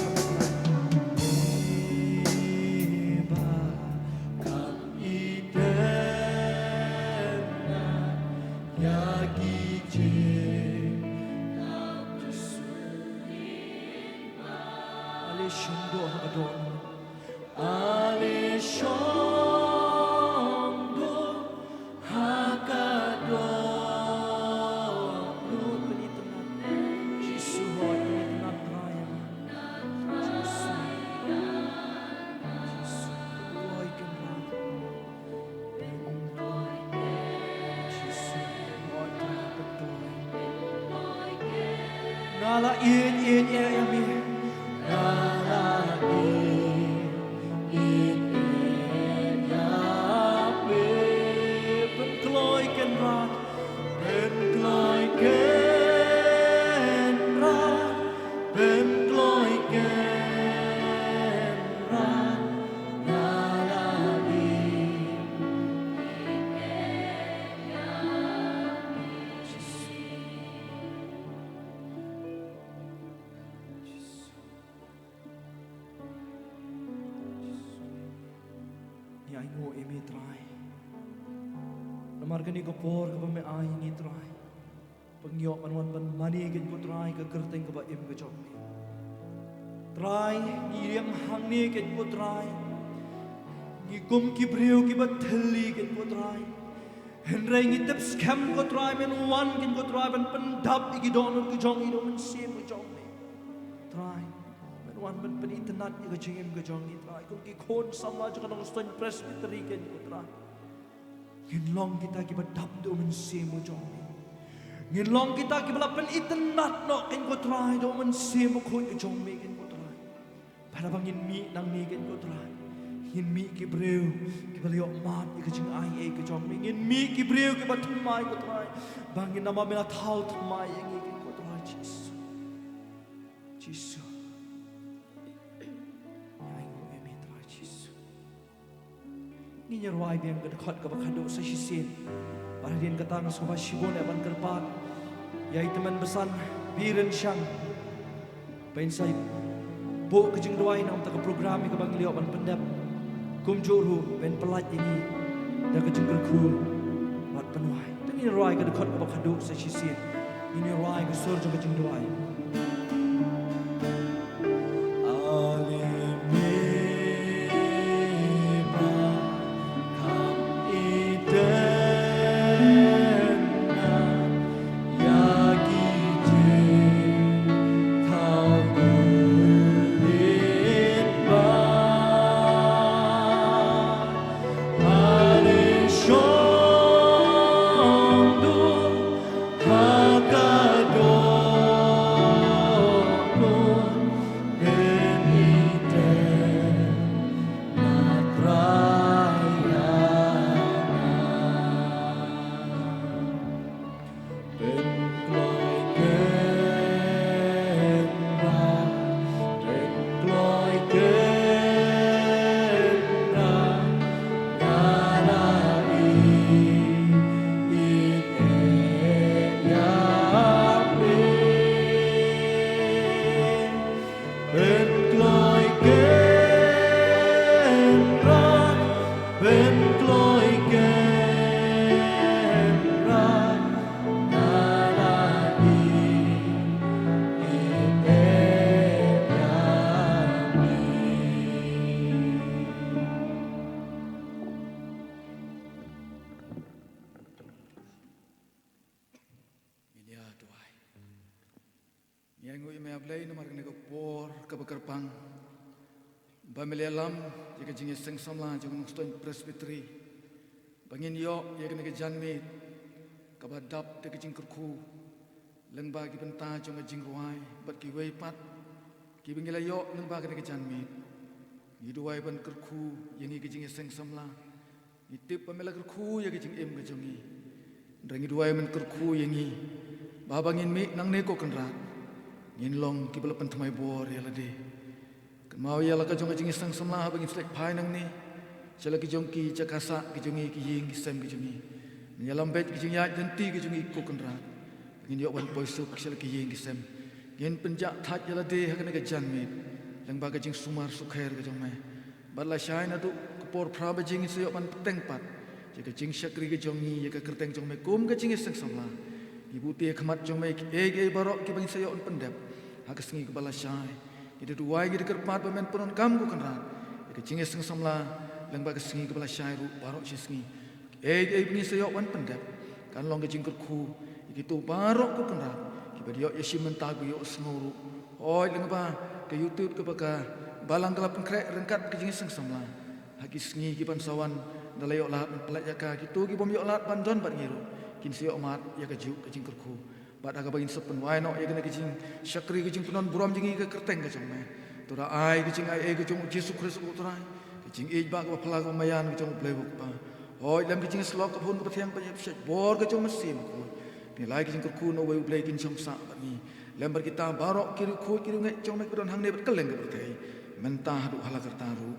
kham ïa itynnat ïa ki jingkyrkhu. Ale shong duh ha ka dohnud. Ale shong duh ha ka dohnud. Pyn-itynnat. Jisu, hooid, pyn-itynnat Trai. Jisu. Jisu. Pynkloi Kynrad. Jisu. Hooid, pynkloi. Nga la ïeit, ïeit, ïeit ïa me. Nga la ïeit, ïeit, ïeit ïa me. Pynkloi Kynrad, pynkloi Kynrad, pynkloi Kynrad, nga la ïeit. Ngi ainguh ïa me Trai. Namar kane ka por kaba me ai ïa ngi Trai. Ba ngi ïoh ban wan ban mane kein ko Trai ka kyrteng kaba im ka jong me. Trai, ngi ïeng hangne kein ko Trai. Ngi kum ki briew kiba thylli kein ko Trai. Hynrei ngi tip skhem ko Trai men wan kein ko Trai ban pyndap ïa ki dohnud ki jong ngi da u Mynsiem ka jong me. Trai, men wan ban pynitynnat ïa ka jingim ka jong ngi Trai. Kum ki khun samla jong ka Nongstoiñ Presbytery kein ko Trai. Ngin long kita kiba dap da u Mynsiem u jong me. Ngin long kita kiba la pynitynnat noh kein ko Trai da u Mynsiem Bakhuid u jong me kein ko Trai. Bad haba ngin mih nangne kein ko Trai, ngin mih ki briew kiba la ïoh mad ïa ka jingaiei ka jong me. Ngin mih ki briew kiba thymmai ko Trai. Ba ngin namar me la thaw thymmai ïa ngi kein ko Trai Jisu. Jisu. Ngi ainguh ïa me Trai Jisu. Ngin ïa rwai biang ka dkhot kaba khadduh sa shisien. Bad hadien kata nga sngewbha shibun eh ban kyrpad ïa i tymmen basan Biren Shang ba in sa buh ka jingduwai na ka bynta ka program ïa kaba ngi la ïoh ban pyndep. Kumjuh ruh ba in pyllait ïa ngi da ka jingkyrkhu bad pynwai. Te ngin ïa rwai ka dkhot kaba khadduh sa shisien. Ngin ïa rwai ka sur jong ka jingduwai. Ale me ba kham itynnat ïa ki jingthaw khyllipmat. Ale shong duh ha ka dohnud. Ngi me Blei namar kane ka por kaba kyrpang ba me la ïalam ïa ka jingïaseng samla jong ka Nongstoiñ Presbytery, ba ngin ïoh ïa kane ka janmiet kaba dap da ka jingkyrkhu lyngba ki bynta jong ka jingrwai bad kiwei pat kiba ngi la ïoh lyngba kane ka janmiet. Ngi duwai ban kyrkhu ïa ngi ka jingïaseng samla. Ngi tip ba me la kyrkhu ïa ka jingim ka jong ngi. Hynrei ngi duwai men kyrkhu ïa ngi ba haba ngin mih nangne ko Kynrad, ngin long kiba la pynthymmai bor ïa lade. Kynmaw ïa la ka jong ka jingïaseng samla haba ngin sa leit phai nangne sha la ki jong ki jaka sah ki jong ngi, ki ïing ki sem ki jong ngi. Men ïalam beit ki jingïaid lynti ki jong ngi ko Kynrad, ngin ïoh ban poi suk sha la ki ïing ki sem. Ngin pynjah thait ïa lade ha kane ka janmiet lyngba ka jingsumar sukher ka jong me. Bad lashai naduh ka por phra baje ngin sa ïoh ban bteng pat ïa ka jingshakri ka jong ngi ïa ka kyrteng jong me kum ka jingïaseng samla. Ngi buh ïa ka khmat jong me kiei kiei baroh kiba ngin sa ïoh ban pyndep ha ka sngi kaba lashai. Ngi da duwai, ngi da kyrpad ba men pyndonkam ko Kynrad ïa ka jingïaseng samla lyngba ka sngi kaba lashai ruh baroh shi sngi. Kiei kiei ba ngin sa ïoh ban pyndep kan long ka jingkyrkhu ïa kito baroh ko Kynrad kiba ïoh ïashim mynta, ba ïohsngew ruh. Hooid, lyngba ka YouTube kaba ka Balang ka la pynkhreh ryngkat ka jingïaseng samla ha ki sngi ki ban sa wan, da la ïoh lad ban pynlait ïa ka, kito ki bym ïoh lad ban don bad ngi ruh kin sa ïoh mad ïa kajuh ka jingkyrkhu. Bad ha kaba ngin sa pynwai noh ïa kane ka jingshakri ka jingpynlong burom jong ngi ïa ka kyrteng ka jong me, to da ai ka jingaiei ka jong U Jisu Khrist U Trai, ka jingïeit ba kaba phylla kaba maïan ka jong U Blei U Kpa, hooid lem ka jingïasyllok kaba hun kaba thiang ban ïapshah bor ka jong U Mynsiem Bakhuid. Ngi la ai ka jingkyrkhu na uwei U Blei kin shong sah bad ngi lem bad kita baroh ki riewkhuid ki riewngeit jong me kiba don hangne bad kylleng ka pyrthei, mynta haduh hala karta ruh.